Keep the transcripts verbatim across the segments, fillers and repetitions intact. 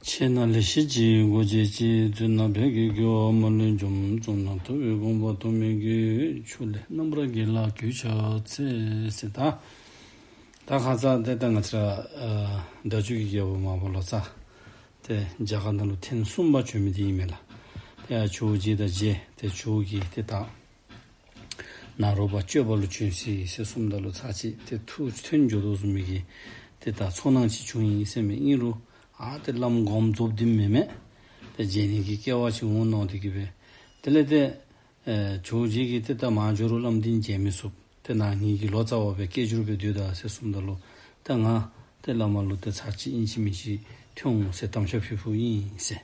ཆེས་ན་ལེགས་བཤད་ཀྱི་སྒོ་འབྱེད་ཅིང་། རྩོད་ན་བོད་ཀྱི་རྒོལ་བ་མ་ལུས་འཇོམས། བཙུན་ན་ཐུབ་པའི་དགོངས་པ་ཐོགས་མེད་ཀྱི། ཕྱོགས་ལས་རྣམ་པར་རྒྱལ་ལ་གུས་ཕྱག་འཚལ་ཟེར། ད་ད་ཁ་ཙ་ཏེ་ད་ང་བཅས་ར་ཨ་སྒྲ་སྒྱུར་གྱི་རྒྱལ་པོ་མར་པ་ལོ་ཙཱ་ཏེ་རྒྱ་གར་ནང་ལུ་ཐེངས་གསུམ་པ་བྱོན་མི་འདི་ཨིན་མས་ལགས། ཏེ་ཡར་ཇོ་བོ་རྗེ་དང་མཇལ། ཏེ་ཇོ་བོ་གིས་ཏེ་ད་ནཱ་རོ་པ་སྤྱོད་པ་ལུ་བྱོན་སོང་ཟེར་གསུངམ་ད་ལུ་ཚར་གཅིག་ཏེ་ཐུགས་ཐོན་འགྱོ་དོ་བཟུམ་མའི་གི་ཏེ་ད་ཚོར་སྣང་ཅིག་བྱུང་ཡི་ཟེར་མས། ཨིན་རུང་ཨ་ཏེ་བླམ་དགོངས་རྫོགསཔ་འདི་མེན་མས། ཏེ་མཇལ་ནི་གི་སྐལ་བ་ཅིག་འོང་མནོ་སྟེ་གིས་སྦེ་དེ་ལས་ཏེ་ཨེ་ཇོ་བོ་རྗེ་གིས་ཏེ་ད་མར་འགྱོ་རུང་བླམ་འདི་མཇལ་མི་ཚུགས། ཏེ་ནཱ་ངེ་གི་ལོ་ཙཱ་བ་སྦེ་སྐད་སྒྱུར་སྦེ་སྡོད་ད་ཟེར་གསུངམ་ད་ལུ་ཏེ་ང་ཏེ་བླ་མ་ལུ་ཏེ་ཚར་གཅིག་ཨིན་ཅི་མིན་ཅི་ཐོན་འོང་ཟེར་དམ་བཅའ་ཕུལ་ཕུལཝ་ཨིན་ཟེར།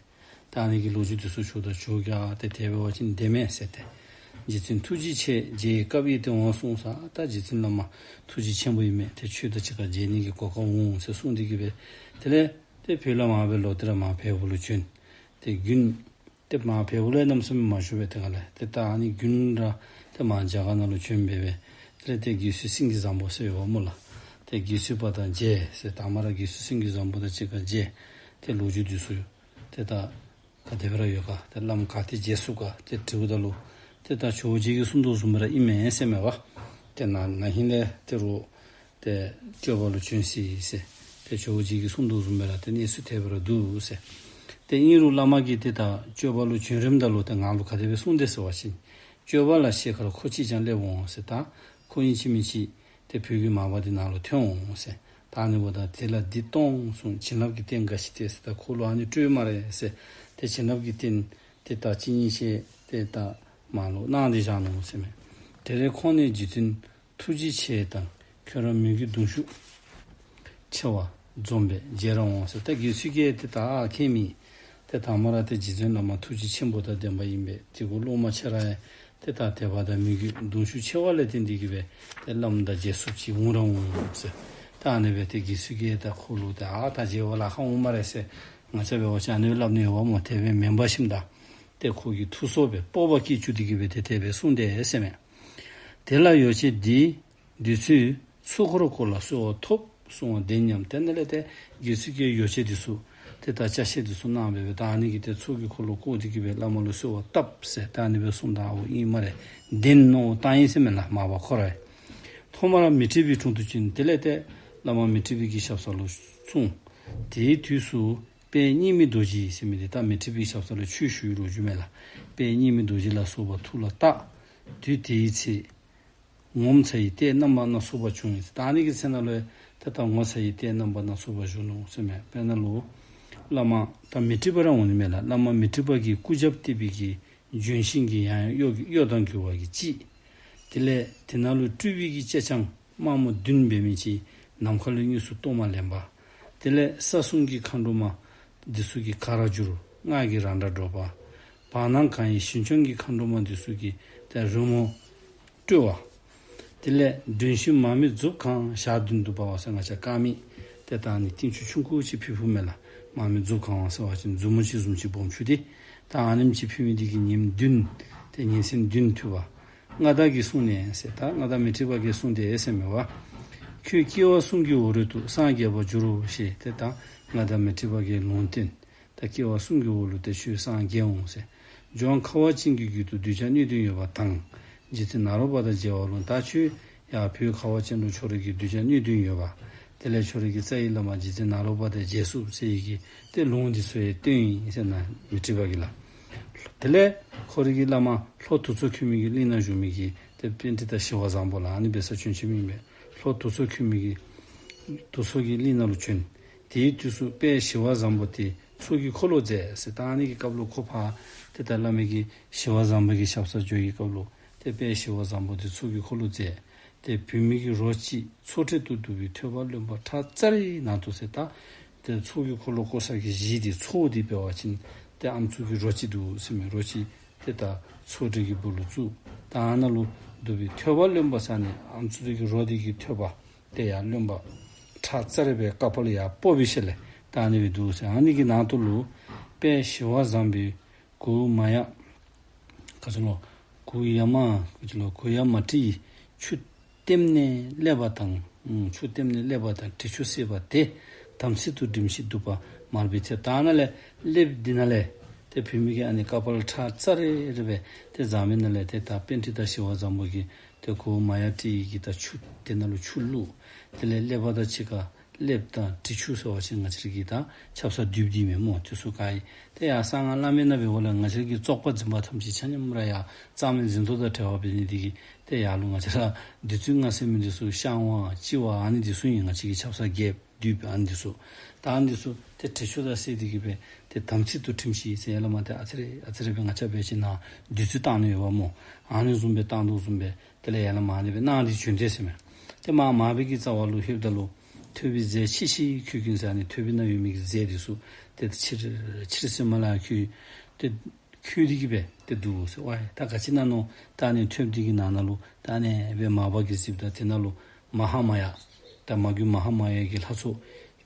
ད་ཨ་ནི་གི་ལོ་རྒྱུས་འདི་ཚུ་ཞུཝ་ད་ཇོ་བོ་གིས་ཨ་ཏེ་དེ་འབད་བ་ཅིན་བདེན་མས་ཟེར་ཏེ། རྗེ་བཙུན་ཐུགས་རྗེ་ཆེ། མཇལ་བའི་སྐབས་ཡིན་ཏེ་འོང་གསུངས་ས། ད་རྗེ་བཙུན་བླ་མ་ཐུགས་རྗེ་ཆེན་པོ་ཨིན་མས། ཏེ་ཁྱོད་དང་གཅིག་ཁར་མཇལ་ནི་གི་གོ་སྐབས་འོང་ཟེར་གསུངས་ཏེ་གིས་སྦེ་དེ་ལས་ཏེ་བོད་ལས་མར་སྦེ་ལོག་སྟེ་ར་མར་བལ་པོ་ལུ་བྱོན། ཏེ་དགུན་ཏེ་མར་བལ་པོ་ལས་གནམ་མེད་ས་མེད་མ་བཞུགས་པས། ཏེ་ག་ལས་ཏེ་ད་ཨ་ནི་དགུན་ར་ཏེ་མར་རྒྱ་གར་ནང་ལུ་བྱོན་སྦེ་སྦེ་དེ་ལས་ཏེ་དགེ་བཤེས་སེང་གེ་བཟང་པོ་ཟེར་ཡོདཔ་སྨོ་ལགས། ཏེ་དགེ་བཤེས་པ་དང་མཇལ་ཟེར། དང་པ་ར་དགེ་བཤེས་སེང་གེ་བཟང་པོ་དང་གཅིག་ཁར་མཇལ། ཏེ་ལོ་རྒྱུས་འདི་ཚུ་ཏེ་ད་ག་དེ་སྦེ་ར་ཡོད་ག། ཏེ་བླམ་ག་ཏེ་མཇལ་ཚུགས་ག་ཏེ་དྲིཝ་ད་ལུ་ཏེ་ད་ཇོ་བོ་རྗེ་གིས་གསུངས་དོ་བཟུམ་སྦེ་ར་ཨིན་མས་ཟེར་མས་པ། ཏེ་ན་ན་ཧིང་ལས་ཏེ་རུང་ཏེ་སྤྱོད་པ་ལུ་བྱོན་སོ་ཡི་ཟེར། ཏེ་ཇོ་བོ་རྗེ་གིས་གསུངས་དོ་བཟུམ་སྦེ་ར་ཏེ་གནས་ཚུལ་དེ་སྦེ་ར་འདུག་ཟེར། ཏེ་ཨིན་རུང་བླ་མ་གིས་ཏེ་ད་སྤྱོད་པ་ལུ་བྱོན་རནམ་ད་ལུ་ཏེ་ང་ལུ་ག་དེ་སྦེ་གསུངས་དེས་ཟེར་བ་ཅིན། སྤྱོད་པ་ལ་ཤེས་ཁར་ཁོ་གཅིག་ཀྱང་སླེབས་འོང་ཟེར། ད་ཁོ་ཨིན་ཅི་མིན་ཅི་ཏེ་བོད་ཀྱི་མར་པ་འདི་ནང་ལུ་ཐོན་འོང་ཟེར། ད་ཨ་ནི་འབདཝ་ད་དེ་ལ་འདི་གཏོང་གསུངས། བྱིན་རླབས་ཀྱི་རྟེན་འགའ་ཞིག་སྟེ་ཟེར། ད་ཁོ་ལུ་ཨ་ནི་སྤྲོད་སྨ་རེ་ཟེར། ཏེ་བྱིན་རླབས་ཀྱི་རྟེན་ཏེ་ད་གཅིག་གཉིས་ཤིག་ཏེ་ད་མར་ལུ་གནང་སྟེ་བཞག་ནུག་ཟེར་མས། དེ་ལས་ཁོང་ནི་རྗེ་བཙུན་ཐུགས་རྗེ་ཆེ་དང་ཁྱོད་རང་མོས་གུས་གདུང་ཤུགས་ཆེ་བ་འཛོམས་པས་མཇལ་ར་འོང་ཟེར། ད་དགེ་ཚུལ་གྱིས་ཏེ་ད་ཨ་མཁྱེན་མི་ཏེ་དང་པ་ར་ཏེ་རྗེ་བཙུན་བླ་མ་ཐུགས་རྗེ་ཆེན་པོ་དང་ལྡན་པ་ཨིན་པས། དེ་གུ་སློབ་མ་ཁྱེད་ར་ཡང་ཏེ་ད་དད་པ་དང་མོས་གུས་གདུང་ཤུགས་ཆེ་བ་ལས་བརྟེན་ཏེ་གིས་སྦེ་ཏེ་བླམ་དང་མཇལ་ཚུགསཔ་ཅིག་འོང་ར་འོང་ཟེར། ད་ཨ་ནི་སྦེ་ཏེ་དགེ་ཚུལ་གྱིས་ད་ཁོ་ལུ་ཏེ་ཨ་ད་མཇལ་བར་ལཱ་ཁག་འོང་སྨ་རེ་ཟེར། ང་བཅས་འབད་བ་ཅིན་ཨ་ནི་སྦེ་སླབ་ནི་ཡོདཔ་སྨོ། དེ་སྦེ་མེན་པ་ཞིནམ་ད་ཏེ་ཁོ་གིས་ཐུགས་གསོ་སྦེ་སྤོབས་པ་བསྐྱེད་བཅུག་སྟེ་གིས་སྦེ་ཏེ་དེ་སྦེ་གསུངས་དེས་ཟེར་མས། དེ་ལ་ཡོ་བྱད་འདི་འདི་ཚུ་ཚོགས་འཁོར་སྐོར་ལ་གསོལ་བ་ཐོབ་གསུང་བ་བདེན་སྙམ། དེ་ནང་ལས་ཏེ་དགེ་ཚུལ་གྱིས་ཡོ་བྱད་འདི་ཚུ་ཏེ་ད་ཅ་ཆས་འདི་ཚུ་གནང་སྦེ་སྦེ་ད་ཨ་ནི་གིས་ཏེ་ཚོགས་ཀྱི་འཁོར་ལོ་བསྐོར་ཏེ་གིས་སྦེ་བླ་མ་ལུ་གསོལ་བ་བཏབ་ཟེར་ད་ཨ་ནི་སྦེ་གསུངམ་ད་འོ་ཨིན་སྨ་རེ། བདེན་མནོ་བཏང་ཡི་ཟེར་མས་ལགས་མར་པ་ཁོ་ར་ཡང་། ཐོག་མར་མཻ་ཏྲི་པའི་དྲུང་དུ་བྱོན། དེ་ལས་ཏེ་བླ་མ་མཻ་ཏྲི་པའི་གི་ཞབས་ས་ལུ་སོང་། དེའི་དུས་སུ་དཔལ་སྙིགས་མའི་རྡོ་རྗེ་ཟེར་མི་འདི་ད་མཻ་ཏྲི་པའི་ཞབས་ས་ལུ་ཆོས་ཞུ་བའི་ལོ་རྒྱུས་མས་ལགས། དཔལ་སྙིགས་མའི་རྡོ་རྗེ་ལ་སོགས་པ་ཐུགས་ལ་བཏགས། དུས་དེའི་ཚེ་ངོ་མཚར་བའི་ལྟས་རྣམ་པ་སྣ་ཚོགས་པ་བྱུང་ཡི་ཟེར། ད་ཨ་ནི་གི་ཚེ་ནང་ལུ་ཡང་ཏེ་ད་ངོ་མཚར་བའི་ལྟས་རྣམ་པ་སྣ་ཚོགས་པ་བྱུང་ནུག་ཟེར་མས། དཔེར་ན་ལུ་བླ་མ་ད་མཻ་ཏྲི་པ་ར་འོང་ནི་མས་ལགས། བླ་མ་མཻ་ཏྲི་པ་གིས་སྐུ་རྒྱབ་བརྟེགས་པའི་གི་ལྗོན་ཤིང་གི་ཡང་གཡོ་གཡོ་དང་འགུལ་བ་གི་གཅིག། དེ་ལས་དེ་ནང་ལུ་སྤྲུལ་པའི་གི་ཅ་ཆས་དམར་མོ་བདུན་འབད་མི་ཅིག་ནམ་མཁའ་ལུ་དངོས་སུ་གཏོར་མ་ལེན་པ། དེ་ལས་ས་གསུམ་གྱི་མཁའ་འགྲོ་མ་འདི་ཚུ་གིས་གར་བསྒྱུར། སྔགས་ཀྱི་རལ་གྲི་སྒྲོག་པ། བར་སྣང་གང་བའི་ཞིང་སྐྱོང་གི་མཁའ་འགྲོ་མ་འདི་ཚུ་གིས་ཏེ་རོལ་མོ་དཀྲོལ་བ། དེ་ལས་སྒྲོན་ཞུན་མར་མེ་མཛུབ་གང་ཞག་བདུན་དུ་འབར་བ་ཟེར་ང་བཅས་དཀར་མེ་ཏེ་ད་ཨ་ནི་ཏིང་ཆུ་ཆུང་ཀུ་ཅིག་ཕུལ་ཕུལཝ་མས་ལགས། མར་མེ་མཛུབ་གང་བ་ཟེར་བ་ཅིན་མཛུབ་མོ་ཅིག་བཟུམ་ཅིག་སྦོམ་ཆུང་ཀུ་འདི། ད་ཨ་ནེམ་ཅིག་ཕུལ་མི་འདི་གིས་ཉིནམ་བདུན་ཏེ་ཉིན་མཚན་བདུན་ཐུབ་པ། མངའ་བདག་གིས་གསུངས་ནས་ཟེར། ད་མངའ་བདག་མཻ་ཏྲི་པ་གིས་གསུངས་དེས་ཟེར་མས་པ། ཁྱོད་སྐྱེ་བ་གསུམ་གྱི་འོག་རོལ་ཏུ་སངས་རྒྱས་པར་འགྱུར་རོ་ཞེས་ཏེ་ད་མངའ་བདག་མཻ་ཏྲི་པ་གིས་ལུང་བསྟན། ད་སྐྱེ་བ་གསུམ་གྱི་འོག་ལུ་ཏེ་ཁྱོད་སངས་རྒྱས་འོང་ཟེར། ལྗོངས་ཁ་བ་ཅན་གྱི་རྒྱུད་དུ་གདུལ་བྱ་སྣོད་བདུན་ཡོད་པ་དང་། རྗེ་བཙུན་ནཱ་རོ་པ་དང་མཇལ་བ་ལུང་། ད་ཁྱོད་ཡར་བོད་ཁ་བ་ཅན་ལུ་ཁྱོད་རའི་གི་གདུལ་བྱ་སྣོད་བདུན་ཡོད་པ། དེ་ལས་ཁྱོད་རའི་གི་རྩ་བའི་བླ་མ་རྗེ་བཙུན་ནཱ་རོ་པ་དང་མཇལ་ཚུགས་ཟེར་བའི་གི་ཏེ་ལུང་འདི་ཚུ་ཡང་སྟོན་ཡི་ཟེར་མནོ་མཻ་ཏྲི་པ་གིས་ལགས། དེ་ལས་ཁོ་རའི་གི་བླ་མ་ལྷོ་དུར་ཁྲོད་ཁོལ་མའི་གི་གླིང་ནང་བཞུགས་མི་གི་ཏེ་པཎྜི་ཏ་ཞི་བ་བཟང་པོ་ལགས། ཨ་ནི་འབད་སར་བྱོན་བྱོནམ་ཨིན་པས། ལྷོ་དུར་ཁྲོད་ཁོལ་མའི་གི་དུར་ཁྲོད་ཀྱི་གླིང་ནང་ལུ་བྱོན། དེའི་དུས་སུ་དཔལ་ཞི་བ་བཟང་པོ་དེ་ཚོགས་ཀྱི་འཁོར་ལོ་མཛད་ཟེར། ད་ཨ་ནི་གི་སྐབས་ལུ་ཁོ་ཕར་ཏེ་ད་བླ་མ་གི་ཞི་བ་བཟང་པོ་གི་ཞབས་སར་འགྱོ་བའི་སྐབས་ལུ་ཏེ་དཔལ་ཞི་བ་བཟང་པོ་དེ་ཚོགས་ཀྱི་འཁོར་ལོ་མཛད། ཏེ་བུད་མེད་ཀྱི་རོ་གཅིག་ཚོགས་གྲལ་དུ་འདུ་བའི་ཐོད་པ་རློན་པ་ཁྲག་ཙ་རི་ནང་དུ་ཟེར། ད་ཏེ་ཚོགས་ཀྱི་འཁོར་ལོ་བསྐོར་ས་གི་གཞི་དེ་ཚོགས་དེ་འབད་བ་ཅིན་ཏེ་ཨམ་སྲུ་གི་རོ་གཅིག་འདུག་ཟེར་མས། རོ་གཅིག་ཏེ་ད་ཚོགས་གྲལ་གྱི་སྦུག་ལུ་བཙུགས། ད་ཨ་ནཱ་ལུ་འདུ་བའི་ཐོད་པ་རློན་པ་ཟེར་ནི་ཨམ་སྲུ་དེ་གི་རོ་དེ་གི་ཐོད་པ་ཏེ་ཡར་རློན་པ་ཁྲག་ཙ་རི་སྦེ་ཀ་པ་ལུ་ཡར་སྤོ་བའི་ཤུལ་ལས་ད་ཨ་ནི་སྦེ་འདུག་ཟེར། ཨ་ནི་གི་ནང་དུ་ལུ་དཔལ་ཞི་བ་བཟང་པོའི་གུ་མ་ཡ་ག་ཅི་ལོ། གུ་ཡ་མ་ག་ཅི་ལོ། གུ་ཡ་མ་ཏྲི་ཡི་ཆུ་ལྟེམ་ནས་སླེབས་པ་དང་། ཨུམ། ཆུ་ལྟེམ་ནས་སླེབས་པ་དང་དྲི་ཆུ་བསྲེས་པ་དེ་དམ་ཚིག་ཏུ་སྒྲིམ་ཞིང་འདུག་པ། མར་སྦེ་ཐལ། ད་ནཱ་ལས་ལེབ་འདི་ནང་ལས་ཏེ་བུད་མེད་ཀྱིས་ཨ་ནི་ཀ་པཱ་ལ་ཕྲ་ཙ་རེ་རེ་སྦེ་ཏེ་བཟའ་མི་ནང་ལས་ཏེ་ད་པཎྜི་ཏ་ཞི་བ་བཟང་པོ་གིས་ཏེ་གོ་མ་ཡ་སྤྲེལ་གྱི་ད་ཆུ་དེ་ནང་ལུ་ཆུ་བླུགས། དེ་ལས་ཀླད་པ་དང་གཅིག་ཁར་ལེབ་དང་དྲི་ཆུ་ཟེར་བ་ཅིན་ང་བཅས་ར་གི་ད་ཆབ་གསང་བསྡུ་བསྡུཝ་མས་སྨོ། དེ་ཚུ་ག་ཡི་ཏེ་ཡར་གསང་སྔགས་བླ་མེད་ནང་འབད་བ་ལས་ང་བཅས་ར་གི་བཙོག་པ་འཛིན་པ་ཐམས་ཅད་ཆ་མཉམ་ར་ཡར་གཙང་མའི་འཛིན་ཐོག་དང་བྲལ་བ་འབད་ནི་དེ་གིས་ཏེ་ཡར་ལུ་ང་བཅས་ར་བདུད་རྩི་ལྔ་ཟེར་མི་འདི་ཚུ་བཤང་བ་གཅི་བ་ཨ་ནི་འདི་ཚུ་ཨིན། ང་བཅས་ཀྱི་ཆབ་གསང་རྒྱས་བསྡུས་པའི་ཨ་ནི་འདི་ཚུ། ད་ཨ་ནི་འདི་ཚུ་ཏེ་དྲི་ཆུ་དང་བསྲེས་ཏེ་གི་སྦེ་ཏེ་དམ་ཚིག་ཏུ་ཐིམ་ཤིག་ཟེར། ཡར་ལས་མར་ཏེ་ཨ་ཙི་རེ་ཨ་ཙི་རེ་སྦེ་ང་བཅས་འབད་བ་ཅིན་ནཱ་བདུད་རྩི་བཏང་ནི་ཡོདཔ་སྨོ། ཨ་ནི་བཟུམ་སྦེ་བཏང་དོ་བཟུམ་སྦེ་དེ་ལས་ཡར་ལས་མར་ཨ་ནི་སྦེ་གནང་སྟེ་བྱོན་དེས་ཟེར་མས། ཏེ་མར་མར་པའི་གི་རྩ་བ་ལུ་ལྷོདཔ་ད་ལུ་ཐོད་པའི་རྫས་ཕྱི་ཕྱི་ཁོལ་གྱིན་ཟེར། ཨ་ནི་ཐོད་པའི་ནང་ཡོད་མི་གི་རྫས་འདི་ཚུ་ཏེ་ཕྱིར་ཕྱིར་ཟེར་མར་ལས་ཁོལ་ཏེ་ཁོལ་ཏེ་གི་སྦེ་ཏེ་འདུག་ཟེར། ཝའི་ད་ག་ཅི་ཨིན་ན་མནོ། ད་ཨ་ནི་ཐོད་འདི་གི་ནང་ན་ལུ་ད་ཨ་ནི་སྦེ་མར་པ་གིས་གཟིགསཔ་ད་དེ་ནང་ལུ་མ་ཧཱ་མ་ཡ་ད་མ་གུ་མ་ཧཱ་མ་ཡ་གི་ལྷ་ཚོགས་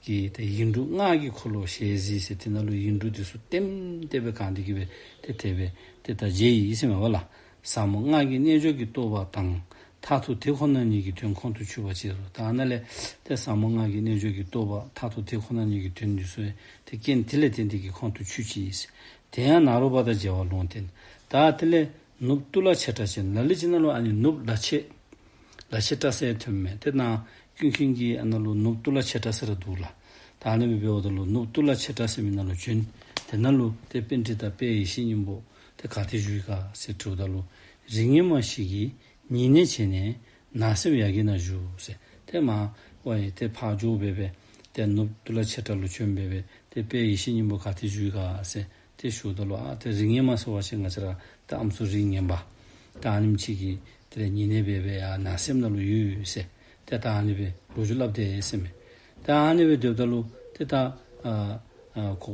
ཀྱི་ཏེ་ཡིག་འབྲུ་སྔགས་ཀྱི་འཁོར་ལོ་ཞལ་གཟིགས་ཟེར། དེ་ནང་ལུ་ཡིག་འབྲུ་འདི་ཚུ་ལྟེམ་ལྟེ་སྦེ་གང་སྟེ་གི་སྦེ་ཏེ་དེ་སྦེ་ཏེ་ད་མཇལ་ཡི་ཟེར་མས་པ་ལགས། ཟབ་མོ་སྔགས་ཀྱི་རྣལ་འབྱོར་གྱི་རྟོགས་པ་དང་། མཐར་ཐུག་དེ་ཁོ་ན་ཉིད་ཀྱི་དོན་ཁོང་དུ་ཆུད་པར་བྱེད་དོ། ད་ནཱ་ལས་ཏེ་ཟབ་མོ་སྔགས་ཀྱི་རྣལ་འབྱོར་གྱི་རྟོགས་པ་མཐར་ཐུག་དེ་ཁོ་ན་ཉིད་ཀྱི་དོན་འདི་ཚུ་ཏེ་རྐྱེན་དེ་ལས་བརྟེན་ཏེ་གི་ཁོང་དུ་ཆུད་ཅི། དེ་ཡང་ནཱ་རོ་པ་དང་མཇལ་བ་ལུང་བསྟན། ད་དེ་ལས་ནུབ་ཏུ་ལ་ཆེ་ཏྲ་ཅན། ལ་ལུ་ཅིག་ནང་ལུ་ཨ་ནི་ནུབ་ལ་ཆེ་ལ་ཆེ་ཏྲ་ཟེར་ཐོནམ་མས། ཏེ་ནཱ་ཀུན་མཁྱེན་གྱི་ཨ་ནཱ་ལུ་ནུབ་ཏུ་ལ་ཆེ་ཏྲ་ཟེར་ར་འདུག་ལགས། ད་ཨ་ནི་སྦེ་འབདཝ་ད་ལུ་ནུབ་ཏུ་ལ་ཆེ་ཏྲ་ཟེར་མི་ནང་ལུ་བྱོན། དེ་ནང་ལུ་ཏེ་པཎྜི་ཏ་དཔལ་ཡེ་ཤེས་སྙིང་པོ་ཏེ་ག་ཏེ་བཞུགས་ཡི་ག་ཟེར་དྲིཝ་ད་ལུ་རིགས་ངན་མ་ཞིག་གིས་ཉེ་གནས་བྱས་ནས་ནགས་གསེབ་ཡ་གི་ནང་བཞུགས་ཟེར། ཏེ་མར་ཝའི་ཏེ་ཕར་འགྱོ་སྦེ་སྦེ་ཏེ་ནུབ་ཏུ་ལ་ཆེ་ཏྲ་ལུ་བྱོན་སྦེ་སྦེ་ཏེ་དཔལ་ཡེ་ཤེས་སྙིང་པོ་ག་ཏེ་བཞུགས་ཡི་ག་ཟེར་ཏེ་ཞུཝ་ད་ལུ་ཨ་ཏེ་རིགས་ངན་མ་ཟེར་བ་ཅིན་ང་བཅས་ར་ཏེ་ཨམ་སྲུ་རིགས་ངན་པ་ད་ཨ་ནེམ་ཅིག་གིས་དེ་ལས་ཉེ་གནས་སྦེ་སྦེ་ཡར་ནགས་གསེབ་ནང་ལུ་ཡོད་ཟེར། ཏེ་ད་ཨ་ནི་སྦེ་ལོ་རྒྱུས་སླབ་དེས་ཟེར་མས། ད་ཨ་ནི་སྦེ་སྡོདཔ་ད་ལུ་ཏེ་ད་ཨ་ཨ་ཁོ་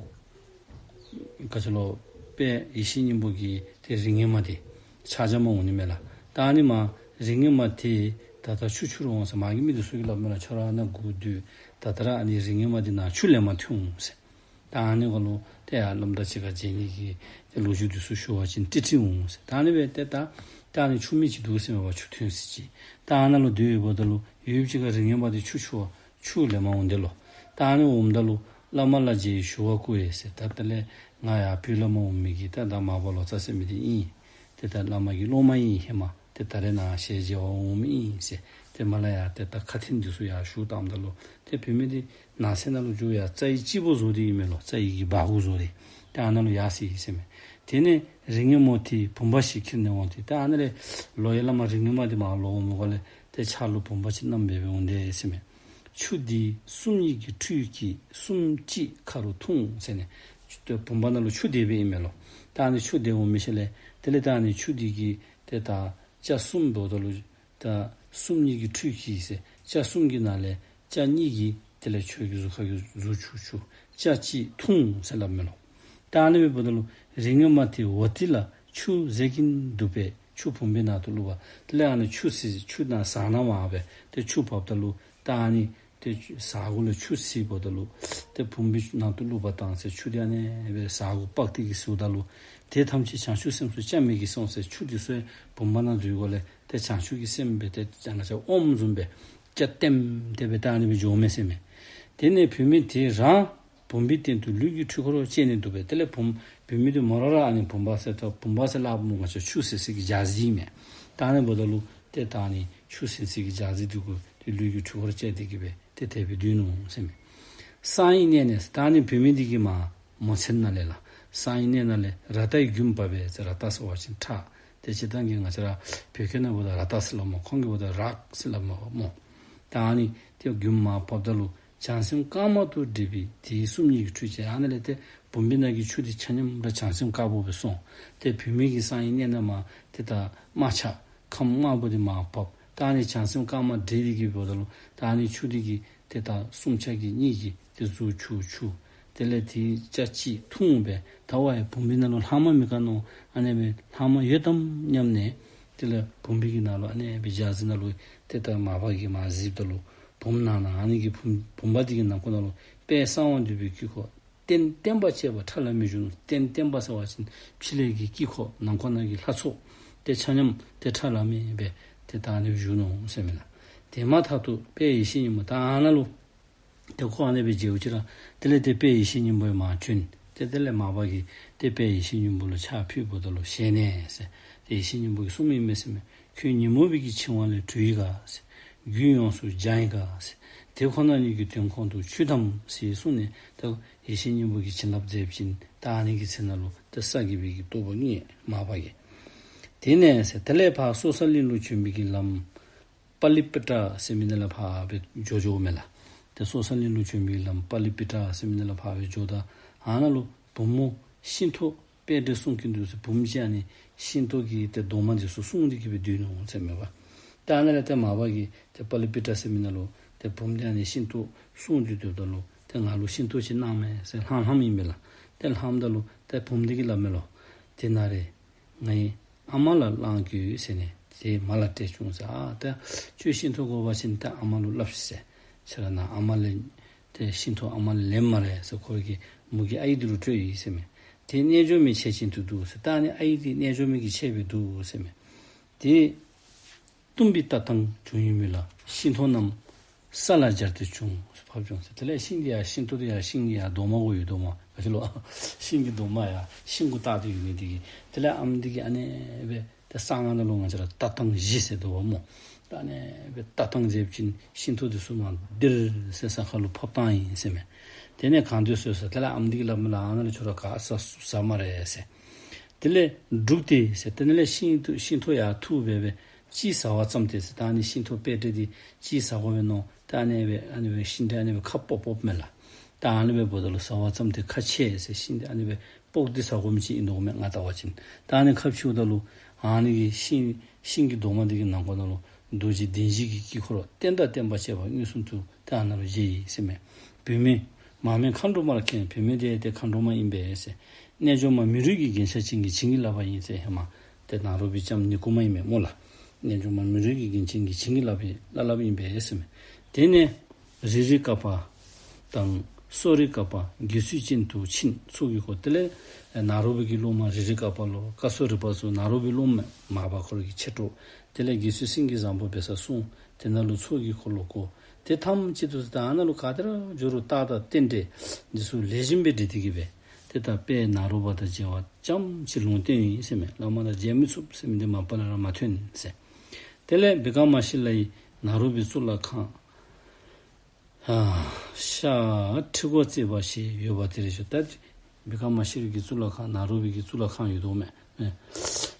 ག་ཅི་ལོ་དཔལ་ཡེ་ཤེས་སྙིང་པོ་གི་ཏེ་རིགས་ངན་མ་འདི་ཕྱག་བྱ་མ་འོང་ནི་མས་ལགས། ད་ཨ་ནི་མར་རིགས་ངན་མ་དེ་ད་ད་ཆུ་འཁྱུ་རུང་ཟེར་མ་གི་མི་འདི་ཚུ་གིས་སླབ་མས་ལགས། ཁྱོད་ར་ནཱ་སྒུག་སྡོད། ད་ད་ར་ཨ་ནི་རིགས་ངན་མ་འདི་ནཱ་ཆུ་ལེན་པར་འཐོན་འོང་ཟེར། ད་ཨ་ནི་གུ་ལུ་ཏེ་ཡར་བླམ་དང་གཅིག་ཁར་མཇལ་ནི་གི་ཏེ་ལོ་རྒྱུས་འདི་ཚུ་ཞུ་བ་ཅིན་ཏིག་ཏིག་འོང་ཟེར། ད་ཨ་ནི་སྦེ་ཏེ་ད་ད་ཨ་ནི་ཆུ་མིག་ཅིག་འདུག་ཟེར་མས་པ། ཆུ་ཐོན་ས་ཅིག། ད་ཨ་ནཱ་ལུ་སྡོད་ཡོདཔ་ད་ལུ་ཡུདཔ་ཅིག་ཁར་རིགས་ངན་པ་འདི་ཆུ་འཁྱུ་བར་ཆུ་ལེན་པར་འོང་དེས་ལོ། ད་ཨ་ནི་འོངམ་ད་ལུ་བླ་མ་ལ་མཇལ་ཞུ་བར་བསྐུལ་ཡི་ཟེར། ད་དེ་ལས་ང་ཡར་བོད་ལས་མར་འོང་མི་གི་ད་ད་མར་པ་ལོ་ཙཱ་ཟེར་མི་འདི་ཨིན། ཏེ་ད་བླ་མ་གི་སློབ་མ་ཨིན། ཧེ་མ་ཏེ་ད་རེས་ནཱ་ཞལ་མཇལ་བར་འོང་མི་ཨིན་ཟེར། ཏེ་མར་ལས་ཡར་ཏེ་ད་ཁ་འཕྲིན་འདི་ཚུ་ཡར་ཞུ་བཏངམ་ད་ལུ་ཏེ་བུད་མེད་འདི་ནགས་གསེབ་ནང་ལུ་འགྱོ་ཡར་རྩྭ་ཡི་སྤྱིལ་པོ་བཟོ་སྟེ་ཨིན་མས་ལོ། རྩྭ་ཡི་གི་སྦ་གུར་བཟོ་སྟེ་ཏེ་ཨ་ནཱ་ལུ་ཡར་སོ་ཡི་ཟེར་མས། དེ་ནས་རིགས་ངན་མོ་དེས་བུམ་པ་ཞིག་ཁྱེར་ནས་འོང་སྟེ། ཏེ་ཨ་ནཱ་ལས་ལོག་ཡར་བླ་མ་རིགས་ངན་མ་འདི་མར་ལོག་འོང་མི་གུ་ལས་ཏེ་ཕྱག་ལུ་བུམ་པ་ཅིག་བསྣམས་སྦེ་སྦེ་འོང་དེས་ཟེར་མས། ཆུ་འདི་སུམ་གཉིས་ཀྱི་ཁྲུས་ཀྱིས་སུམ་གཅིག་ཁ་རུ་འཐུང་ཟེར་ནས། ཏེ་བུམ་པ་ནང་ལུ་ཆུ་དེ་སྦེ་ཨིན་མས་ལོ། ད་ཨ་ནི་ཆུ་དེ་འོང་མི་ཤུལ་ལས་དེ་ལས་ད་ཨ་ནི་ཆུ་འདི་གིས་ཏེ་ད་སྐྱ་གསུམ་འབདཝ་ད་ལུ་ད་སུམ་གཉིས་ཀྱི་ཁྲུས་ཀྱིས་ཟེར། སྐྱ་གསུམ་གྱི་ནང་ལས་སྐྱ་གཉིས་ཀྱིས་དེ་ལས་ཁྱོད་ཀྱི་གཟུགས་ཁ་གི་གཟུགས་ཆུ་འཁྱུ། སྐྱ་གཅིག་འཐུང་ཟེར་སླབ་མས་ལོ། ད་ཨ་ནི་སྦེ་འབདཝ་ད་ལུ་རིགས་ངན་མ་དེས་འོ་ཏི་ལ་ཆུ་ཟད་ཀྱིན་འདུག་པས་ཆུ་བུམ་པའི་ནང་དུ་བླུགས་པ། དེ་ལས་ཨ་ནི་ཆུ་ཟད་ཆུ་ནང་ཟག་སྣང་མ་སྦེ་ཏེ་ཆུ་ཕབ་ད་ལུ་ད་ཨ་ནི་ཏེ་ཟག་གུ་ལས་ཆུ་ཟད་འབདཝ་ད་ལུ་ཏེ་བུམ་པའི་ནང་དུ་བླུགས་པ་དང་ཟེར། ཆུ་དེ་ཨ་ནི་སྦེ་ཟག་གུ་དཔག་སྟེ་གི་ཟེརཝ་ད་ལུ་དེ་ཐམས་ཅད་བྱང་ཆུབ་སེམས་སུ་སྐྱབས་མེད་ཀྱི་སོང་ཟེར། ཆུ་དེ་ཚུ་བུམ་པ་ནང་འཛུལ་གུ་ལས་ཏེ་བྱང་ཆུབ་ཀྱི་སེམས་སྦེ་ཏེ་ང་བཅས་ཨོམ་བཟུམ་སྦེ་སྐྱ་ལྟེམ་ལྟེ་སྦེ་ད་ཨ་ནི་སྦེ་འགྱོཝ་མས་ཟེར་མས། དེ་ནས་བུད་མེད་དེ་རང་བུམ་པའི་སྟེང་དུ་ལུས་ཀྱི་འཁྲུལ་འཁོར་བཅས་ནས་འདུག་པས། དེ་ལས་བུམ་བུད་མེད་དེ་མོ་ར་ར་ཨ་ནི་བུམ་པ་ཟེར་ད་བུམ་པ་ཟེར་སླབ་མོ་ང་བཅས་ཆུ་ཟད་ས་གི་ཇ་ཟིལ་མས། ད་ཨ་ནི་འབདཝ་ད་ལུ་ཏེ་ད་ཨ་ནི་ཆུ་ཟད་ས་གི་ཇ་ཟིལ་འདི་གུ་ཏེ་ལུས་ཀྱི་འཁྲུལ་འཁོར་བཅས་ཏེ་གི་སྦེ་ཏེ་དེ་སྦེ་སྡོད་ནུག་ཟེར་མས། གསང་བའི་གནས་ནས་ད་ཨ་ནི་བུད་མེད་འདི་གིས་མར་མོ་མཚན་ནང་ལས་ལགས། གསང་བའི་གནས་ནང་ལས་རཀྟའི་རྒྱུན་བབས་པས་ཟེར། རཀྟ་ཟེར་བ་ཅིན་ཁྲག། ཏེ་སྤྱིར་བཏང་གི་ང་བཅས་ར་བོད་སྐད་ནང་འབདཝ་ད་རཀྟ་ཟེར་སླབ་མོ། ཁོང་གིས་འབདཝ་ད་རཀ་ཟེར་སླབ་མོ་སྨོ། ད་ཨ་ནི་ཏེ་རྒྱུན་མར་བབས་ད་ལུ་བྱང་སེམས་དཀར་དམར་དུ་འདྲེས་པའི་དེའི་སུམ་གཉིས་ཀྱི་འཁྲུལ་བཅས། ཨ་ནཱ་ལས་ཏེ་བུམ་པའི་ནང་གི་ཆུ་དེ་ཆ་མཉམ་ར་བྱང་སེམས་དཀར་པོ་སྦེ་སོང་། ཏེ་བུད་མེད་ཀྱི་གསང་བའི་གནས་ནང་མར་ཏེ་ད་དམར་ཆ་ཁམས་དམར་པོ་དེ་མར་བབས། ད་ཨ་ནི་བྱང་སེམས་དཀར་དམར་འདྲེས་ཏེ་གི་འབདཝ་ད་ལུ་ད་ཨ་ནི་ཆུ་དེ་གིས་ཏེ་ད་སུམ་ཆ་གི་གཉིས་ཀྱིས་ཏེ་གཟུགས་འཁྱུ་འཁྱུ། དེ་ལས་དེ་སྐྱ་གཅིག་འཐུང་སྦེ་ད་ཝའི་བུམ་པའི་ནང་ལུ་ལྷག་མ་མེད་ག་མནོ། ཨ་ནི་སྦེ་ལྷག་མ་ཡོད་དམ་སྙམ་ནས་དེ་ལས་བུམ་པའི་གི་ནང་ལུ་ཨ་ནི་སྦེ་ཇ་ཟིལ་ནང་ལུ་ཏེ་ད་མར་པ་གིས་མར་གཟིགསཔ་ད་ལུ་བུམ་ནང་ན་ཨ་ནི་གི་བུམ་བུམ་པ་དེ་གི་ནང་ཁོག་ནང་ལུ་དཔལ་གསང་བ་འདུས་པའི་དཀྱིལ་འཁོར་རྟེན་བརྟེན་པ་བཅས་པ་ཁྲ་ལམ་མེ་བཞུགས་ནུག། རྟེན་བརྟེན་པ་ཟེར་བ་ཅིན་ཕྱི་ལས་ཀྱི་དཀྱིལ་འཁོར་ནང་ཁོག་ནང་གི་ལྷ་ཚོགས་ཏེ་ཆ་མཉམ་ཏེ་ཁྲ་ལམ་མེ་སྦེ་ཏེ་ད་ཨ་ནི་བཞུགས་ནུག་ཟེར་མས་ལགས། དེ་མ་ཐག་ཏུ་དཔལ་ཡེ་ཤེས་སྙིང་པོ་ད་ཨ་ནཱ་ལུ་ ཏེ་ཁོ་ཨ་ནི་སྦེ་མཇལཝ་ཅིག་ར་དེ་ལས་ཏེ་དཔལ་ཡེ་ཤེས་སྙིང་པོ་མར་བྱོན། ཏེ་དེ་ལས་མར་པ་གིས་ཏེ་དཔལ་ཡེ་ཤེས་སྙིང་པོ་ལུ་ཕྱག་ཕུལཝ་ད་ལུ་ཞལ་ནས་ཟེར། ཏེ་ཡེ་ཤེས་སྙིང་པོ་གིས་གསུངམ་ཨིན་མས་ཟེར་མས། ཁྱོད་ཉོན་མོངས་པའི་གི་འཆིང་བ་ལས་གྲོལ་ཡི་ག་ཟེར། རྒྱུད་ཡོངས་སུ་སྦྱངས་ཡི་ག་ཟེར། དེ་ཁོ་ན་ཉིད་ཀྱི་དོན་ཁོང་དུ་ཆུད་དམ་ཟེར་གསུངས་ནས། ད་ཡེ་ཤེས་སྙིང་པོ་གིས་བྱིན་རླབས་མཛདཔ་ཅིག་ད་ཨ་ནི་གི་ཚེ་ན་ལུ་ད་ས་གི་པའི་གི་རྟོགས་པ་རྙེད་མར་པ་གིས། དེ་ནས་ཟེར་དེ་ལས་ཕར་སོ་ས་གླིང་ལུ་བྱོན་པའི་གི་ལམ་པ་ལི་པི་ཏྲ་ཟེར་མི་ནང་ལས་ཕར་སྦེ་འགྱོ་འགྱོཝ་མས་ལགས། ཏེ་སོ་ས་གླིང་ལུ་བྱོན་པའི་གི་ལམ་པ་ལི་པི་ཏྲ་ཟེར་མི་ནང་ལས་ཕར་སྦེ་འགྱོཝ་ད་ཨ་ནཱ་ལུ་བུམོ་ཤིང་ཐོག་པཎྜི་ཏ་སྲུང་གིན་འདུག་ཟེར། བུམོ་ཅིག་ཨ་ནི་ཤིང་ཐོག་གི་ཏེ་རྡོག་མ་འདི་ཚུ་སྲུང་སྟེ་གི་སྦེ་སྡོད་ནུག་ཟེར་མས་པ། ཏེ་ཨ་ནཱ་ལས་ཏེ་མར་པ་གིས་ཏེ་པ་ལི་པི་ཏྲ་ཟེར་མི་ནང་ལུ་ཏེ་བུམོ་འདི་ཨ་ནི་ཤིང་ཐོག་སྲུང་སྟེ་སྡོདཔ་ད་ལུ་ཏེ་ང་ལུ་ཤིང་ཐོག་ཅིག་གནང་མས་ཟེར་ལྷངམ་ལྷངམ་ཨིན་པས་ལགས། ཏེ་ལྷངམ་ད་ལུ་ཏེ་བུམོ་འདི་གིས་སླབ་མས་ལོ། དེ་ན་རེ་ངའི་ཨ་མ་ལ་གླང་གོས་ཟེར་ནས་ཏེ་མ་ལ་སྤྲད་བྱུང་ཟེར། ཨ་ད་ཁྱོད་ཤིང་ཐོག་དགོ་པ་ཅིན་ད་ཨ་མ་ལུ་སླབ་ཤིག་ཟེར། ཁྱོད་ར་ནཱ་ཨ་མ་ལས་ཏེ་ཤིང་ཐོག་ཨ་མ་ལས་ལེན་སྨ་རེ་ཟེར། ཁོ་ར་གི་མོ་གི་ཨའི་འདི་ལུ་སྤྲོད་ཡི་ཟེར་མས། དེ་རྣལ་འབྱོར་མའི་ཆས་ཅན་དུ་འདུག་ཟེར། ད་ཨ་ནི་ཨའི་འདི་རྣལ་འབྱོར་མའི་གི་ཆས་སྦེ་འདུག་ཟེར་མས། དེ་གཏུམ་པའི་ལྟ་སྟངས་བྱུང་ཡི་མོད་ལ་ཤིང་ཐོག་རྣམས་ས་ལ་སྦྱར་ཏེ་བྱུང་ཕབ་བྱུང་ཟེར། དེ་ལས་ཤིང་འདི་ཡང་ཤིང་ཐོག་འདི་ཡང་ཤིང་གི་ཡང་རྡོག་མ་གུ་ཡོད་རྡོག་མ་ག་ཅི་ལོ། ཤིང་གི་རྡོག་མ་ཡང་ཤིང་གུ་བཏགས་ཏེ་ཡོད་མི་འདི་གིས་དེ་ལས་ཨམ་འདི་གིས་ཨ་ནི་སྦེ་ཏེ་གསང་སྔགས་ནང་ལུ་ང་བཅས་ར་ལྟ་སྟངས་བཞི་ཟེར་འདུག་པ་སྨོ། ད་ཨ་ནི་སྦེ་ལྟ་སྟངས་མཛདཔ་ཅིག་ཤིང་ཐོག་འདི་ཚུ་མར་དིར་ཟེར་ས་ཁར་ལུ་ཕབ་བཏང་ཡི་ཟེར་མས། དེ་ནས་གང་འདོད་གསོལ་ཟེར། དེ་ལས་ཨམ་འདི་གིས་སླབ་མས་ལགས། ཨ་ནཱ་ལུ་ཁྱོད་ར་ག་ཟ་ཟ་སྨ་རེ་ཟེར། དེ་ལས་འབྲུག་སྟེ་ཟེར། དེ་ནང་ལས་ཤིང་ཐོག་ཤིང་ཐོག་ཡར་འཐུ་སྦེ་སྦེ་ཅིག་ཟ་བར་བརྩམས་ཏེ་ཟེར། ད་ཨ་ནི་ཤིང་ཐོག་པཎྜི་ཏ་འདི་ཅིག་ཟ་དགོ་པས་མནོ། ད་ཨ་ནི་སྦེ་ཨ་ནི་སྦེ་ཤིང་འདི་ཨ་ནི་སྦེ་ཁ་སྤོབ་སྤོབ་མས་ལགས། ད་ཨ་ནི་སྦེ་འབདཝ་ད་ལུ་ཟ་བར་བརྩམས་ཏེ་ཁ་ཕྱེ་ཟེར། ཤིང་འདི་ཨ་ནི་སྦེ་སྤོག་སྟེ་ཟ་དགོ་མི་ཅིག་ཨིན་དོ་མས་ང་བལྟ་བ་ཅིན། ད་ཨ་ནི་ཁ་ཕྱེཝ་ད་ལུ་ཨ་ནི་གི་ཤིང་ཤིང་གི་རྡོག་མ་འདི་གི་ནང་ཁོག་ནང་ལུ་རྡོ་རྗེ་གདན་བཞི་གི་དཀྱིལ་འཁོར་རྟེན་དང་བརྟེན་པ་བཅས་པ་མངོན་སུམ་དུ་ད་ཨ་ནཱ་ལུ་མཇལ་ཡི་ཟེར་མས། བུད་མེད་མ་སྨད་མཁའ་འགྲོ་མར་མཁྱེན། བུད་མེད་འདི་ཏེ་མཁའ་འགྲོ་མ་ཨིན་པས་ཟེར། རྣལ་འབྱོར་མ་མི་རུས་ཀྱི་རྒྱན་ཆ་ཅན་གྱི་བྱིན་གྱིས་བརླབས་པ་ཡིན་ཟེར། ཧེ་མ་ཏེ་ནཱ་རོ་པའི་ལྕམ་ནི་ཀུ་མ་ཨིན་མས་སྨོ་ལགས། རྣལ་འབྱོར་མ་མི་རུས་ཀྱི་རྒྱན་ཅན་གྱི་བྱིན་གྱིས་བརླབས་པའི་བླ་སླབ་ཨིན་པས་ཟེར་མས། དེ་ནས་རི་རི་ཀ་པ་དང་སོ་རི་ཀ་པ་དགེ་ཚུལ་ཅན་དུ་ཕྱིན། ཚོགས་ཀྱི་འཁོར་དེ་ལས་ནཱ་རོ་པའི་གི་སློབ་མ་རི་རི་ཀ་པ་ལོ་ཀ་སོ་རི་པ་ཚུ་ནཱ་རོ་པའི་སློབ་མ་མར་པ་ཁོ་ར་གི་མཆེད་གྲོགས། དེ་ལས་དགེ་ཚུལ་སེང་གེ་བཟང་པོ་འབད་ས་སོང་། དེ་ནང་ལུ་ཚོགས་ཀྱི་འཁོར་ལོ་བསྐོར། དེ་ཐམས་ཅད་དུ་ད་ཨ་ནཱ་ལུ་ག་དེ་ར་འགྱོ་རུང་རྟགས་དང་རྟེན་འབྲེལ་འདི་ཚུ་ལེགས་ཤོམ་སྦེ་འགྲིག་སྟེ་གི་སྦེ་ཏེ་ད་དཔལ་ནཱ་རོ་པ་དང་མཇལ་བ་ཙམ་ཅིག་ལུང་བསྟན་ཡི་ཟེར་མས། བླ་མ་དང་མཇལ་མི་ཚུགས་ཟེར་མི་འདི་མ་པ་ལས་ར་མ་ཐོན་ཟེར། དེ་ལས་བི་ཀ་མ་ཤི་ལ་ཡི་ནཱ་རོ་པའི་གཙུག་ལག་ཁང་ཨ་ཤར་ཁྲི་སྐོར་བརྩེགས་པ་ཞིག་ཡོད་པ་དེར་བཞུགས། ད་བི་ཀ་མ་ཤི་ལ་གི་གཙུག་ལག་ཁང་ནཱ་རོ་པའི་གི་གཙུག་ལག་ཁང་ཡོད་དོ་མས། ཨེ་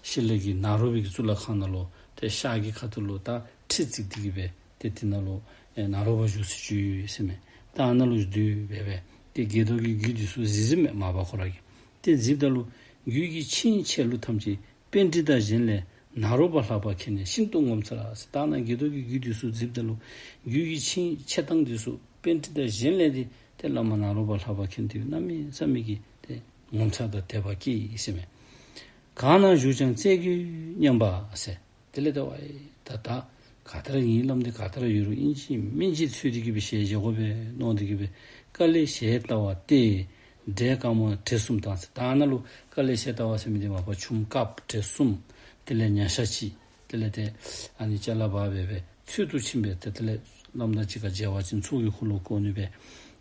ཤི་ལ་གི་ནཱ་རོ་པའི་གི་གཙུག་ལག་ཁང་ནང་ལུ་ཏེ་ཤར་གྱི་ཁ་ཐུག་ལུ་ད་ཁྲི་བརྩིགས་ཏེ་གི་སྦེ་ཏེ་དེ་ནང་ལུ་ཨེ་ནཱ་རོ་པ་བཞུགས་ས་ཅིག་ཡོད་ཟེར་མས། ད་ཨ་ནཱ་ལུ་སྡོད་སྦེ་སྦེ་ཏེ་དགྱེས་རྡོར་གྱི་རྒྱུད་འདི་ཚུ་གཟིགས་གཟིགསཔ་མས་མར་པ་ཁོ་ར་གིས། ཏེ་གཟིགསཔ་ད་ལུ་རྒྱུད་ཀྱི་ཆིངས་འཆད་ལུགས་ཐམས་ཅད་པཎྜི་ཏ་གཞན་ལས་ནཱ་རོ་པ་ལྷག་པར་མཁྱེན་ནས་ཤིན་ཏུ་ངོ་མཚར་ཟེར། ད་ནཱ་དགྱེས་རྡོར་གྱི་རྒྱུད་འདི་ཚུ་གཟིགསཔ་ད་ལུ་རྒྱུད་ཀྱི་ཆིངས་འཆད་སྟངས་འདི་ཚུ་པཎྜི་ཏ་གཞན་ལས་ཏེ་ཏེ་བླ་མ་ནཱ་རོ་པ་ལྷག་པར་མཁྱེན་ཏེ་གནམ་མེད་ས་མེད་ཀྱི་ཏེ་ངོ་མཚར་དང་དད་པ་སྐྱེས་ཡི་ཟེར་མས། གང་ན་བཞུགས་ཀྱང་བཙལ་དགོས་སྙམ་པ་ཟེར། དེ་ལས་ད་ཝའི་ད་ད་ག་ཏེ་ར་ཨིན་བླམ་འདི་ག་ཏེ་ར་ཡོད་རུང་ཨིན་ཅི་མིན་ཅི་འཚོལ་ཏེ་གི་སྦེ་ཞལ་མཇལ་དགོ་པས་མནོ་སྟེ་གི་སྦེ་དཀའ་ལས་གཞལ་ལྟ་བ་སྟེ། འབྲས་དཀར་མོ་བྲེ་གསུམ་དང་ཟེར། ད་ནཱ་ལུ་དཀའ་ལས་གཞལ་ལྟ་བ་ཟེར་མི་འདི་མ་པ་ཆུམ་དཀརཔོ་བྲེ་གསུམ། དེ་ལས་ཉ་ཤ་གཅིག། དེ་ལས་ཏེ་ཨ་ནི་ཅ་ལ་འབག་སྦེ་སྦེ་འཚོལ་དུ་ཕྱིན་པས། ཏེ་དེ་ལས་བླམ་དང་གཅིག་ཁར་མཇལ་བ་ཅིན་ཚོགས་ཀྱི་འཁོར་ལོ་བསྐོར་ནི་སྦེ་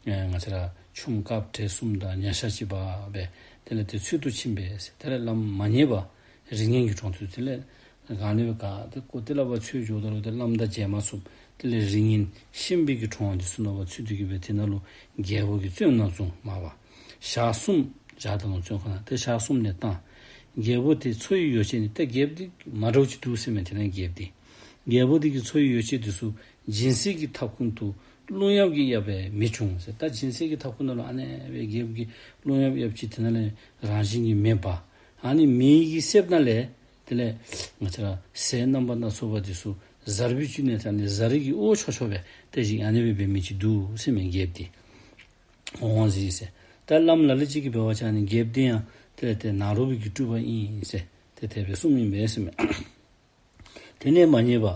ཨེ་ང་བཅས་ར་ཆུམ་དཀརཔོ་བྲེ་གསུམ་དང་ཉ་ཤ་གཅིག་འབག་སྦེ་དེ་ལས་ཏེ་འཚོལ་དུ་ཕྱིན་པས། དེ་ལས་བླམ་མ་རྙེད་པར་རིགས་ངན་གྱི་གྲོང་དུ། དེ་ལས་ག་ནི་སྦེ་ག་ཏེ་ཀོ་ཏེ་ལས་ཕར་འཚོལ་འགྱོཝ་ད་ལུ་ཏེ་བླམ་དང་མཇལ་མ་ཚུགས། དེ་ལས་རིགས་ངན་ཤན་པའི་གི་གྲོང་འདི་ཚུ་ནང་ཕར་འཚོལ་ཏེ་གི་སྦེ་དེ་ནང་ལུ་རྒྱལ་པོ་གི་བཙོན་ནང་བཟུང་མར་པ། ཞག་གསུམ་བཞག་དང་བཙོན་ཁང་ནང་ཏེ་ཞག་གསུམ་ནས་བཏང་། རྒྱལ་པོ་དེ་འཚོ་བའི་ཡོ་བྱད་ནི། ཏེ་རྒྱལཔོ་འདི་མ་འདྲཝ་ཅིག་འདུག་ཟེར་མས། དེ་ནང་རྒྱལཔོ་འདི་རྒྱལ་པོ་འདི་གི་འཚོ་བའི་ཡོ་བྱད་འདི་ཚུ་སྦྱིན་སྲེག་གི་ཐབ་ཁུང་དུ་རླུང་གཡབ་ཀྱི་གཡབ་པས་མི་བྱུང་ཟེར། ད་སྦྱིན་སྲེག་གི་ཐབ་ཁུང་ནང་ལུ་ཨ་ནེ་སྦེ་རྒྱལཔོ་གིས་རླུང་གཡབ་གཡབ་ཅི་དེ་ནང་ལས་རང་བཞིན་གྱིས་མེ་འབར། ཨ་ནི་མེ་གི་སེརཔོ་ནང་ལས་དེ་ལས་ང་བཅས་ར་ཟས་རྣམ་པ་སྣ་ཚོགས་པ་འདི་ཚུ་གཟར་བུ་ཅིག་ནས་ད་ནི་གཟར་རི་གི་འོ་ཆོག་ཆོག་སྦེ་ཏེ་ཅིག་ཨ་ནེ་སྦེ་འབད་མི་ཅིག་འདུག་ཟེར་མས་རྒྱལཔོ་འདི། འོང་གཟིགས་ཟེར། ད་བླམ་ལ་ལུ་ཅིག་གིས་འབད་བ་ཅིན་ཨ་ནི་རྒྱལཔོ་འདི་ཡང་དེ་ལས་ཏེ་ནཱ་རོ་པའི་གི་སྤྲུལ་པ་ཨིན་ཟེར་ཏེ་དེ་སྦེ་གསུངམ་ཨིན་པས་ཟེར་མས། དེ་ནས་མ་རྙེད་པ་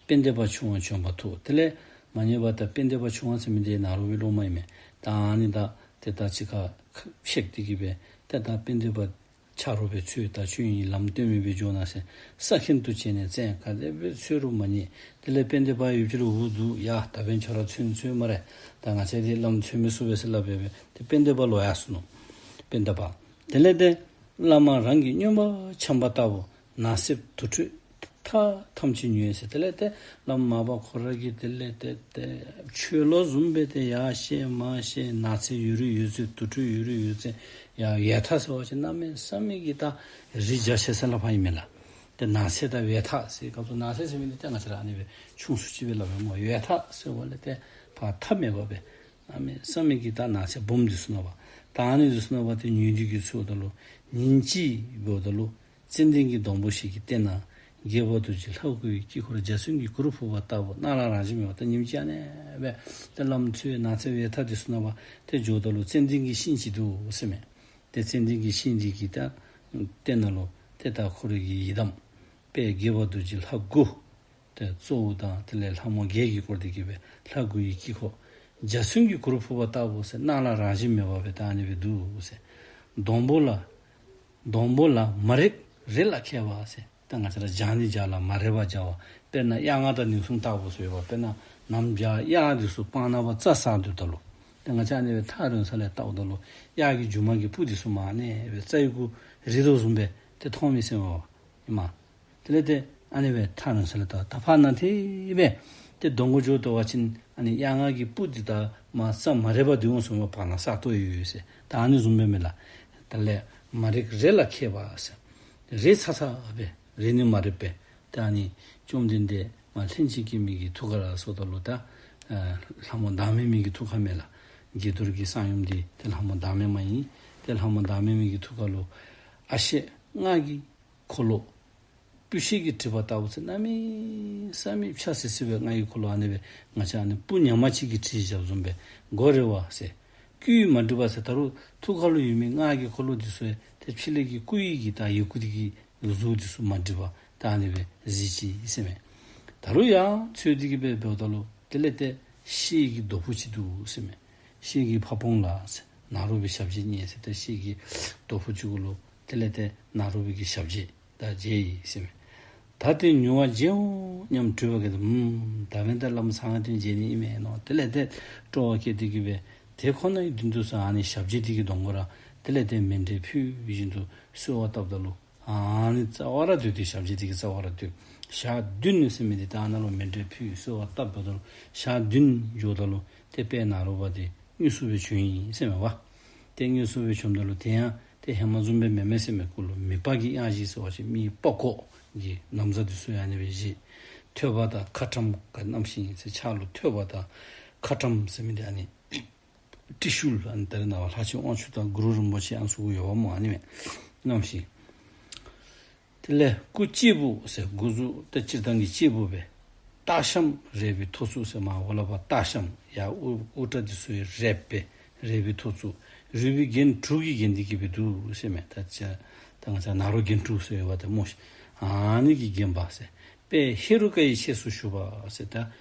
དཔལ་ལྡན་པ་ཆུང་བ་བྱོན་པ་ཐུག། དེ་ལས་མ་རྙེད་པ་དང་དཔལ་ལྡན་པ་ཆུང་བ་ཟེར་མི་འདི་ནཱ་རོ་པའི་སློབ་མ་ཨིན་མས། ད་ཨ་ནི་ད་ཏེ་ད་གཅིག་ཁར་གཤེགས་ཏེ་གི་སྦེ་ཏེ་ད་དཔལ་ལྡན་པ་ ཆ་རོགས་སྦེ་འཚོལ། ད་ཁྱོད་ཨིན་ལམ་སྟོན་མི་སྦེ་འགྱོ་གནང་ཟེར། ས་ཁྱིམ་དུ་བྱོན་ནས་བཙལ། ག་དེ་སྦེ་འཚོལ་རུང་མ་རྙེད། དེ་ལས་དཔལ་ལྡན་འབངས་ཡུལ་གྱི་ལུ་འུ་སྡུག་ཡ། ད་འབདན་ཁྱོད་ར་ཚུན་ཚོད་སྨ་རེ། ད་ང་བཅས་འདི་ལམ་འཚོལ་མི་ཚུགས་པས་ཟེར་སླབ་སྦེ་སྦེ་ཏེ་དཔལ་ལྡན་འབངས་ལོག་ཡར་སོ་ནུག། དཔལ་ལྡན་འབངས། དེ་ལས་ཏེ་བླ་མ་རང་གི་སྨྱོན་པ་འཆམ་པ་ལྟ་བུ་ནགས་གསེབ་དུར་ཁྲོད་མཐའ་ཐམས་ཅད་ཉུལ་ཟེར། དེ་ལས་ཏེ་བླམ་མར་པ་ཁོ་ར་གིས་དེ་ལས་ཏེ་ཏེ་འཆོལ་ལོ་བཟུམ་སྦེ་ཏེ་ཡར་བཤལ་མར་བཤལ། ནགས་ཚལ་ཡོད་རིགས་ཡོད་ཚད་དུར་ཁྲོད་ཡོད་རིགས་ཡོད་ཚད་ཡར་ཡལ་ཐལ་ཟེར་བ་ཅིན་གནམ་མེད་ས་མེད་ཀྱི་ད་རི་རྒྱ་ཆེ་ས་ལུ་ཕར་ཨིན་མས་ལགས། ཏེ་ནགས་ཚལ་དང་ཡལ་ཐལ་ཟེར་སྐབས་སུ་ནགས་ཚལ་ཟེར་མི་འདི་ཏེ་ང་བཅས་ར་ཨ་ནི་སྦེ་ཆུང་སུ་ཅིག་སྦེ་སླབ་མས་སྨོ། ཡལ་ཐལ་ཟེར་བ་ལས་ཏེ་ཕར་མཐའ་མེད་པ་སྦེ་གནམ་མེད་ས་མེད་ཀྱི་ད་ནགས་ཚལ་སྦོམ་འདི་ཚུ་ནང་པ། ད་ཨ་ནི་འདི་ཚུ་ནང་པ་ཏེ་ཉུལ་ཏེ་གི་ཚུར་འོངམ་ད་ལུ་ཉིན་གཅིག་འབདཝ་ད་ལུ་ཙན་དན་གྱི་སྡོང་པོ་ཞིག་གི་སྟེང་ན་རྒྱལ་བ་རྡོ་རྗེ་ལྷ་དགུ་ཡི་དཀྱིལ་འཁོར་འཇའ་ཚོན་གྱི་གུར་ཕུབ་པ་ལྟ་བུ་སྣང་ལ་རང་བཞིན་མེད་པ། ད་ཉིནམ་གཅིག་ཨ་ནི་སྦེ་ཏེ་ལམ་འཚོལ་ནགས་ཚལ་ཡལ་ཐལ་འདི་ཚུ་ནང་པ་ཏེ་འགྱོཝ་ད་ལུ་ཙན་དན་གྱི་ཤིང་ཅིག་འདུག་ཟེར་མས། ཏེ་ཙན་དན་གྱི་ཤིང་འདི་གི་ད་སྟེང་ན་ལུ་ཏེ་ད་ཁོ་རའི་གི་ཡི་དམ་དཔལ་རྒྱལ་བ་རྡོ་རྗེ་ལྷ་དགུ་ཏེ་གཙོ་བོ་དང་དེ་ལས་ལྷ་མོ་བརྒྱད་ཀྱིས་བསྐོར་ཏེ་གི་སྦེ་ལྷ་དགུ་ཡི་དཀྱིལ་འཁོར་འཇའ་ཚོན་གྱི་གུར་ཕུབ་པ་ལྟ་བུ་ཟེར་སྣང་ལ་རང་བཞིན་མེད་པ་སྦེ་ད་ཨ་ནི་སྦེ་འདུག་ཟེར། སྡོང་པོ་ལ་སྡོང་པོ་ལ་མ་རིག་རེ་ལ་མཁས་པ་ཟེར། ད་ང་བཅས་ར་སྦྱང་ནི་སྦྱང་ལ་མ་རེག་པ་སྦྱང་བ། དཔེར་ན་གཡག་རྔ་དང་ནིང་སྲུང་ལྟ་བུ་ཟེར་བ། དཔེར་ན་ནམ་བྱཱར་གཡག་འདི་ཚུ་སྤང་ནང་པ་རྩྭ་ཟ་སྡོདཔ་ད་ལུ་ཏེ་ང་བཅས་ཨ་ནི་སྦེ་ཐག་རིང་ས་ལས་བལྟཝ་ད་ལུ་གཡག་གི་མཇུག་མ་གི་སྤུ་འདི་ཚུ་མར་ཨ་ནི་སྦེ་རྩྭའི་གུ་རིལ་དོ་བཟུམ་སྦེ་ཏེ་མཐོང་མི་ཟེར་མས་པ། ཨིན་མས། དེ་ལས་ཏེ་ཨ་ནི་སྦེ་ཐག་རིང་ས་ལས་བལྟ། ད་ཕར་ནཱ་དེ་སྦེ་ཏེ་སྡོང་གུ་འགྱོ་དོ་བ་ཅིན་ཨ་ནི་གཡག་རྔ་གི་སྤུ་འདི་ད་མར་རྩྭ་མ་རེག་པར་སྡོད་འོང་ཟེར་མས། བར་ན་ས་སྟོང་ཡོད་ཡོད་ཟེར། ད་ཨ་ནི་བཟུམ་སྦེ་མས་ལགས། དེ་ལས་མ་རིག་རེ་ལ་མཁས་པ་ཟེར། རེག་ཚར་ཚརཝ་སྦེ་རེག་ནི་མ་རིག་པས། ད་ཨ་ནི་བཅོམ་ལྡན་འདས་མ་ལྷན་ཅིག་སྐྱེས་མའི་གི་ཐུགས་ཀར་ཟེརཝ་ད་ལུ་ད་ཨ་ལྷ་མོ་བདག་མེད་མའི་གི་ཐུགས་ཀར་མས་ལགས། དགྱེས་རྡོར་གྱི་གསང་ཡུམ་འདི་ཏེ་ལྷ་མོ་བདག་མེད་མ་ཨིན། ཏེ་ལྷ་མོ་བདག་མེད་མའི་གི་ཐུགས་ཀར་ལུ་ཨ་ཤད་རྔ་གི་འཁོར་ལོ་སྤུ་ཤད་ཀྱིས་བྲིས་པ་ལྟ་བུ་ཟེར་གནམ་མེད་ས་མེད་ཕྱ་སི་སི་སྦེ་རྔ་གི་འཁོར་ལོ་ཨ་ནི་སྦེ་ང་བཅས་ཨ་ནི་སྤུ་ཉག་མ་ཅིག་གིས་བྲིས་བཞགཔ་བཟུམ་སྦེ་མགོ་རིལ་བ་ཟེར། སྐུ་ཡིས་མ་བྲིས་པ་ཟེར། ད་རུང་ཐུགས་ཀར་ལུ་ཡོད་མི་རྔ་གི་འཁོར་ལོ་འདི་ཚུ་ཡང་ཏེ་ཕྱི་ལས་ཀྱི་སྐུ་ཡི་གི་ད་ཡི་གུ་འདི་གིས་གཟུགས་འདི་ཚུ་མ་བྲིས་པར་ད་ཨ་ནི་སྦེ་གཟིགས་ཅི་ཟེར་མས། ད་རུང་ཡང་འཚོལ་ཏེ་གི་སྦེ་འབདཝ་ད་ལུ་དེ་ལས་ཏེ་ཤེལ་གྱི་རྡོ་ཕུང་ཅིག་འདུག་ཟེར་མས། ཤེལ་གྱི་ཕ་བོང་ལ་ཟེར། ནཱ་རོ་པའི་ཞབས་རྗེས་བརྙེས་ཟེར། ཏེ་ཤེལ་གྱི་རྡོ་ཕུང་ཅིག་གུ་ལུ་དེ་ལས་ཏེ་ནཱ་རོ་པའི་གི་ཞབས་རྗེས་ད་མཇལ་ཡི་ཟེར་མས། ད་དེ་མྱུར་བར་མཇལ་འོང་སྙམ་སྤྲོ་བ་སྐྱེས་ཏེ། ཨུམ་ད་འབདན་ད་བླམ་ཚང་དེ་མཇལ་ནི་ཨིན་མས་མནོ། དེ་ལས་ཏེ་སྤྲོ་བ་སྐྱེས་ཏེ་གི་སྦེ་དེ་ཁོ་ནའི་མདུན་དུ་ས་ཨ་ནི་ཞབས་རྗེས་དེ་གི་གདོང་ཁར་དེ་ལས་ཏེ་མཎྜལ་ཕུལ་བཞིན་དུ་གསོལ་བ་བཏབ་ད་ལུ་ཨ་ནི་རྩ་བ་ར་སྡོད་དེ་ཞབས་རྗེས་དེ་གི་རྩ་བ་ར་སྡོད། ཞག་བདུན་ཟེར་མི་འདི་ད་ནཱ་ལུ་མཎྜལ་ཕུལ་གསོལ་བ་བཏབ་པ་ད་ལུ་ཞག་བདུན་འགྱོཝ་ད་ལུ་ཏེ་དཔལ་ནཱ་རོ་པ་དེ་དངོས་སུ་སྦེ་བྱོན་ཡི་ཟེར་མས་པ། ཏེ་དངོས་སུ་སྦེ་བྱོནམ་ད་ལུ་དེ་ཡང་ཏེ་ཧེ་མ་བཟུམ་སྦེ་མེན་མས་ཟེར་མས། སྐུ་ལུ་མི་ལྤགས་ཀྱི་གཡང་གཞི་ཟེར་བ་ཅིན་མི་ལྤགས་ཀོ་གི་ན་བཟའ་འདི་ཚུ་ཡང་ཨ་ནི་སྦེ་བཞེས། ཐོད་པ་དང་ཁ་ཊྭཱཾ་ག་གནམ་ཤིང་ཟེར་ཕྱག་ལུ་ཐོད་པ་དང་ཁ་ཊྭཱཾ་ཟེར་མི་འདི་ཨ་ནི་ཏྲི་ཤཱུལ་ཨ་ནི་ད་རེས་ནངས་པ་ལྷ་ཆེན་དབང་ཕྱུག་དང་གུ་རུ་རིན་པོ་ཆེ་ཨ་ནི་ཚུ་གུ་ཡོདཔ་སྨོ། ཨ་ནི་སྦེ་གནམ་ཤིང་། དེ་ལས་སྐུ་གཅེར་བུ་ཟེར་འགོ་བཙུགས་ཏེ་སྤྱིར་བཏང་གི་གཅེར་བུ་སྦེ། སྟག་ཤམ་རལ་པའི་ཐོར་ཚུགས་ཟེར་མར་འོག་ལས་ཕར་སྟག་ཤམ་ཡར་དབུ་དབུ་སྐྲ་འདི་ཚུ་ཡང་རལ་པའི་རལ་པའི་ཐོར་ཚུགས། རུས་པའི་རྒྱན་དྲུག་གིས་བརྒྱན་ཏེ་གི་སྦེ་འདུག་ཟེར་མས། ད་ཅི་ད་ང་བཅས་ནཱ་རོ་རྒྱན་དྲུག་ཟེར་ཡོདཔ་ད་སྨོ་ཤིག། ཨ་ནི་གིས་བརྒྱན་པ་ཟེར། དཔལ་ཧེ་རུ་ཀ་ཡི་ཆས་སུ་ཞུགས་པ་ཟེར། ད་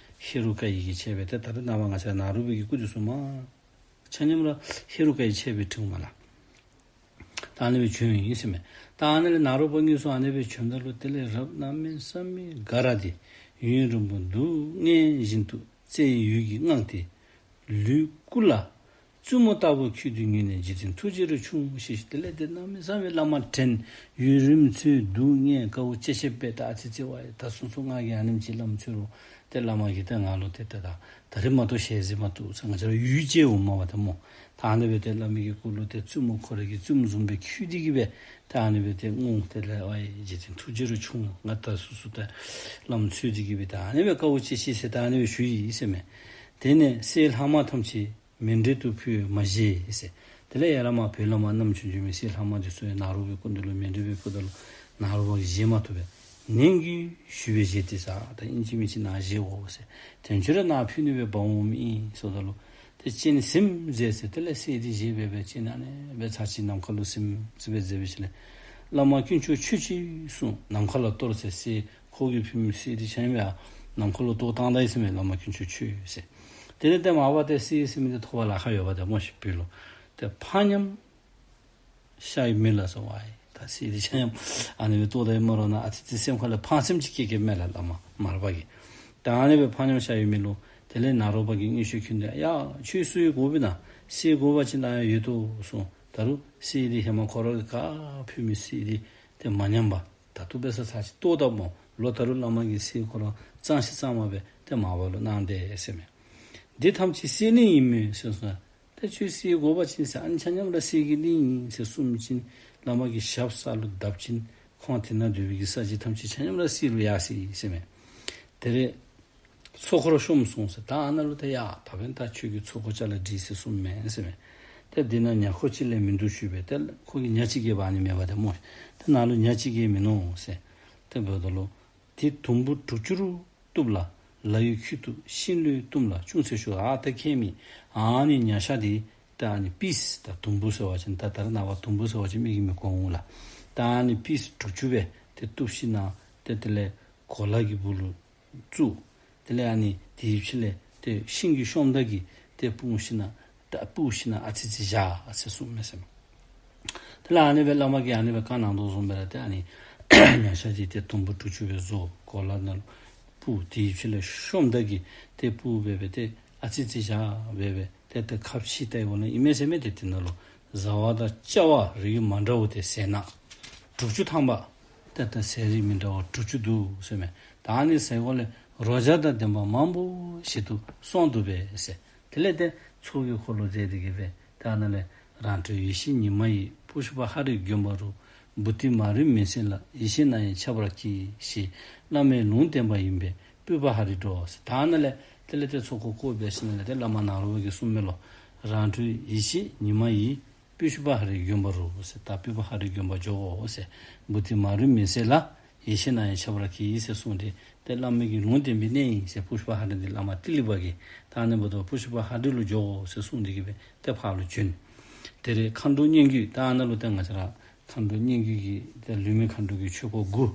ཧེ་རུ་ཀ་ཡི་གི་ཆས་སྦེ་ད་ད་རེས་ནངས་པ་ང་བཅས་ནཱ་རོ་པའི་གི་སྐུ་འདི་ཚུ་མར་ཆ་མཉམ་ར་ཧེ་རུ་ཀ་ཡི་ཆས་སྦེ་བྲིསཝ་མས་ལགས། ད་ཨ་ནི་སྦེ་བྱོན་ཡི་ཟེར་མས། ད་ཨ་ནི་ལས་ནཱ་རོ་པ་དངོས་སུ་ཨ་ནི་སྦེ་བྱོནམ་ད་ལུ་དེ་ལས་རབ་གནམ་མེད་ས་མེད་དགའ་ར་སྟེ། ཡུན་རིང་པོ་སྡུག་བསྔལ་བཞིན་དུ་བརྩེ་བའི་འོད་ཀྱིས་མངགས་ཏེ། ལུས་སྐུ་ལ་བཙུན་མོ་ལྟ་བུར་འཁྱུད་དེ་ཉུལ་ནས་འཇིག་རྟེན་ཐུགས་རྗེ་རུ་ཆུང་ཞེས་ཞུ། དེ་ལས་ཏེ་གནམ་མེད་ས་མེད་བླ་མ་དྲན། ཡུན་རིང་འཚོལ་སྡུག་བསྔལ་དཀའ་བ་སྤྱད་སྤྱདཔ་སྦེ་ད་ཨ་ཙི་ཙི་ཝའི་ད་སོང་སོང་ང་གིས་ཨ་ནེམ་ཅིག་བླམ་འཚོལ་རུང་ཏེ་བླ་མ་གིས་ཏེ་ང་ལུ་ཏེ་ཏེ་ད་ད་རིས་མ་གཏོགས་ཞལ་གཟིགས་མ་བཏུབ་ཟེར། ང་བཅས་ར་ཡུལ་ཅིག་འོང་མས་པ་ཏེ་སྨོ། ད་ཨ་ནི་སྦེ་ཏེ་བླ་མའི་གི་སྐུ་ལུ་ཏེ་བཙུན་མོ་ཁོ་རའི་གི་བཙུནམོ་བཟུམ་སྦེ་འཁྱུད་དེ་གི་སྦེ་ད་ཨ་ནི་སྦེ་ཏེ་ངུ། དེ་ལས་ཝའི་འཇིག་རྟེན་ཐུགས་རྗེ་རུ་ཆུང་། ང་ད་སོ་སོ་ཏེ་བླམ་འཚོལ་དེ་གི་སྦེ་ད་ཨ་ནི་སྦེ་དཀའ་བ་སྤྱད་ཅི་ཟེར་ད་ཨ་ནི་སྦེ་ཞུ་ཡི་ཟེར་མས། དེ་ནས་སྲས་ལྷག་མ་ཐམས་ཅད་མཎྜལ་དུ་ཕུལ་མ་བཞེས་ཟེར། དེ་ལས་ཡར་ལས་མར་བོད་ལས་མར་བསྣམས་བྱོན་བྱོན་མི་སྲས་ལྷག་མ་འདི་ཚུ་ཡང་ནཱ་རོ་པའི་སྐུ་མདུན་ལུ་མཎྜལ་སྦེ་ཕུལཝ་ད་ལུ་ནཱ་རོ་པ་གིས་བཞེས་མ་བཏུབ་པས། ནན་གྱིས་ཞུས་པས་བཞེས་ཏེ་ཟེར། ད་ཨིན་ཅི་མིན་ཅི་ནཱ་བཞེས་དགོ་ཟེར། དོན་ཕྱིར་ནཱ་ཕུལ་ནུས་པའི་འབངས་འོང་མི་ཨིན་ཟེརཝ་ད་ལུ་ཏེ་སྤྱན་ཟིམ་མཛད་ཟེར། དེ་ལས་སྲས་འདི་བཞེས་སྦེ་སྦེ་སྤྱན་ཨ་ནི་སྦེ་ཚར་གཅིག་ནམ་མཁའ་ལུ་ཟིམ་ཟིམ་སྦེ་མཛད་པའི་ཤུལ་ལས། བླ་མ་དཀོན་མཆོག་མཆོད་ཅིག་གསུངས། ནམ་མཁའ་ལ་གཏོར་ཟེར། སྲས་ཁོ་གིས་ཕུལ་མི་སྲས་འདི་ཆ་མཉམ་ཡར་ནམ་མཁའ་ལུ་གཏོར་བཏང་ད་ཡི་ཟེར་མས། བླ་མ་དཀོན་མཆོག་མཆོད་ཟེར། དེ་ལས་ཏེ་མར་པ་ཏེ་སྲས་ཟེར་མི་འདི་ཐོབ་པར་ལཱ་ཁག་ཡོདཔ་ད་སྨོ་ཤིག་བོད་ལུ། ཏེ་ཕ་ཉམས་ཤ་ཡི་མི་ལ་ཟེར་ཝའི་ད་ གསེར་འདི་ཆ་མཉམ་ཨ་ནི་སྦེ་བཏོག་ད་ཡི་མ་རོགས་ན། ཨ་ཙི་ཙི་སེམས་ཁ་ལས་ཕངས་སེམས་ཅིག་སྐྱེ་སྐྱེཝ་མས་ལགས་བླ་མ་མར་པ་གིས། ད་ཨ་ནི་སྦེ་ཕངས་སེམས་ཤར་ཡོད་མི་ལུ་དེ་ལས་ནཱ་རོ་པ་གིས་མངོན་ཤེས་མཁྱེན་ཏེ་ཡ་ཁྱོད་གསེར་དགོ་པས་ན་གསེར་དགོ་པ་ཅིན་ད་ཡང་ཡོད་དོ་གསུངས། ད་རུང་གསེར་འདི་ཧེ་མ་ཁོ་ར་གིས་ག་ཕུལ་མི་གསེར་འདི་ཏེ་མ་ཉམས་པར་ད་ལྟོ་འབད་ས་ཚར་ཅིག་བཏོག་ད་སྨོ་ལོ། ད་རུང་བླ་མ་གིས་གསེར་ཁོ་ར་གཙང་ཞིང་གཙང་མ་སྦེ་ཏེ་མར་པ་ལུ་གནང་དེས་ཟེར་མས། འདི་ཐམས་ཅད་གསེར་གླིང་ཡིན་མོད་ཟེར་གསུངས། ཏེ་ཁྱོད་གསེར་དགོ་པ་ཅིན་ཟེར་ཨ་ནི་ཆ་མཉམ་ར་གསེར་གྱི་གླིང་ཨིན་ཟེར་གསུངས་ཅིན་བླ་མ་གི་ཞབས་ས་ལུ་བརྡབ་ཅིན་ཁོང་དེ་ནང་སྡོད་པའི་གི་ས་གཞི་ཐམས་ཅད་ཆ་མཉམ་ར་གསེར་ལུ་ཡར་སོ་ཡི་ཟེར་མས། དེ་ལས་ཚོགས་འཁོར་ཤོམ་སོང་ཟེར། ད་ཨ་ནཱ་ལུ་ཏེ་ཡ་ད་འབདན་ད་ཁྱོད་ཀྱི་ཚོགས་འཁོར་ཅ་ལ་སྒྲིག་ཟེར་གསུངམ་མས་ཟེར་མས། ཏེ་འདི་ནང་ཉ་ཁོ་ཅིག་ལས་མིན་འདུག་ཞུ་བས། ཏེ་ཁོ་གི་ཉ་གཅིག་གིས་འབག་ནི་མེད་པ་ཏེ་སྨོ། ཏེ་ནཱ་ལུ་ཉ་གཅིག་གིས་མིན་ནུག་ཟེར། ཏེ་འབདཝ་ད་ལུ་དེ་དུམ་བུ་དྲུག་ཅུ་རུ་གཏུབས་ལ། ལ་ཡི་ཁྱུད་དུ་ཤིང་ལོས་བཏུམས་ལ་ཅུང་ཟད་བཞུགས། ཨ་ད་ཁྱད་མེད། ཨ་ནི་ཉ་ཤ་འདི་ད་ཨ་ནི་པིས་ད་དུམ་བུ་ཟེར་བ་ཅིན་ད་ད་རེས་ནངས་པ་དུམ་བུ་ཟེར་བ་ཅིན་མིག་གིས་མི་གོ་འོང་ལགས། ད་ཨ་ནི་པིས་དྲུག་ཅུ་སྦེ་ཏེ་གཏུབས་ཞིནམ་ཏེ་དེ་ལས་གོ་ལ་གི་སྦུག་ལུ་བཙུགས། དེ་ལས་ཨ་ནི་དེའི་ཕྱི་ལས་ཏེ་ཤིང་གི་ཤོམ་ད་གིས་ཏེ་སྤུངས་ཞིནམ་ད་སྤུངས་ཞིནམ་ཨ་ཙི་ཙི་བཞག་ཟེར་གསུངམ་མས་ཟེར་མས། དེ་ལས་ཨ་ནི་སྦེ་བླ་མ་གིས་ཨ་ནི་སྦེ་བཀའ་གནང་དོ་བཟུམ་སྦེ་ར་ཏེ་ཨ་ནི་ཉ་ཤ་འདི་ཏེ་དུམ་བུ་དྲུག་ཅུ་སྦེ་བཟོ། གོ་ལ་ནང་ལུ་སྤུངས། དེའི་ཕྱི་ལས་ཤོམ་ད་གིས་ཏེ་སྤུངས་སྦེ་སྦེ་ཏེ་ཨ་ཙི་ཙི་བཞག་སྦེ་སྦེ་ཏེ་ཏེ་ཁ་ཕྱེ་ལྟ་བའི་སྒོ་ལས་ཨིན་མས་ཟེར་མས། ཏེ་དེ་ནང་ལུ་བཟའ་བ་དང་བཅའ་བ་རིགས་མ་འདྲཝ་ཏེ་ཟས་སྣ་དྲུག་ཅུ་ཐམ་པ་ཏེ་ད་ཟས་རིགས་མི་འདྲ་བ་དྲུག་ཅུ་འདུག་ཟེར་མས། ད་ཨ་ནི་ཟས་སྒོ་ལས་རོ་བརྒྱ་དང་ལྡན་པ་མང་པོ་ཞིག་ཏུ་སོང་འདུག་པས་ཟེར། དེ་ལས་ཏེ་ཚོགས་ཀྱི་འཁོར་ལོ་མཛད་དེ་གིས་སྦེ་ད་ཨ་ནཱ་ལས་རང་གྲོལ་ཡེ་ཤེས་ཉི་མ་ཡིས། པུཥྤ་ཧ་རི་དགོན་པ་རུ། བུ་སྟི་མ་རུ་མི་སེར་ལ། ཡེ་ཤེས་སྣང་ཡང་ཁྱབ་པར་གྱིས་ཞེས། བླ་མའི་ལུང་བསྟན་པ་ཡིན་པས་པུཥྤ་ཧ་རི་འགྲོ་ཟེར། ད་ཨ་ནཱ་ལས་དེ་ལས་ཏེ་ཚོགས་འཁོར་བསྐོར་འབད་ཞིནམ་ལས་ཏེ་བླ་མ་ནཱ་རོ་པ་གིས་གསུངམ་མས་ལོ། རང་གྲོལ་ཡེ་ཤེས་ཉི་མ་ཡིས། པུཥྤ་ཧ་རི་དགོན་པ་རུ་ཟེར། ད་པུཥྤ་ཧ་རི་དགོན་པ་འགྱོ་དགོ་ཟེར། བུ་སྟི་མ་རུ་མི་སེར་ལ། ཡེ་ཤེས་སྣང་ཡང་ཁྱབ་པར་གྱིས་ཟེར་གསུངས་ཏེ་ཏེ་བླ་མ་གི་ལུང་བསྟན་པའི་གནས་ཨིན་ཟེར། པུཥྤ་ཧ་རི་འདི་བླ་མ་ཏི་ལི་པ་གིས་ད་ཨ་ནི་འབདཝ་ད་པུཥྤ་ཧ་རི་ལུ་འགྱོ་དགོ་ཟེར་གསུངས་ཏེ་གིས་སྦེ་ཏེ་ཕར་ལུ་བྱོན། དེ་ལས་མཁའ་འགྲོ་སྙན་བརྒྱུད་ད་ཨ་ནཱ་ལུ་ཏེ་ང་བཅས་ར་མཁའ་འགྲོ་སྙན་བརྒྱུད་ཀྱི་ཏེ་ལུས་མེད་མཁའ་འགྲོ་གི་ཆོས་སྐོར་དགུ་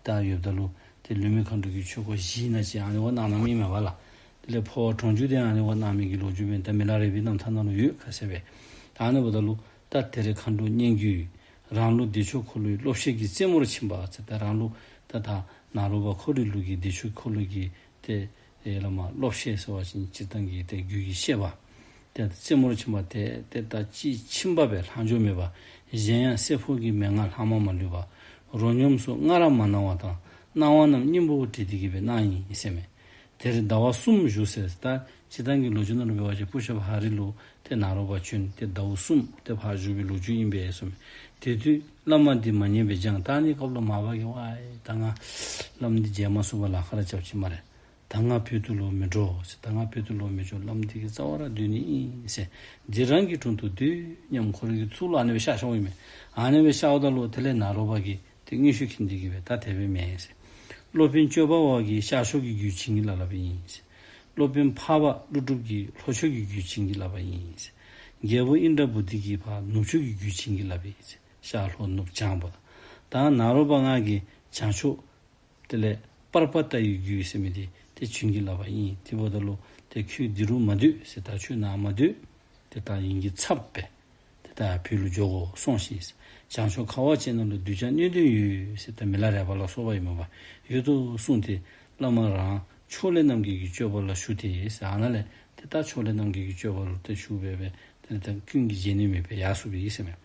ད་ཡོདཔ་ད་ལུ་ཏེ་ལུས་མེད་མཁའ་འགྲོ་གི་ཆོས་སྐོར་བཞི་ཨིན་ན་ཅིག་ཨ་ནི་བ་གནང་གནངམ་ཨིན་མས་པ་ལགས། དེ་ལས་འཕོ་བ་གྲོང་འཇུག་དེ་ཡང་ཨ་ནི་བ་གནང་མི་གི་ལོ་རྒྱུས་འབདན་ད་མི་ལ་རས་པའི་རྣམ་ཐར་ནང་ལུ་ཡོད་ཁ་གསལ་སྦེ། ད་ཨ་ནི་འབདཝ་ད་ལུ་ད་དེ་ལས་མཁའ་འགྲོ་སྙན་བརྒྱུད་རང་ལུགས་བདེ་མཆོག་འཁོར་ལོའི་སློབ་བཤད་ཀྱི་རྩེ་མོར་ཕྱིན་པ་ཟེར། ད་རང་ལུགས་ད་ད་ནཱ་རོ་པ་ཁོ་རའི་ལུགས་ཀྱི་བདེ་མཆོག་འཁོར་ལོ་གི་ཏེ་ཨེ་བླ་མ་སློབ་བཤད་ཟེར་བ་ཅིན་སྤྱིར་བཏང་གི་ཏེ་རྒྱུད་ཀྱི་བཤད་པ་ཏེ་རྩེ་མོར་ཕྱིན་པ་ཏེ་ཏེ་ད་ཅི་ཕྱིན་པ་སྦེ་ལྷག་འཕྲོ་མེད་པ། གཞན་ཡང་བསྲེ་འཕོ་གི་མན་ངག་ལྷག་མ་མ་ལུས་པ། རོ་སྙོམས་སོགས་སྔར་མ་གནང་བ་དང་གནང་བ་རྣམས་སྙིང་པོར་དྲིལ་ཏེ་གིས་སྦེ་གནང་ཡི་ཟེར་མས། དེར་ཟླ་བ་གསུམ་བཞུགས་ཟེར། ད་སྤྱིར་བཏང་གི་ལོ་རྒྱུས་ནང་ལུ་འབད་བ་ཅིན་པུཥྤ་ཧ་རི་ལུ་ཏེ་ནཱ་རོ་པ་བྱོན་ཏེ་ཟླཝ་གསུམ་ཏེ་ཕར་བཞུགས་པའི་ལོ་རྒྱུས་ཨིན་པས་གསུངས་མས། དེ་དུས་བླ་མ་འདི་མ་ཉན་པས་སྦྱངས། ད་ཨ་ནི་སྐབས་ལུ་མར་པ་གིས་ཝའི་ད་ང་བླམ་འདི་མཇལ་མ་ཚུགས་པར་ལཱ་ཁག་ར་རྐྱབ་ཅི་སྨ་རེ། ད་ང་བོད་དུ་ལོག་མི་འགྲོ་ཟེར། ད་ང་བོད་དུ་ལོག་མི་འགྱོ། བླམ་འདི་གི་རྩ་བ་ར་སྡོད་ནི་ཨིན་ཟེར། འདི་རང་གི་དྲུང་དུ་སྡོད་སྙམ་ཁོ་རའི་གི་ཐུགས་ལུ་ཨ་ནི་སྦེ་ཤར་ཤརཝ་ཨིན་མས། ཨ་ནི་སྦེ་ཤརཝ་ད་ལུ་དེ་ལས་ནཱ་རོ་པ་གིས་ཏེ་མངོན་ཤེས་མཁྱེན་ཏེ་གིས་སྦེ་ད་དེ་སྦེ་མེན་ཟེར། སློབ་དཔོན་སྤྱོད་པ་བ་གིས་ཤར་ཕྱོགས་ཀྱི་རྒྱུད་བྱིན་གྱིས་བརླབས་པ་ཨིན་ཟེར། སློབ་དཔོན་འཕགས་པ་ཀླུ་སྒྲུབ་ཀྱིས་ལྷོ་ཕྱོགས་ཀྱི་རྒྱུད་བྱིན་གྱིས་བརླབས་པ་ཨིན་ཟེར། རྒྱལ་པོ་ཨིནྡྲ་བྷུ་ཏི་གིས་ཕར་ནུབ་ཕྱོགས་ཀྱི་རྒྱུད་བྱིན་གྱིས་བརླབས་པ་ཨིན་ཟེར། ཤར་ལྷོ་ནུབ་བྱང་པོ། ད་ནཱ་རོ་པ་ང་གིས་བྱང་ཕྱོགས་དེ་ལས་པར་པ་ཏ་ཡི་རྒྱུད་ཟེར་མི་འདི་ཏེ་བྱིན་གྱིས་བརླབས་པ་ཨིན། དེ་འབདཝ་ད་ལུ་ཏེ་ཁྱོད་འདི་རུ་མ་སྡོད་ཟེར། ད་ཁྱོད་ནཱ་མ་སྡོད། ཏེ་ད་ཡིན་གྱི་ཚབ་སྦེ་ཏེ་ད་བོད་ལུ་འགྱོ་དགོ་སོང་ཞིག་ཟེར། བྱང་ཕྱོགས་ཁ་བ་ཅན་ནང་ལུ་གདུལ་བྱ་སྣོད་ལྡན་ཡོད་ཟེར། ད་མི་ལ་རས་པ་ལ་སོགས་པ་ཨིན་མས་པ། ཡོད་དོ་གསུངས་ཏེ་བླ་མ་རང་ཕྱོགས་ལས་རྣམ་རྒྱལ་གྱི་སྤྱོད་པ་ལ་ཞུགས་ཏེ་ཟེར། ཨ་ནཱ་ལས་ཏེ་ད་ཕྱོགས་ལས་རྣམ་རྒྱལ་གྱི་སྤྱོད་པ་ལུ་ཏེ་ཞུགས་སྦེ་སྦེ་ཏེ་ད་ཀུན་གྱིས་བརྗེད་ནི་མེད་པར་ཡར་སོ་བའི་ཟེར་མས།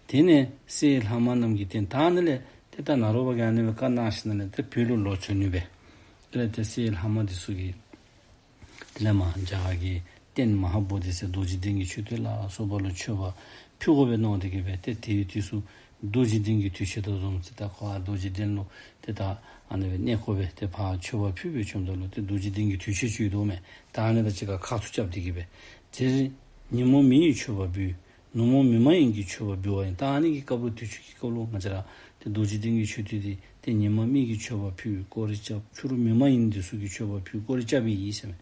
དེ་ནས་སྲས་ལྷག་མ་རྣམས་ཀྱིས་བསྟེན། ད་ཨ་ནི་ལས་ཏེ་ད་ནཱ་རོ་པ་གིས་ཨ་ནི་སྦེ་བཀའ་གནང་ཞིནམ་ལས་ཏེ་བོད་ལུ་ལོག་བྱོན་ནུག་པས། དེ་ལས་ཏེ་སྲས་ལྷག་མ་འདི་ཚུ་གིས་དེ་ལས་མར་རྒྱ་གར་གྱི་ཏེན་མ་ཧཱ་བོ་དྷི་ས་རྡོ་རྗེ་གདན་གྱི་མཆོད་རྟེན་ལ་སོགས་པ་ལུ་མཆོད་པ་ཕུལ་དགོ་པས་མནོ་སྟེ་གིས་སྦེ་ཏེ་དེའི་དུས་སུ་རྡོ་རྗེ་གདན་གྱི་དུས་ཆེན་དོ་བཟུམ་ཟེར། ད་ཁོ་ཨ་རྡོ་རྗེ་གདན་ལུ་ཏེ་ད་ཨ་ནི་སྦེ་གནས་སྐོར་སྦེ་ཏེ་ཕར་མཆོད་པ་ཕུལ་སྦེ་བྱོནམ་ད་ལུ་ཏེ་རྡོ་རྗེ་གདན་གྱི་དུས་ཆེན་ཅིག་ཡོད་དོ་མས། ད་ཨ་ནི་དང་གཅིག་ཁར་ཁ་ཐུག་རྐྱབ་སྟེ་གིས་སྦེ་དེར་ཉིན་མོ་མི་ཡི་མཆོད་པ་འབུལ། ནུབ་མོ་མི་མ་ཡིན་གྱི་མཆོད་པ་འབུལ་བ་ཡིན། ད་ཨ་ནི་གི་སྐབས་ལུ་དུས་ཆེན་གྱི་སྐབས་ལུ་ང་བཅས་ར་ཏེ་རྡོ་རྗེ་གདན་གྱི་མཆོད་རྟེན་འདི་ཏེ་ཉིན་མ་མི་གི་མཆོད་པ་ཕུལ་སྐོར་ར་རྐྱབ། ཕྱི་རུ་མི་མ་ཡིན་འདི་ཚུ་གི་མཆོད་པ་ཕུལ་སྐོར་ར་རྐྱབ་ཨིན་ཟེར་མས།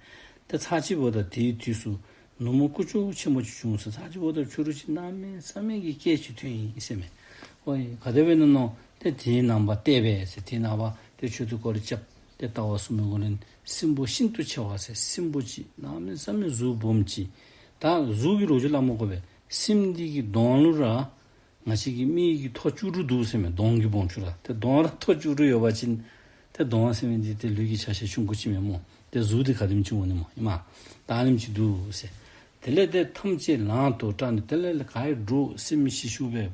ཏེ་ཚར་གཅིག་འབདཝ་ད་དེའི་དུས་སུ་ནུབ་མོ་ཀུ་ཅོ་ཆེན་པོ་ཅིག་བྱུང་ཟེར། ཚར་གཅིག་འབདཝ་ད་ཕྱི་རུ་ཅིག་གནམ་མེད་ས་མེད་ཀྱི་སྐད་ཅིག་ཐོན་ཡི་ཟེར་མས། ཨོ་ཡེ་ག་དེ་སྦེ་ཨིན་ན་མནོ། ཏེ་དེའི་ནངས་པ་བལྟས་པས་ཟེར། དེའི་ནངས་པ་ཏེ་མཆོད་རྟེན་སྐོར་ར་རྐྱབ་སྟེ་བལྟ་བར་སོང་མི་གུ་ལས་སྲིན་པོ་ཤིན་ཏུ་ཆེ་བ་ཟེར་སྲིན་པོ་ཅིག་གནམ་མེད་ས་མེད་གཟུགས་སྦོམ་ཅིག། ད་གཟུགས་ཀྱི་ལོ་རྒྱུས་སླབ་མི་དགོ་པས། སྲིན་འདི་གི་གདོང་ལུ་ར་ ང་བཅས་ཀྱི་མི་གི་ཐོག་བཅུ་དྲུག་འདུག་ཟེར་མས། གདོང་གི་བོང་ཆུ་ར། ཏེ་གདོང་ར་ཐོག་བཅུ་དྲུག་ཡོད་པ་ཅིན་ཏེ་གདོང་ཟེར་མི་འདི་ཏེ་ལུས་ཀྱི་ཆ་ཤས་ཆུང་ཀུ་ཅིག་མེན་སྨོ། ཏེ་གཟུགས་འདི་ག་དེམ་ཅིག་འོང་ནི་སྨོ་ཨིན་མས། ད་ཨ་ནེམ་ཅིག་འདུག་ཟེར། དེ་ལས་ཏེ་ཐམས་ཅད་ལང་དུ་བཀྲ་ནས་དེ་ལས་ལས་ག་ཡི་འདྲོག་སེམས་ཤི་ཤུགས་སྦེ་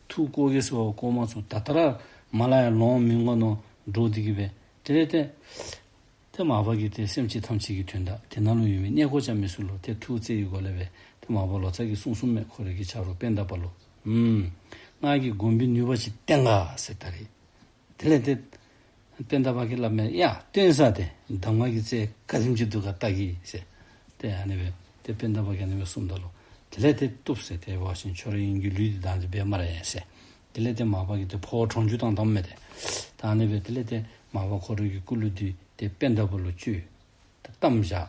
ཐུགས་བསྐོར་གེ་ཟེར་བ་བསྐོར་མ་ཚུགས། ད་ལྟ་ར་མ་ལ་ཡ་ལོང་མི་དགོ་མནོ་འདྲོག་སྟེ་གི་སྦེ། དེ་ལས་ཏེ་ཏེ་མར་པ་གིས་ཏེ་སེམས་ཅན་ཐམས་ཅད་ཀྱི་དོན་དག་དེ་ནང་ལུ་ཡོད་མི་གནས་སྐོར་རྐྱབ་མི་ཚུ་ལུ་ཏེ་ཐུགས་བརྩེ་བའི་སྒོ་ལས་སྦེ་ཏེ་མར་པ་ལོ་ཙཱ་གིས་གསུངས་གསུངསམ་མས། ཁོ་རའི་གི་ཆ་རོགས་པེན་ད་པ་ལུ། ཨུམ། ང་གིས་སྒོམ་པའི་ནུས་པ་ཅིག་སྟོན་ག་ཟེར་ད་རེས། དེ་ལས་ཏེ་པེན་ད་པ་གིས་སླབ་མས། ཡ་སྟོན་ས་ཏེ་གདམས་ངག་གི་རྩལ་ག་དེམ་ཅིག་འདུག་ག་བལྟ་གེ་ཟེར། ཏེ་ཨ་ནི་སྦེ་ཏེ་པེན་ད་པ་གིས་ཨ་ནི་སྦེ་གསུངམ་ད་ལུ། དེ་ལས་ཏེ་བཏུབ་ཟེར། དེ་འབད་བ་ཅིན་ཁྱོད་ར་ཨིན་གྱི་ལུས་འདི་བདག་འཛིན་འབད་སྨ་རེ་ཟེར། དེ་ལས་ཏེ་མར་པ་གིས་ཏེ་འཕོ་བ་གྲོང་འཇུག་བཏང་བཏངམ་མས་ཏེ། ད་ཨ་ནི་སྦེ་དེ་ལས་ཏེ་མར་པ་ཁོ་རའི་གི་སྐུ་ལུས་འདི་ཏེ་པེན་ད་པ་ལུ་བཅོལ། ཏེ་བསྡམས་བཞག།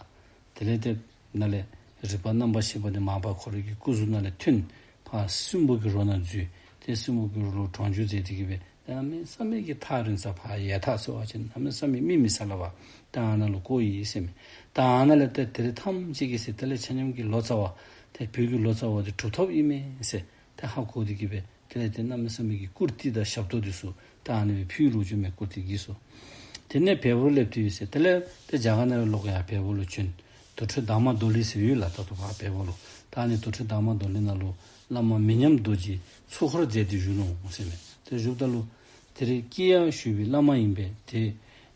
དེ་ལས་ཏེ་ནཱ་ལས་རིག་པ་རྣམ་པར་ཤེས་པ་འདི་མར་པ་ཁོ་རའི་གི་སྐུ་གཟུགས་ནང་ལས་ཐོན། ཕར་སྲིན་པོ་གི་རོ་ནང་འཛུལ། ཏེ་སྲིན་པོ་གི་རོ་ལུ་གྲོང་འཇུག་མཛད་དེ་གི་སྦེ་གནམ་མེད་ས་མེད་ཀྱི་ཐག་རིང་ས་ཕར་ཡར་ཐག་ཟེར་བ་ཅིན་གནམ་མེད་ས་མེད་མི་མི་ས་ལ་བ་ད་ཨ་ནཱ་ལུ་བཀོ་ཡི་ཟེར་མས། ད་ཨ་ནཱ་ལས་ཏེ་དེ་རིགས་ཐམས་ཅད་ཀྱིས་ཟེར། དེ་ལས་ཆ་མཉམ་གྱིས་ལོ་ཙཱ་བ་ཏེ་བོད་ཀྱི་ལོ་ཙཱ་བ་འདི་གྲུབ་ཐོབ་ཨིན་མས་ཟེར་ཏེ་ཧ་གོ་སྟེ་གི་སྦེ། དེ་ལས་ཏེ་གནམ་མེད་ས་མེད་ཀྱི་བཀུར་སྟི་དང་ཞབས་ཏོག་འདི་ཚུ་ད་ཨ་ནི་སྦེ་ཕུལ་ལོ་ཅིག་མས། བཀུར་སྟི་གིས་སོ། དེ་ནས་བལ་པོར་སླེབས་ཏེ་ཡོད་ཟེར། དེ་ལས་ཏེ་རྒྱ་གར་ནང་ལས་ལོག་ཡར་བལ་པོ་ལུ་བྱོན། དུར་ཁྲོད་དར་མ་རྡོ་གླིང་ཟེར་ཡོད་ལགས། ད་ལྟོ་ཕར་བལ་པོ་ལུ། ད་ཨ་ནི་དུར་ཁྲོད་དར་མ་རྡོ་གླིང་ནང་ལུ་བླ་མ་མི་མཉམ་རྡོ་རྗེ་ཚོགས་འཁོར་མཛད་དེ་བཞུགས་ནུག་ཟེར་མས། ཏེ་བཞུགསཔ་ད་ལུ་དེ་རིང་སྐྱེ་ཡག་ཞུ་བའི་བླ་མ་ཨིན་པས། ཏེ་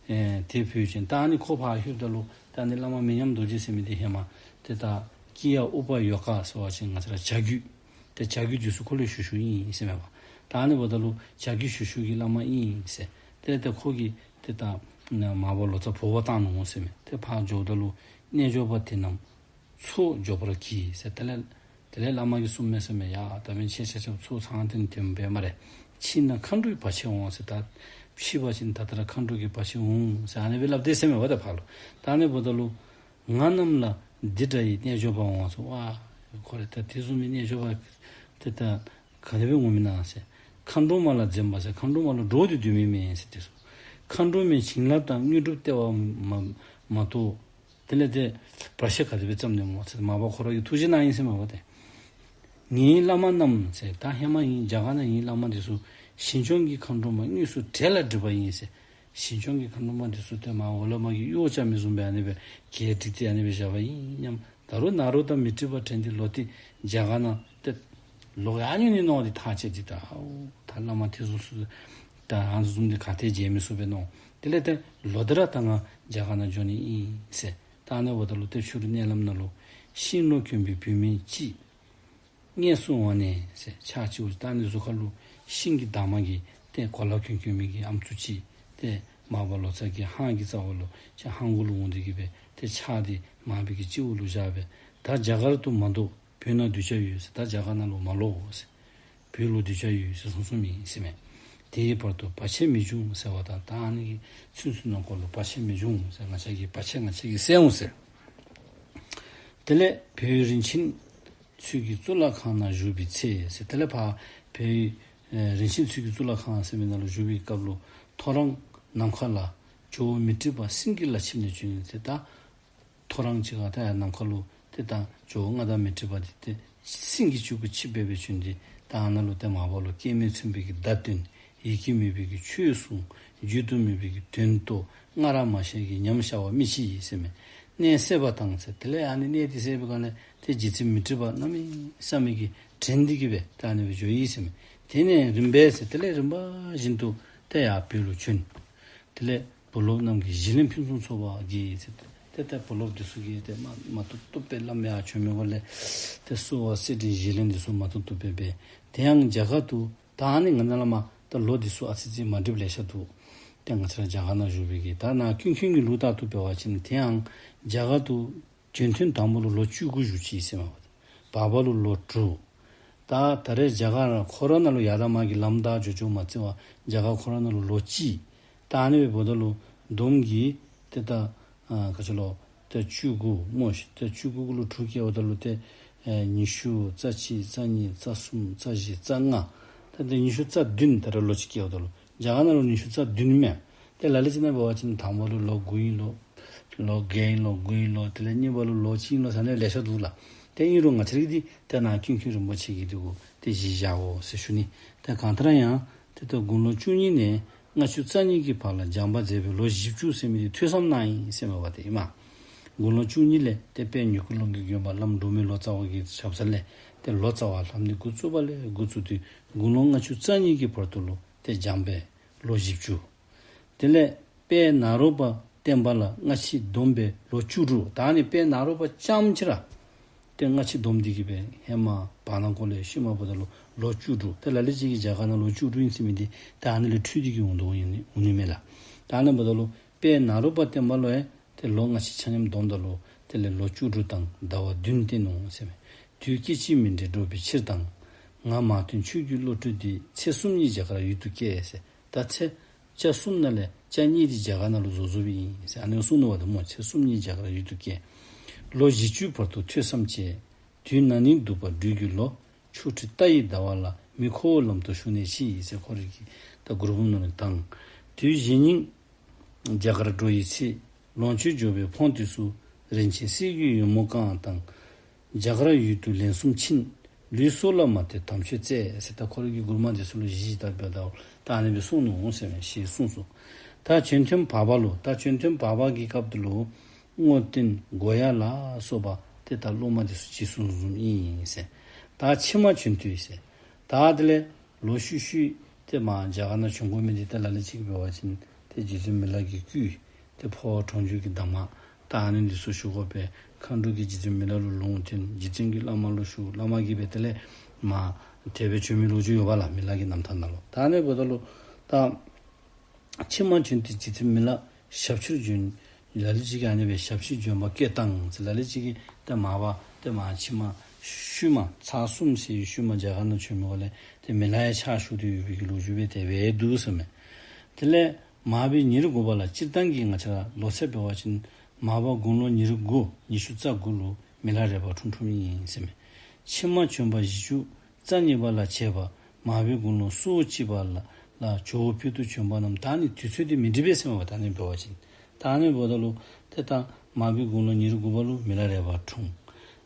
ཨེ་ཏེ་བོད་ཅན་ད་ཨ་ནི་ཁོ་ཕར་ལྷོདཔ་ད་ལུ་ད་ཨ་ནི་བླ་མ་མི་མཉམ་རྡོ་རྗེ་ཟེར་མི་འདི་ཧེ་མ་ཏེ་ད་སྐྱེ་ཡག་ཨུ་པ་ཡོ་ག་ཟེར་བ་ཅིན་ང་བཅས་ར་བྱ་རྒྱུད། ཏེ་བྱ་རྒྱུད་འདི་ཚུ་ཁོ་ལས་ཞུ་ཞུཝ་ཨིན་ཟེར་མས་པ། ད་ཨ་ནི་འབདཝ་ད་ལུ་བྱ་རྒྱུད་ཞུ་ཞུ་གི་བླ་མ་ཨིན་ཟེར། ཏེ་ཏེ་ཁོ་གིས་ཏེ་ད་མར་པ་ལོ་ཙཱ་འཕོ་བ་བཏང་ནུག་ཟེར་མས། ཏེ་ཕར་འགྱོཝ་ད་ལུ་རྣལ་འབྱོར་པ་དེ་རྣམས་ཚོགས་འབྱོར་པར་གྱིས་ཟེར། དེ་ལས་དེ་ལས་བླ་མ་གིས་གསུངས་མས་ཟེར་མས། ཡ་ད་མི་ཁྱེད་ཆ་ཁྱབ་ཚོགས་ཚང་སྟེ་ནི་དེམ་སྦེ་སྨ་རེ། ཕྱིས་ན་མཁའ་འགྲོའི་བར་ཆད་འོང་ཟེར། ད་ཤི་བ་ཅིན་ད་ལྟ་ར་མཁའ་འགྲོ་གི་བར་ཆད་འོང་ཟེར་ཨ་ནི་སྦེ་སླབ་དེས་ཟེར་མས་པ། ད་ཕར་ལུ་ད་ཨ་ནི་འབདཝ་ད་ལུ་ང་རྣམས་ལ་འདི་འདྲ་ཡི་རྣལ་འབྱོར་པ་འོང་ཟེར། ཨ་ཁོ་ར་ད་དེ་བཟུམ་མའི་རྣལ་འབྱོར་པ་དེ་ད་ག་དེ་སྦེ་འོང་མི་ན་ཟེར། མཁའ་འགྲོ་མ་ལ་འཛེམ་པ་ཟེར། མཁའ་འགྲོ་མ་ལུ་འདྲོག་སྟེ་སྡོད་མི་མེན་ཟེར། དེ་ཚུ་མཁའ་འགྲོ་མའི་བྱིན་རླབས་དང་དངོས་གྲུབ་སྟེར་བ་མ་མ་གཏོགས། དེ་ལས་ཏེ་བར་ཆད་ག་དེ་སྦེ་བརྩམ་ནི་སྨོ་ཟེར། མར་པ་ཁོ་ར་གི་ཐུགས་རྗེ་ནང་ཨིན་ཟེར་མས་པ་ཏེ། ངའི་བླ་མ་རྣམས་ཟེར། ད་ཧེ་མ་ཨིན་རྒྱ་གར་ནང་ངའི་བླ་མ་འདི་ཚུ་ཞིང་སྐྱོང་གི་མཁའ་འགྲོ་མ་དངོས་སུ་གྲལ་ལ་སྒྲིག་པ་ཨིན་ཟེར། ཞིང་སྐྱོང་གི་མཁའ་འགྲོ་མ་འདི་ཚུ་ཏེ་མར་འོག་ལས་མར་གྱི་གཡོག་རྐྱབ་མི་བཟུམ་སྦེ་ཨ་ནི་སྦེ་གྲལ་སྒྲིག་སྟེ་ཨ་ནི་སྦེ་བཞག་པ་ཨིན་སྙམ། ད་རུང་ནཱ་རོ་དང་མཻ་ཏྲི་པ་བྲལ་ཏེ་ལོག་སྟེ་རྒྱ་གར་ནང་ཏེ་ལོག་ཡར་འགྱོ་ནི་མནོ་སྟེ་ཐག་བཅད་དེ་ད་ཨའུ་ད་བླ་མ་དེ་བཟུམ་ཚུ་ད་ཨ་ནི་བཟུམ་འདི་ག་ཏེ་མཇལ་མི་ཚུགས་པས་མནོ། དེ་ལས་ཏེ་ལོག་སྟེ་ར་ད་ང་རྒྱ་གར་ནང་འགྱོ་ནི་ཨིན་ཟེར། ད་ཨ་ནི་འབདཝ་ད་ལུ་ཏེ་ཕྱི་རུ་མནལ་ལམ་ནང་ལུ་ཤིང་ལོ་གྱོན་པའི་བུད་མེད་ཅིག་སྔས་སུ་འོང་ནས་ཟེར། ཕྱག་གཅིག་པོ་ད་ཨ་ནི་གཟུགས་ཁར་ལུ་ཤིང་གི་འདབ་མ་གི་ཏེ་གོ་ལ་གྱོན་གྱོན་མི་གི་ཨམ་སྲུ་ཅིག་ཏེ་མར་པ་ལོ་ཙཱ་གི་ཧང་གི་རྩ་བ་ལུ་ཕྱག་ཧང་གུ་ལུ་འོང་སྟེ་གི་སྦེ་ཏེ་ཕྱག་འདི་མར་པའི་གི་སྤྱི་བོ་ལུ་བཞག་སྦེ་ད་རྒྱ་གར་དུ་མ་འགྲོ། བོད་ན་གདུལ་བྱ་ཡོད་ཟེར། ད་རྒྱ་གར་ནང་ལུ་མ་ལོག་ཟེར། བོད་ལུ་གདུལ་བྱ་ཡོད་ཟེར་གསུངས་གསུངསམ་ཨིན་ཟེར་མས། དེའི་བར་དུ་བར་ཆད་མི་འབྱུང་ཟེར་བ་དང་ད་ཨ་ནི་གི་ཚུན་ཚོད་ནང་འཁོད་ལུ་བར་ཆད་མི་འབྱུང་ཟེར། ང་བཅས་ཀྱི་བར་ཆད་ང་བཅས་ཀྱིས་བསལ་འོང་ཟེར། དེ་ལས་བོད་རིན་ཆེན་ཚུལ་གྱི་གཙུག་ལག་ཁང་ན་བཞུགས་པའི་ཚེ་ཟེར། དེ་ལས་ཕར་བོད་ཨེ་རིན་ཆེན་ཚུལ་གྱི་གཙུག་ལག་ཁང་ཟེར་མི་ནང་ལུ་བཞུགས་པའི་སྐབས་ལུ་ཐོ་རངས་ནམ་མཁའ་ལ་ཇོ་བོ་མཻ་ཏྲི་པ་སེང་གེ་ལ་ཆིབས་ནས་བྱོན་ཟེར། ད་ཐོ་རངས་ཅིག་ཁར་ད་ཡར་ནམ་མཁའ་ལུ་ཏེ་ད་ཇོ་བོ་མངའ་བདག་མཻ་ཏྲི་པ་འདི་ཏེ་སེང་གེ་གཅིག་གུ་ཆིབས་སྦེ་སྦེ་བྱོན་ཏེ་ད་ཨ་ནཱ་ལུ་ཏེ་མར་པ་ལུ་སྐྱེ་མེད་མཚོན་པའི་གི་བརྡ་སྟོན། ཡི་གེ་མེད་པའི་གི་ཆོས་གསུངས། བརྗོད་དུ་མེད་པའི་གི་དོན་རྟོགས། སྔར་མ་ཤེས་ཀྱི་ཉམས་ཤར་བ་མི་ཅིག་ཡིན་ཟེར་མས། གནས་སད་པ་དང་ཟེར། དེ་ལས་ཨ་ནི་གནས་འདི་སད་པའི་སྒང་ལས་ཏེ་རྗེ་བཙུན་མཻ་ཏྲི་པ་གནམ་མེད་ས་མེད་ཀྱི་དྲན་ཏེ་གི་སྦེ་ད་ཨ་ནི་སྦེ་འགྱོ་ཡི་ཟེར་མས། དེ་ནས་རིམ་པས་ཟེར་དེ་ལས་རིམ་པ་བཞིན་དུ་ཏེ་ཡར་བོད་ལུ་བྱོན། དེ་ལས་བུ་སློབ་རྣམས་ཀྱིས་གཞི་ལེན་ཕུན་སུམ་ཚོགས་པར་བགྱིས་ཟེར། ཏེ་ཏེ་བུ་སློབ་འདི་ཚུ་གིས་ཏེ་མ་མ་བཏུབ་བཏུབ་སྦེ་བླམ་ཡར་བྱོན་མི་སྒང་ལས་ཏེ་གསོལ་བ་སེར་སྦྲེང་གཞི་ལེན་འདི་ཚུ་མ་བཏུབ་བཏུབ་སྦེ་འབད། དེ་ཡང་རྒྱ་གར་དུ་ད་ཨ་ནི་ང་ནཱ་ལས་མར་ད་ལོ་འདི་ཚུ་ཨ་ཙི་ཙི་མ་འགྲིགཔ་ལེ་ཤ་འདུག། ཏེ་ང་བཅས་ར་རྒྱ་གར་ནང་བཞུགས་པའི་གི་ད་ནཱ་ཀུན་མཁྱེན་གྱི་ལུགས་ལྟར་དུ་འབད་བ་ཅིན་དེ་ཡང་རྒྱ་གར་དུ་བྱོན་ཐུན་དང་པོ་ལུ་ལོ་བཅུ་དགུ་བཞུགས་ཅི་ཟེར་མས། བར་པ་ལུ་ལོ་དྲུག། ད་ད་རེས་རྒྱ་གར་ཁོ་ར་ནང་ལུ་ཡར་དང་མར་གྱི་ལམ་བདའ་འགྱོ་འགྱོཝ་མ་ཚད་པར་རྒྱ་གར་ཁོ་ར་ནང་ལུ་ལོ་གཅིག། ད་ཨ་ནི་སྦེ་འབདཝ་ད་ལུ་བསྡོམས་ཀྱིས་ཏེ་ད་ཨ་ག་ཅི་ལོ་ཏེ་བཅུ་དགུ་སྨོ་ཤིག། ཏེ་བཅུ་དགུ་གུ་ལུ་དྲུག་བཀལཝ་ད་ལུ་ཏེ་ཨེ་ཉི་ཤུ་རྩ་གཅིག་རྩ་གཉིས་རྩ་གསུམ་རྩ་བཞི་རྩ་ལྔ། ད་ཏེ་ཉི་ཤུ་རྩ་བདུན་ད་རེས་ལོ་གཅིག་བཀལཝ་ད་ལུ་རྒྱ་གར་ནང་ལུ་ཉི་ཤུ་རྩ་བདུན་མས། ཏེ་ལ་ལུ་ཅིག་ནང་འབད་བ་ཅིན་དང་པ་ལུ་ལོ་དགུ་ཨིན་ལོ། ལོ་བརྒྱད་ཨིན་ལོ་དགུ་ཨིན་ལོ། དེ་ལས་གཉིས་པ་ལུ་ལོ་གཅིག་ཨིན་ལོ་ཟེར་ནི་ལེ་ཤ་འདུག་ལགས། ཏེ་ཨིན་རུང་ང་བཅས་ར་གི་འདི་ཏེ་ནཱ་ཀུན་མཁྱེན་རིན་པོ་ཆེ་གི་འདི་གུ་ ཏེ་གཞི་བཞག་དགོ་ཟེར་ཞུ་ནི། ཏེ་གང་ལྟར་ཡང་ཏེ་ད་དགུང་ལོ་བཅུ་གཉིས་ནས་ལྔ་བཅུ་རྩ་གཉིས་ཀྱི་བར་ལ་སྦྱངས་པ་མཛད་པའི་ལོ་བཞི་བཅུ་ཟེར་མི་འདི་ཐོས་བསམ་གནང་ཡི་ཟེར་མས་པ་ཏེ་ཨིན་མས། དགུང་ལོ་བཅུ་གཉིས་ལས་ཏེ་དཔལ་མྱུ་གུ་ཀློང་གི་དགོན་པ་བླམ་འབྲུག་མི་ལོ་ཙཱ་བ་གི་ཞབས་ས་ལས་ཏེ་ལོ་ཙཱ་བ་ལྷབ་ནི་འགོ་བཙུགས་པ་ལས་འགོ་བཙུགས་ཏེ་དགུང་ལོ་ལྔ་བཅུ་རྩ་གཉིས་ཀྱི་བར་དུ་ལུ་ཏེ་སྦྱངས་པའི་ལོ་བཞི་བཅུ། དེ་ལས་དཔལ་ནཱ་རོ་པ་བསྟན་པ་ལ་སྔ་ཕྱི་བསྡོམས་པའི་ལོ་བཅུ་དྲུག། ད་ནི་དཔལ་ནཱ་རོ་པ་རྐྱངམ་གཅིག་ར་ཏེ་སྔ་ཕྱི་བསྡོམས་ཏེ་གི་སྦེ་ཧེ་མ་བར་ན་འགོ་ལས་ཤུལ་མ་བར་དུ་ལུ་ལོ་བཅུ་དྲུག། ཏེ་ལ་ལུ་ཅིག་གིས་རྒྱ་གར་ནང་ལོ་བཅུ་དྲུག་ཨིན་ཟེར་མི་འདི་ད་ནི་ལས་འཁྲུལ་ཏེ་གི་འོང་དོ་ཨིན་འོང་ནི་མས་ལགས། ད་ནི་བར་དུ་ལུ་དཔལ་ནཱ་རོ་པ་བསྟན་པ་ལུ་ཡང་ཏེ་ལོ་སྔ་ཕྱི་ཆ་མཉམ་བསྡོམས་ད་ལུ་དེ་ལས་ལོ་བཅུ་དྲུག་དང་ཟླ་བ་བདུན་བསྟན་ནུག་ཟེར་མས། དུས་སྐད་ཅིག་མི་འབྲལ་འགྲོགས་པའི་ཕྱིར་དང་། ང་མ་ཐོན་ཆོས་ཀྱི་བློ་གྲོས་འདི། ཚེ་གསུམ་གཉིས་རྒྱ་གར་ཡུལ་དུ་བསྐྱལ་ཟེར། ད་ཚེ་ཆ་གསུམ་ནང་ལས་ཆ་གཉིས་འདི་རྒྱ་གར་ནང་ལུ་བཟོ་བཟོཝ་ཨིན་ཟེར་ཨ་ནི་གསུངས་ནུག་པ་ཏེ་སྨོ། ཚེ་གསུམ་གཉིས་རྒྱ་གར་ཡུལ་དུ་བསྐྱལ། ལོ་བཞི་བཅུའི་བར་དུ་ཐོས་བསམ་བྱས། དུས་ན་ནིང་སྡུག་པ་སྦྲུལ་གྱི་ལོ། ཆོ་འཕྲུལ་རྟ་ཡི་ཟླ་བ་ལ། མི་ཁོ་བོ་ལམ་དུ་ཞུགས་ནས་འཆི་ཟེར་ཁོ་རའི་གི་ད་མགུར་མ་ནང་ལས་དང་། དུས་བཞི་ཉིན་རྒྱ་གར་འགྲོ་ཡི་ཚེ། ལོངས་སྤྱོད་འབྱོར་པའི་ཕོངས་དུས་སུ། རིན་ཆེན་གསེར་གྱི་ཡོལ་མོ་བཀང་དང་། རྒྱ་གར་ཡུལ་དུ་ལན་གསུམ་ཕྱིན། ལུས་སྲོག་ལ་མ་ལྟོས་དམ་ཆོས་བཙལ་ཟེར། ད་ཁོ་རའི་གི་མགུར་མ་འདི་ཚུ་ལུ་གཞི་བཞག་སྟེ་འབདཝ་ད་ད་ཨ་ནི་སྦེ་གསུངས་ནུག་ཟེར་མས། ཞེས་གསུངས་སོ། ད་བྱོན་ཐོན་བར་པ་ལུ་ད་བྱོན་ཐོན་བར་པ་གི་སྐབས་དེ་ལུ་རྔོག་སྟོན་གོ་ཡ་ལ་སོགས་པ་ཏེ་ད་སློབ་མ་འདི་ཚུ་ཅིག་བཟུང་བཟུངམ་ཨིན་ཟེར། ད་ཕྱི་མ་བྱོན་ཐོས་ཟེར། ད་དེ་ལས་ལོག་ཤུལ་ཤུལ་ཏེ་མར་རྒྱ་གར་ནང་བྱོན་དགོ་མི་འདི་ཏེ་ལ་ལུ་ཅིག་འབད་བ་ཅིན་ཏེ་རྗེ་བཙུན་མི་ལ་གི་སྐུ་ཏེ་འཕོ་བ་གྲོང་འཇུག་གི་གདམས་ངག་ད་ཨ་ནི་འདི་ཚུ་ཞུ་དགོ་པས། མཁའ་འགྲོ་གིས་རྗེ་བཙུན་མི་ལ་ལུ་ལུང་བསྟན། རྗེ་བཙུན་གྱིས་བླ་མ་ལུ་ཞུ། བླ་མ་གིས་སྦེ་དེ་ལས་མར་དེ་སྦེ་བྱོན་མི་ལོ་རྒྱུས་ཡོདཔ་ལགས། མི་ལ་གི་རྣམ་ཐར་ནང་ལུ། ད་ཨ་ནི་འབདཝ་ད་ལུ་ད་ཕྱི་མ་བྱོན་ཏེ་རྗེ་བཙུན་མི་ལ་ཞབས་ཕྱིར་བྱོན། ལ་ལུ་ཅིག་གིས་ཨ་ནི་སྦེ་ཞབས་ཕྱིར་བྱོན་པ་སྐད་བཏང་ཟེར། ལ་ལུ་ཅིག་གིས་ཏེ་མར་པ་ཏེ་མར་ཕྱི་མ་ཤུལ་མ་ཚར་གསུམ་ཟེར་ཤུལ་མ་རྒྱ་གར་ནང་བྱོན་མི་འགོ་ལས་ཏེ་མི་ལ་ཡང་ཕྱག་ཞུ་སྟེ་ཡོད་པའི་གི་ལོ་རྒྱུས་སྦེ་དེ་སྦེ་འདུག་ཟེར་མས། དེ་ལས་མར་པའི་ཉེར་དགུ་པ་ལ་སྤྱིར་བཏང་གི་ང་བཅས་ར་ལོ་ཚད་འབད་བ་ཅིན་མར་པ་དགུང་ལོ་ཉེར་དགུ་ཉི་ཤུ་རྩ་དགུ་ལུ་མི་ལ་རས་པ་འཁྲུངས་འཁྲུངསམ་ཨིན་ཟེར་མས། ཕྱི་མ་བྱོན་པ་བཞི་བཅུ་རྩ་གཉིས་པ་ལ་བྱས་པ། མར་པའི་དགུང་ལོ་སོ་གཅིག་པ་ལ་ལ་ཇོ་བོ་ཕེབས་བསུར་བྱོན་པ་རྣམས། ད་ནི་དུས་ཚོད་འདི་མི་འགྲིག་པས་ཟེར་མས་པ། ད་ནི་འབད་བ་ཅིན་ད་ནི་འབདཝ་ད་ལུ་ཏེ་ད་མར་པའི་དགུང་ལོ་ཉེར་དགུ་པ་ལུ་མི་ལ་རས་པ་འཁྲུངས།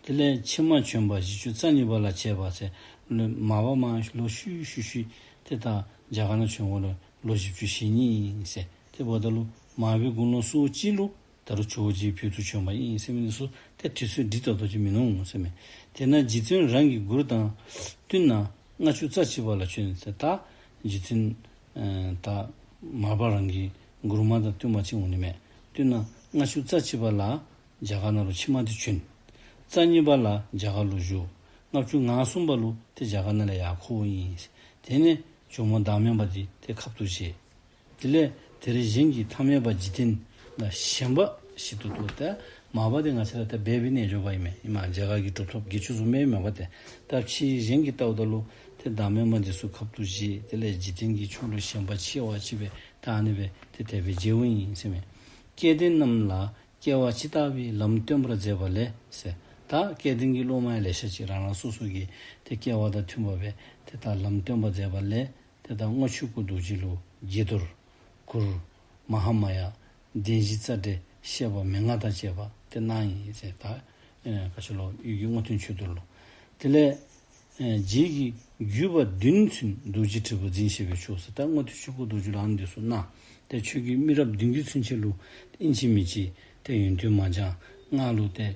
དེ་ལས་ཕྱི་མ་བྱོན་པ་བཞི་བཅུ་རྩ་གཉིས་པ་ལ་བྱས་པ་ཟེར་ལོ་མར་པ་མར་ལོག་ཤུལ་ཤུལ་ཤུལ་ཏེ་ད་རྒྱ་གར་ནང་བྱོན་དགོ་ལོ་ལོ་བཞི་བཅུ་ཞེ་གཉིས་ཨིན་ཟེར། དེ་འབདཝ་ད་ལུ་མར་པའི་དགུང་ལོ་སོ་གཅིག་ལུ་ད་རུང་ཇོ་བོ་རྗེ་ཕེབས་བསུར་བྱོན་པ་ཨིན་ཟེར་མི་འདི་ཚུ་ཏེ་དུས་ཚོད་འགྲིག་ཏོག་ཏོ་ཅིག་མིན་ནུག་ཟེར་མས། དེས་ན་རྗེ་བཙུན་རང་གི་མགུར་དང་བསྟུན་ན་ལྔ་བཅུ་རྩ་གཅིག་པ་ལ་བྱོན་ཟེར། ད་རྗེ་བཙུན་ཨེ་ད་མར་པ་རང་གི་མགུར་མ་དང་བསྟུན་པ་ཅིག་འོང་ནི་མས། བསྟུན་ན་ལྔ་བཅུ་རྩ་གཅིག་པ་ལ་རྒྱ་གར་ནང་ལུ་ཕྱི་མ་འདི་བྱོན། རྩ་གཉིས་པ་ལ་རྒྱ་གར་ལུ་བཞུགས། ལྔ་བཅུ་ང་གསུམ་པ་ལུ་ཏེ་རྒྱ་གར་ནང་ལས་ཡར་འཁོརཝ་ཨིན། དེ་ནས་ཇོ་མོ་བདག་མེད་པ་འདི་ཏེ་ཁབ་ཏུ་བཞེས། དེ་ལས་དེར་བཞེངས་ཀྱི་ཐ་མལ་པ་འཇིག་རྟེན་ལ་ཞེན་པ་ཞིག་ཏུ་འདུག། ཏེ་མར་པ་འདི་ང་བཅས་ར་ད་འབད་བའི་རྣལ་འབྱོར་པ་ཨིན་མས། ཨིན་མས། རྒྱ་གར་གྱི་གྲུབ་ཐོབ་དགེ་བཅུ་བཟུམ་མས་མས་པ་ཏེ། ད་ཕྱིས་གཞན་གྱིས་བལྟཝ་ད་ལུ་ཏེ་བདག་མེད་མ་འདི་ཚུ་ཁབ་ཏུ་བཞེས། དེ་ལས་འཇིག་རྟེན་གྱི་ཕྱོགས་ལུ་ཞེན་པ་ཆེ་བ་ཅིག་སྦེ་ད་ཨ་ནི་སྦེ་ཏེ་དེ་སྦེ་མཇལཝ་ཨིན་ཟེར་མས། སྐལ་ལྡན་རྣམས་ལ་སྐལ་བ་ཇི་ལྟ་བའི་ལམ་སྟོན་པར་མཛད་པ་ལས་ཟེར། ད་སྐལ་ལྡན་གྱི་སློབ་མ་ཡང་ལེ་ཤ་ཅིག་རང་རང་སོ་སོ་གི་ཏེ་སྐལ་བ་དང་མཐུན་པ་སྦེ་ཏེ་ད་ལམ་སྟོན་པར་མཛད་པ་ལས་ཏེ་ད་རྔོག་ཆོས་སྐུ་རྡོ་རྗེ་ལུ་དགྱེས་རྡོར་གུར་མ་ཧཱ་མ་ཡ་བདེན་བཞིའི་རྩ་འགྲེལ་བཤད་པ་མན་ངག་དང་བཅས་པ་ཏེ་གནང་ཡི་ཟེར། ད་ཨེ་ག་ཅི་ལོ་ཡུལ་གྱི་རྔོག་སྟོན་ཆོས་རྡོར་ལུ། དེ་ལས་ཨེ་རྗེ་གི་བརྒྱུད་པ་བདུན་ཚུན་རྡོ་རྗེ་དྲིལ་བུ་འཛིན་ཞེས་པས་ཆོག་ཟེར། ད་རྔོག་སྟོན་ཆོས་སྐུ་རྡོ་རྗེ་ལུ་ཨ་ནི་འདི་ཚུ་གནང་། ཏེ་ཆོས་ཀྱི་མི་རབས་བདུན་བརྒྱུད་ཚུན་ཆད་ལུ་ཨིན་ཅི་མིན་ཅི་ཏེ་ཡོན་ཏན་མ་སྦྱངས། སྔགས་ལུ་ཏེ་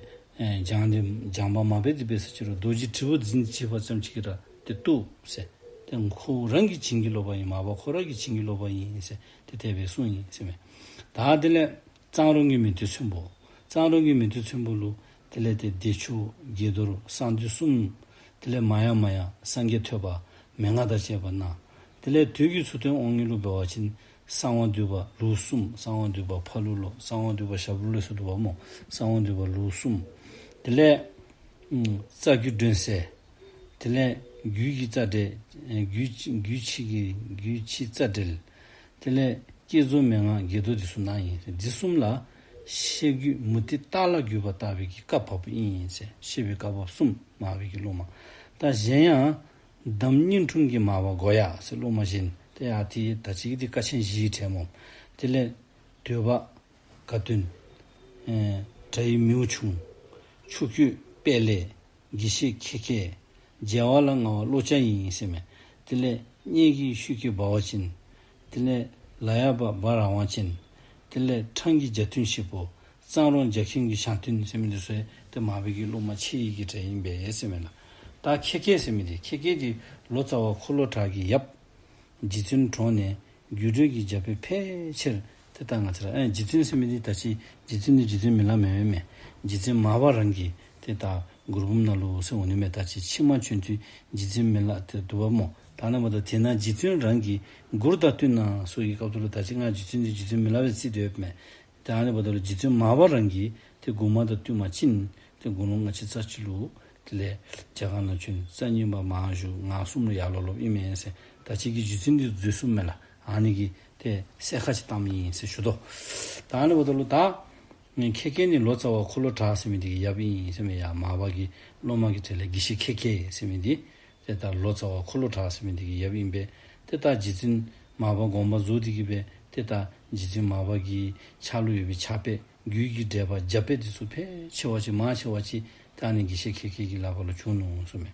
ཨེ་སྦྱང་སྟེ་སྦྱངས་པ་མ་འབད་དེ་འབད་ས་ཅིག་རུང་རྡོ་རྗེ་དྲིལ་བུ་འཛིན་བྱས་པ་ཙམ་ཅིག་གིས་ར་ཏེ་བཏུབ་ཟེར། ཏེ་ཁོ་རང་གི་བྱིན་གྱིས་རློབ་པ་ཨིན། མར་པ་ཁོ་རང་གི་བྱིན་གྱིས་རློབ་པ་ཨིན་ཟེར་ཏེ་དེ་སྦེ་གསུངས་ཡི་ཟེར་མས། ད་དེ་ལས་གཙང་རོང་གི་མེས་སྟོན་ཚོན་པོ། གཙང་རོང་གི་མེས་སྟོན་ཚོན་པོ་ལུ་དེ་ལས་ཏེ་བདེ་མཆོག་དགྱེས་རྡོར་གསང་འདུས་གསུམ། དེ་ལས་མ་ཡ་མ་ཡ་སངས་རྒྱས་ཐོས་པ་མན་ངག་དང་བཅས་པ་གནང་། དེ་ལས་དུས་ཀྱི་མཚོ་སྟོན་དབང་ངེ་ལུ་འབད་བ་ཅིན་གསང་བ་འདུས་པ་ལེའུ་གསུམ། གསང་བ་འདུས་པ་ཕ་ལེའུ་ལོ། གསང་བ་འདུས་པ་ཞབས་ལེའུ་ལོ་ཟེར་འདུག་པ་སྨོ། གསང་བ་འདུས་པ་ལེའུ་གསུམ། དེ་ལས་ཨམ་རྩ་རྒྱུད་སྒྲོན་གསལ། དེ་ལས་རྒྱུད་ཀྱི་རྩ་འགྲེལ། ཨེ་རྒྱུད་རྒྱུད་ཕྱི་གི་རྒྱུད་ཕྱི་རྩ་འགྲེལ། དེ་ལས་བསྐྱེད་རྫོགས་མན་ངག་དགྱེས་རྡོར་འདི་ཚུ་གནང་ཡི། འདི་གསུམ་ལ་ཤེར་རྒྱུད་མུ་སྟེགས་སྟག་ལ་བརྒྱུད་པ་བཏགས་པའི་གི་བཀའ་བབས་ཨིན་ཟེར། ཤེས་པའི་བཀའ་བབས་གསུམ། མར་པའི་གི་སློབ་མ། ད་གཞན་ཡང་འདམ་སྙིང་དྲུང་གི་མར་པ་གོ་ཡ་ཟེར་སློབ་མ་གཞན་ཏེ་ཡ་ཏེ་ད་ཅི་གི་ཏེ་ཀ་ཆེན་བཞི་ཡི་གྲས་སྨོ། དེ་ལས་དོལ་པ་དགའ་སྟོན། ཨེ་གྲྭ་ཡི་མིའུ་ཆུང་། ཆུ་སྐྱོད་དཔལ་ལེགས། དགེ་བཤེས་ཁྱེད་ཁྱེད། མཇལ་བ་ལ་ང་བ་བློ་ཅན་ཡིན་ཟེར་མས། དེ་ལས་སྙན་གྱི་ཤུགས་ཀྱིས་འབར་བ་ཅན། དེ་ལས་ལ་ཡག་པ་འབར་རང་བ་ཅན། དེ་ལས་འཕྲང་གི་རྒྱ་མཐུན་ཞིག་པོ། གཙང་རོང་རྒྱ་ཁྱིམ་གྱི་ཞང་སྟོན་ཟེར་མི་འདི་ཚུ་ཡང་ཏེ་མར་པའི་གི་སློབ་མ་ཆེ་བའི་གི་གྲས་ཨིན་པས་ཟེར་མས་ལགས། ད་ཁྱད་ཁྱད་ཟེར་མི་འདི་ཁྱད་ཁྱད་འདི་ལོ་ཙཱ་བ་འཁོར་ལོ་གྲགས་ཀྱི་ཡབ། རྗེ་བཙུན་གྲོངས་ནས་རྒྱུད་གྲོལ་གྱི་རྒྱ་དཔེ་ཕལ་ཆེར་ཏེ་ད་ང་བཅས་ར་ཨེ་རྗེ་བཙུན་ཟེར་མི་འདི་ད་ཅི་རྗེ་བཙུན་འདི་རྗེ་བཙུན་མི་ལ་མེན་མེན་མས། རྗེ་བཙུན་མར་པ་རང་གི་ཏེ་ད་མགུར་འབུམ་ནང་ལུ་ཟེར་འོང་ནི་མས། ད་ཅི་ཕྱི་མ་བྱོན་དུས་རྗེ་བཙུན་མི་ལ་ཏེ་འདུག་པ་སྨོ། ད་ནི་འབདཝ་ད་དེ་ན་རྗེ་བཙུན་རང་གི་མགུར་དང་བསྟུན་ན་སོགས་ཀྱི་སྐབས་སུ་ལུ་ད་ཅི་ང་རྗེ་བཙུན་འདི་རྗེ་བཙུན་མི་ལ་སྦེ་བརྩི་དོ་ཡོདཔ་མས། ད་ནི་འབདཝ་ད་ལུ་རྗེ་བཙུན་མར་པ་རང་གི་ཏེ་མགུར་མ་དང་བསྟུན་པ་ཅིན་ཏེ་དགུང་ལོ་ལྔ་བཅུ་རྩ་གཅིག་ལུ་དེ་ལས་རྒྱ་གར་ནང་བྱོན། རྩ་གཉིས་པ་མང་བཞུགས། ང་གསུམ་ལུ་ཡར་ལོ་སློབ་ཨིན་མས་ཟེར། ད་ཅི་གི་རྗེ་བཙུན་འདི་འཛོལ་སོངམ་མས་ལགས། ཨ་ནི་གིས་ཏེ་གསལ་ཁ་ཅིག་བཏངམ་ཨིན་ཟེར་ཞུ་དོ། ད་ཨ་ནི་འབདཝ་ད་ལུ་ད་ཁྱད་ཁྱད་ནི་ལོ་ཙཱ་བ་འཁོར་ལོ་གྲགས་ཟེར་མི་འདི་གི་ཡབ་ཨིན་ཟེར་མས། ཡ་མར་པ་གི་སློབ་མ་གི་གྲས་ལས་དགེ་བཤེས་ཁྱད་ཁྱད་ཟེར་མི་འདི་ཏེ་ད་ལོ་ཙཱ་བ་འཁོར་ལོ་གྲགས་ཟེར་མི་འདི་གི་ཡབ་ཨིན་པས། ཏེ་ད་རྗེ་བཙུན་མར་པ་དགོངས་པ་རྫོགས་ཏེ་གི་སྦེ་ཏེ་ད་རྗེ་བཙུན་མར་པ་གི་ཕྱག་ལུ་ཡོད་པའི་ཕྱག་དཔེ་རྒྱུད་ཀྱི་འགྲེལ་པ་རྒྱ་དཔེ་འདི་ཚུ་ཕལ་ཆེ་བ་ཅིག་མང་ཆེ་བ་ཅིག་ད་ཨ་ནི་དགེ་བཤེས་ཁྱད་ཁྱད་ཀྱི་ལག་པ་ལུ་བྱུང་ནུག་གསུངམ་མས།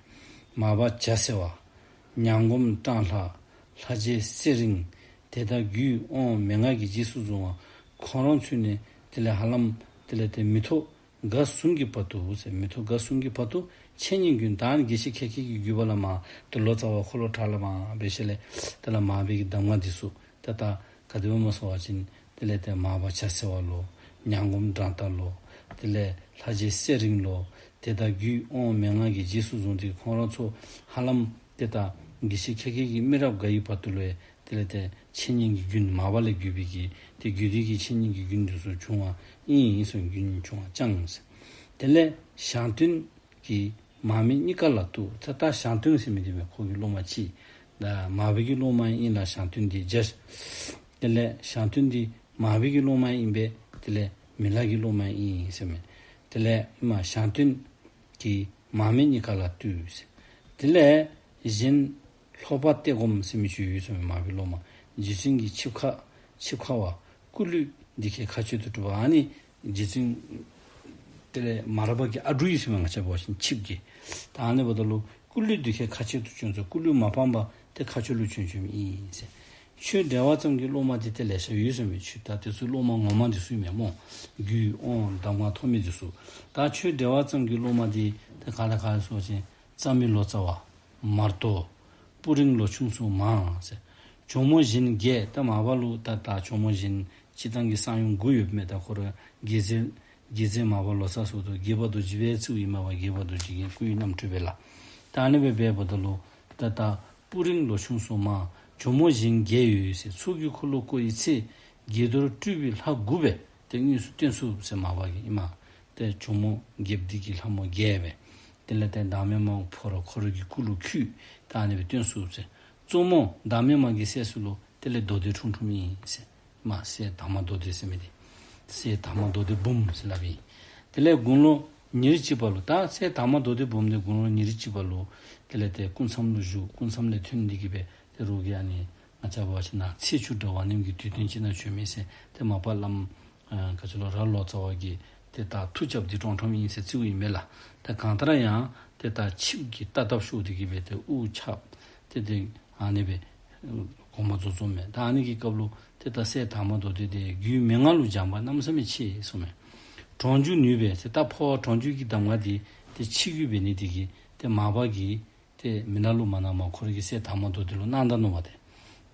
མར་པ་བྱ་ཟེར་བ། ཉང་སྒོམ་སྤྲང་ལྷ། ལྷ་རྗེ་གསེར་རིང་། དེ་དག་རྒྱུད་དབང་མན་ངག་གི་རྗེས་སུ་བཟུང་བ། ཁོང་རང་ཚུ་ནས་དེ་ལས་ཧ་ལམ་དེ་ལས་ཏེ་མི་ཐོག་དགའ་གསུམ་གྱི་བར་དུ་ཟེར། མི་ཐོག་དགའ་གསུམ་གྱི་བར་དུ་འཆད་ཉན་རྒྱུན། ད་ཨ་ནི་དགེ་བཤེས་ཁྱད་ཁྱད་ཀྱི་བརྒྱུད་པ་ལས་མར་ཏེ་ལོ་ཙཱ་བ་འཁོར་ལོ་གྲགས་ལས་མར་འབད་ཞིནམ་ལས་དེ་ལས་མར་པའི་གི་གདམས་ངག་འདི་ཚུ་ཏེ་ད་ག་དེ་སྦེ་སྨོ་ཟེར་བ་ཅིན་དེ་ལས་ཏེ་མར་པ་བྱ་ཟེར་བ་ལོ། ཉང་སྒོམ་སྤྲང་ལྷ་ལོ། དེ་ལས་ལྷ་རྗེ་གསེར་རིང་ལོ། དེ་དག་རྒྱུད་དབང་མན་ངག་གི་རྗེས་སུ་བཟུང་སྟེ་ཁོང་རང་ཚུ་ཧ་ལམ་ཏེ་ད་དགེ་བཤེས་ཁྱད་ཁྱད་ཀྱི་མི་རབས་འགའ་ཡི་བར་དུ་ལུ་ཡང་དེ་ལས་ཏེ་འཆད་ཉན་གྱི་རྒྱུན་མར་པ་ལས་བརྒྱུད་པའི་གི་ཏེ་རྒྱུད་སྡེ་གི་འཆད་ཉན་གྱི་རྒྱུན་འདི་ཚུ་བྱུང་བ་ཨིན་ཟེར། རྒྱུན་བྱུང་བ་ཅང་ཟེར། དེ་ལས་ཞང་སྟོན་གྱིས་མར་མེ་གཉིས་ཀ་ལ་གཏུགས། ད་ད་ཞང་སྟོན་ཟེར་མི་འདི་མས་ཁོ་གི་སློབ་མ་ཅིག། ད་མར་པའི་གི་སློབ་མ་ཨིན་ལགས་ཞང་སྟོན་འདི་རྗེས། དེ་ལས་ཞང་སྟོན་འདི་མར་པའི་གི་སློབ་མ་ཨིན་པས། དེ་ལས་མི་ལ་གི་སློབ་མ་ཨིན་ཟེར་མས། དེ་ལས་མར་ཞང་སྟོན་གྱིས་མར་མེ་གཉིས་ཀ་ལ་གཏུགས་ཟེར། དེ་ལས་གཞན་ལྷོ་པ་གཏེར་སྒོམ་ཟེར་མི་ཅིག་ཡོད་ཟེར་མས་མར་པའི་སློབ་མ། རྗེ་བཙུན་གྱི་ཆིབས་ཁ་ཆིབས་ཁ་བ། སྐུ་གླུད་འདི་ཁའི་མཁའ་སྤྱོད་དུ་གྲུབ་པ། ཨ་ནི་རྗེ་བཙུན་དེ་ལས་མར་པ་གི་ཨ་འབྲུ་ཨིན་ཟེར་མས། ང་བཅས་འབད་བ་ཅིན་ཆིབས་ཀྱི། ད་ཨ་ནི་འབདཝ་ད་ལུ་སྐུ་གླུད་འདི་ཁའི་མཁའ་སྤྱོད་དུ་བྱོན་ཚུལ། སྐུ་གླུད་མ་སྤངས་པར་ཏེ་མཁའ་སྤྱོད་ལུ་བྱོན་བྱོནམ་ཨིན་ཟེར། ཆོས་འབྲེལ་བ་ཙམ་གྱི་སློབ་མ་འདི་ཏེ་ལེ་ཤ་ཡོད་ཟེར་མས། ཆོས་ད་དེ་ཚུ་སློབ་མ་ངོ་མ་འདི་ཚུ་ཨིན་མས་སྨོ། རྒྱུད་དབང་གདམས་ངག་ཐོབ་མི་འདི་ཚུ། ད་ཆོས་འབྲེལ་བ་ཙམ་གྱི་སློབ་མ་འདི་ཏེ་ག་ར་ག་ར་ཟེར་བ་ཅིན་རྩ་མི་ལོ་ཙཱ་བ། མར་དོ། སྤུ་རིང་ལོ་ཆུང་སོགས་མང་ཟེར། ཇོ་མོ་གཞན་བརྒྱད། ད་མར་པ་ལུ་ད་ད་ཇོ་མོ་གཞན་སྤྱིར་བཏང་གི་གསང་ཡུམ་དགུ་ཡོདཔ་མས། ད་ཁོ་ར་དགྱེས་མཛད་དགྱེས་མཛད་མར་པ་ལོ་ཙཱ་སོགས་དང་དགྱེས་པ་རྡོ་རྗེ་སྦེ་བརྩིཝ་ཨིན་མས་པ། དགྱེས་པ་རྡོ་རྗེ་གི་སྐུའི་རྣམ་འཕྲུལ་སྦེ་ལགས། ད་ཨ་ནི་སྦེ་འབདཝ་ད་ལུ་ད་ད་སྤུ་རིང་ལོ་ཆུང་སོགས་མང་། ཇོ་མོ་གཞན་བརྒྱད་ཡོད་ཟེར། ཚོགས་ཀྱི་འཁོར་ལོ་བསྐོར་བའི་ཚེ། དགྱེས་རྡོར་སྤྲུལ་པའི་ལྷ་དགུ་སྦེ་ཏེ་དངོས་སུ་བསྟན་ཚུགས་ཟེར། མར་པ་གིས་ཨིན་མས། ཏེ་ཇོ་མོ་བརྒྱད་འདི་གིས་ལྷ་མོ་བརྒྱད་སྦེ། དེ་ལས་ཏེ་བདག་མེད་མ་ཕོ་རོག་ཁོ་ར་གི་སྐུ་ལུ་འཁྱུད། ད་ཨ་ནི་སྦེ་བསྟན་ཚུགས་ཟེར། གཙོ་མོ་བདག་མེད་མ་གི་སྲས་སུ་ལུ་དེ་ལས་མདོ་སྡེ་འཁྲུངས་འཁྲུངསམ་ཨིན་ཟེར། མ་སྲས་དར་མ་མདོ་སྡེ་ཟེར་མི་འདི། སྲས་དར་མ་མདོ་སྡེ་འབུམ་ཟེར་སླབ་ཨིན། དེ་ལས་དགུང་ལོ་ཉེར་གཅིག་པ་ལུ། ད་སྲས་དར་མ་མདོ་སྡེ་འབུམ་འདི་དགུང་ལོ་ཉེར་གཅིག་པ་ལུ་དེ་ལས་ཏེ་སྐུ་མཚམས་ལུ་བཞུགས། སྐུ་མཚམས་ལས་ཐོན་ཏེ་གི་སྦེ་ཏེ་རོགས་ཀྱིས་ཨ་ནི་ང་བཅས་འབད་བ་ཅིན་ཚེས་བཅུ་གྲྭ་པ་རྣམས་ཀྱི་དུས་སྟོན་ཅིག་ནང་བྱོན་མི་ཟེར། ཏེ་མ་པ་བླམ་ཨ་ག་ཅི་ལོ་ར་ལོ་ཙཱ་བ་གིས་ཏེ་ད་མཐུ་རྐྱབ་སྟེ་བཀྲོངས་བཀྲོངསམ་ཨིན་ཟེར་བརྩིཝ་ཨིན་མས་ལགས། ད་གང་ལྟར་ཡང་ཏེ་ད་ཆིབས་ཀྱི་རྟ་བཏབ་ཤོར་ཏེ་གི་སྦེ་ཏེ་དབུ་ཆག་སྟེ་ཏེ་ཨ་ནི་སྦེ་དགོངས་པ་རྫོགས་རྫོགསཔ་མས། ད་ཨ་ནི་གི་སྐབས་ལུ་ཏེ་ད་སྲས་དར་མ་མདོ་སྡེ་འདི་རྒྱུད་མན་ངག་ལུ་སྦྱངས་པ་གནམ་མེད་ས་མེད་ཆེ་གསུངམ་མས། གྲོང་འཇུག་ནུས་པས་ཟེར། ད་འཕོ་བ་གྲོང་འཇུག་གི་གདམས་ངག་འདི་ཏེ་ཆིབས་བརྒྱུད་འབད་ནི་འདི་གིས་ཏེ་མར་པ་གིས་ཏེ་མི་ནག་ལུ་མ་གནང་མ་ཁོ་ར་གི་སྲས་དར་མ་མདོ་སྡེ་ལུ་གནང་ད་ནུག་པ་ཏེ།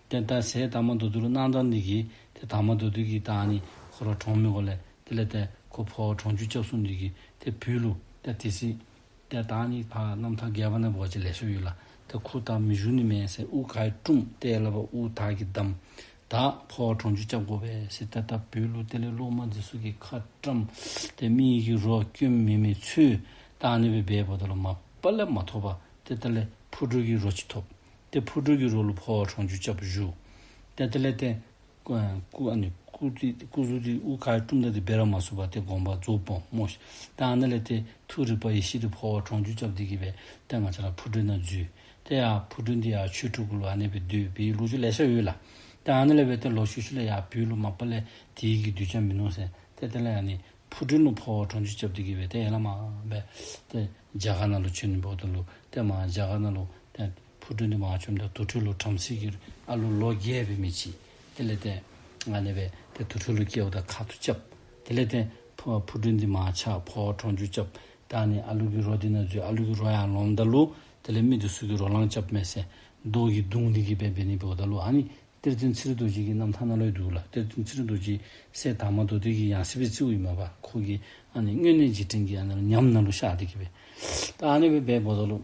ཏེ་ད་སྲས་དར་མ་མདོ་སྡེ་ལུ་གནང་ད་ནི་འདི་གིས་ཏེ་དར་མ་མདོ་སྡེ་གིས་ད་ཨ་ནི་ཁོ་ར་གྲོངས་མི་གོ་ལས་དེ་ལས་ཏེ་ཁོ་འཕོ་བ་གྲོང་འཇུག་རྐྱབ་སོང་ནི་འདི་གིས་ཏེ་བོད་ལུ་ཏེ་དེ་ཚེ་ཏེ་ད་ཨ་ནི་ཕར་རྣམ་ཐར་རྒྱས་པ་ནང་འབད་བ་ཅིན་ལེ་ཤ་ཡོད་ལགས། ཏེ་ཁོ་ད་མི་བཞུགས་ནི་མས་ཟེར་དབུ་ག་ར་བཀྲུམ་སྟེ་ལག་པ་དབུ་དར་གྱིས་བསྡམས། ད་འཕོ་བ་གྲོང་འཇུག་རྐྱབ་དགོ་པས་ཟེར། ཏེ་ད་བོད་ལུ་དེ་ལས་སློབ་མ་འདི་ཚུ་གིས་ཁ་བཀྲམ་སྟེ་མི་གི་རོ་སྐྱོན་མེད་མི་ཚུ་ད་ཨ་ནི་སྦེ་འབདཝ་ད་ལུ་མ་པ་ལས་མ་ཐོབ་པར་ཏེ་དེ་ལས་ཕུར་དུང་གི་རོ་ཅིག་ཐོབ། ཏེ་ཕུར་དུང་གི་རོ་ལུ་འཕོ་བ་གྲོང་འཇུག་རྐྱབ་བཞུགས། ཏེ་དེ་ལས་ཏེ་སྐུ་ཨ་ནི་སྐུ་ཚེ་སྐུ་གཟུགས་འདི་དབུ་ག་ར་བཀྲུམ་ད་འདི་འབད་ར་མ་ཚུགས་པར་ཏེ་དགོངས་པ་རྫོགས་སྦོམ་སྨོ་ཤིག། ད་ཨ་ནི་ལས་ཏེ་ཐུགས་རིག་པ་ཡེ་ཤེས་འདི་འཕོ་བ་གྲོང་འཇུག་རྐྱབ་སྟེ་གི་སྦེ་ཏེ་ང་བཅས་ར་ཕུར་དུང་ནང་འཛུལ། ཏེ་ཡར་ཕུར་དུང་འདི་ཡར་ཆོས་དྲུག་གུ་ལུ་ཨ་ནི་སྦེ་སྡོད་པའི་ལོ་རྒྱུས་ལེ་ཤ་ཡོད་ལགས། ཏེ་ཨ་ནི་ལས་སྦེ་ཏེ་ལོག་ཤུལ་ཤུལ་ལས་ཡར་བོད་ལུ་མ་པ་ལས་དེ་གི་གདུལ་བྱ་མིན་ནུག་ཟེར། ཏེ་དེ་ལས་ཨ་ནི་ཕུར་དུང་ལུ་འཕོ་བ་གྲོང་འཇུག་རྐྱབ་སྟེ་གི་སྦེ་ཏེ་ཡར་ལས་མར་སྦེ་ཏེ་རྒྱ་གར་ནང་ལུ་བྱོན་ནི་འབདཝ་ད་ལུ་ ཏེ་མར་རྒྱ་གར་ནང་ལུ་ཏེ་ཕུག་རོན་འདི་མར་བྱོནམ་ད་དུར་ཁྲོད་ལུ་བྲམ་ཟེ་གི་ཨ་ལུ་ལོ་བརྒྱད་འབད་མི་ཅིག། དེ་ལས་ཏེ་ཨ་ནི་སྦེ་ཏེ་དུར་ཁྲོད་ལུ་སྐྱེལཝ་ད་ཁ་ཐུག་རྐྱབ། དེ་ལས་ཏེ་ཕུ་ཕུག་རོན་འདི་མར་ཆགས། འཕོ་བ་གྲོང་འཇུག་རྐྱབ། ད་ཨ་ནི་ཨ་ལུ་གི་རོ་འདི་ནང་འཛུལ། ཨ་ལུ་གི་རོ་ཡར་ལོངམ་ད་ལུ་དེ་ལས་མི་འདི་ཚུ་གིས་རོ་ལངས་རྐྱབ་མས་ཟེར་རྡོ་གིས་བརྡུང་སྟེ་གི་སྦེ་འབད་ནི་འབདཝ་ད་ལུ་ཨ་ནི་གཏེར་སྟོན་ཚེ་རིང་རྡོ་རྗེ་གི་རྣམ་ཐར་ནང་ལུ་ཡང་འདུག་ལགས། གཏེར་སྟོན་ཚེ་རིང་རྡོ་རྗེ་སྲས་དར་མ་མདོ་སྡེ་གི་ཡང་སྲིད་སྦེ་བརྩིཝ་ཨིན་མས་པ། ཁོ་གིས་ཨ་ནི་སྔོན་གནས་འཇིག་རྟེན་གྱི་ཨ་ནི་ཉམས་ནང་ལུ་ཤར་ཏེ་གི་སྦེ། ད་ཨ་ནི་སྦེ་འབདཝ་ད་ལུ་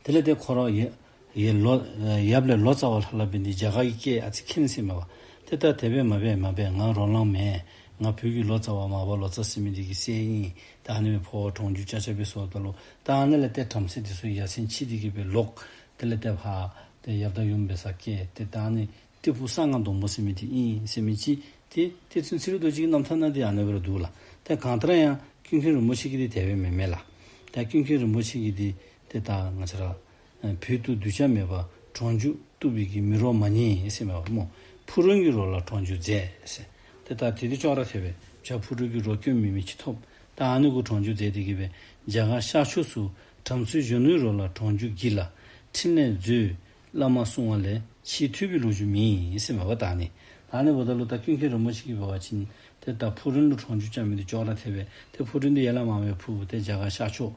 དེ་ལས་ཏེ་ཁོ་ར་ཡ་ཡ་ལོ་ཡབ་ལས་ལོ་ཙཱ་བ་ལྷབ་ལྷབ་འབད་ནི་འདི་རྒྱ་གར་གྱི་སྐད་ཨ་ཙི་མཁྱེན་ཟེར་མས་པ། ཏེ་ད་དེ་སྦེ་མ་འབད་མ་འབད། ང་རོ་ལངས་མེད། ང་བོད་ཀྱི་ལོ་ཙཱ་བ་མར་པ་ལོ་ཙཱ་ཟེར་མི་འདི་གི་སྲས་ཨིན། ད་ཨ་ནི་སྦེ་འཕོ་བ་གྲོང་འཇུག་རྐྱབ་རྐྱབ་སྦེ་ཟེརཝ་ད་ལུ་ད་ཨ་ནི་ལས་ཏེ་བྲམ་ཟེ་འདི་ཚུ་ཡ་མཚན་ཆེ་སྟེ་གི་སྦེ་ལོག། དེ་ལས་ཏེ་ཕར་ཏེ་ཡབ་དང་ཡུམ་འབད་སར་བསྐྱལ། ཏེ་ད་ཨ་ནི་ཏི་ཕུ་གསང་སྔགས་སྡོང་པོ་ཟེར་མི་འདི་ཨིན་ཟེར་མི་ཅིག་ཏེ་གཏེར་སྟོན་ཚེ་རིང་རྡོ་རྗེ་གི་རྣམ་ཐར་ནང་འདི་ཨ་ནི་སྦེ་ར་འདུག་ལགས། ཏེ་གང་ལྟར་ཡང་ཀུན་མཁྱེན་རིན་པོ་ཆེ་གི་འདི་དེ་སྦེ་མེན་མས་ལགས། ཏེ་ཀུན་མཁྱེན་རིན་པོ་ཆེ་གི་འདི་ཏེ་ད་ང་བཅས་ར་ཨ་བོད་དུ་གདུལ་བྱ་མེད་པ། གྲོང་འཇུག་བཏུབ་པའི་གི་མི་རོ་མ་རྙེད་ཟེར་མས་པ་སྨོ། ཕུག་རོན་གྱི་རོ་ལ་གྲོང་འཇུག་མཛད་ཟེར། ཏེ་ད་དེ་འདི་ཅོག་ར་འཐདཔ་སྦེ་བྱ་ཕུག་རོན་གྱི་རོ་སྐྱོན་མེད་མི་ཅིག་ཐོབ། ད་ཨ་ནི་གུ་གྲོང་འཇུག་མཛད་དེ་གི་སྦེ་རྒྱ་གར་ཤར་ཕྱོགས་སུ་བྲམ་ཟེ་གཞོན་ནུའི་རོ་ལ་གྲོང་འཇུག་བགྱིས་ལ། ཕྲིན་ལས་མཛོད། བླ་མ་གསུང་བ་ལས་ཕྱིས་ཐོས་པའི་ལོ་རྒྱུས་མེད་ཟེར་མས་པ། ད་ཨ་ནི་ད་ཨ་ནི་འབདཝ་ད་ལུ་ད་ཀུན་མཁྱེན་རིན་པོ་ཆེ་གིས་འབད་བ་ཅིན་ཏེ་ད་ཕུག་རོན་ལུ་གྲོང་འཇུག་རྐྱབ་མི་འདི་ཅོག་ར་འཐདཔ་སྦེ་ཏེ་ཕུག་རོན་འདི་ཡར་ལས་མར་སྦེ་འཕུར། ཏེ་རྒྱ་གར་ཤར་ཕྱོགས་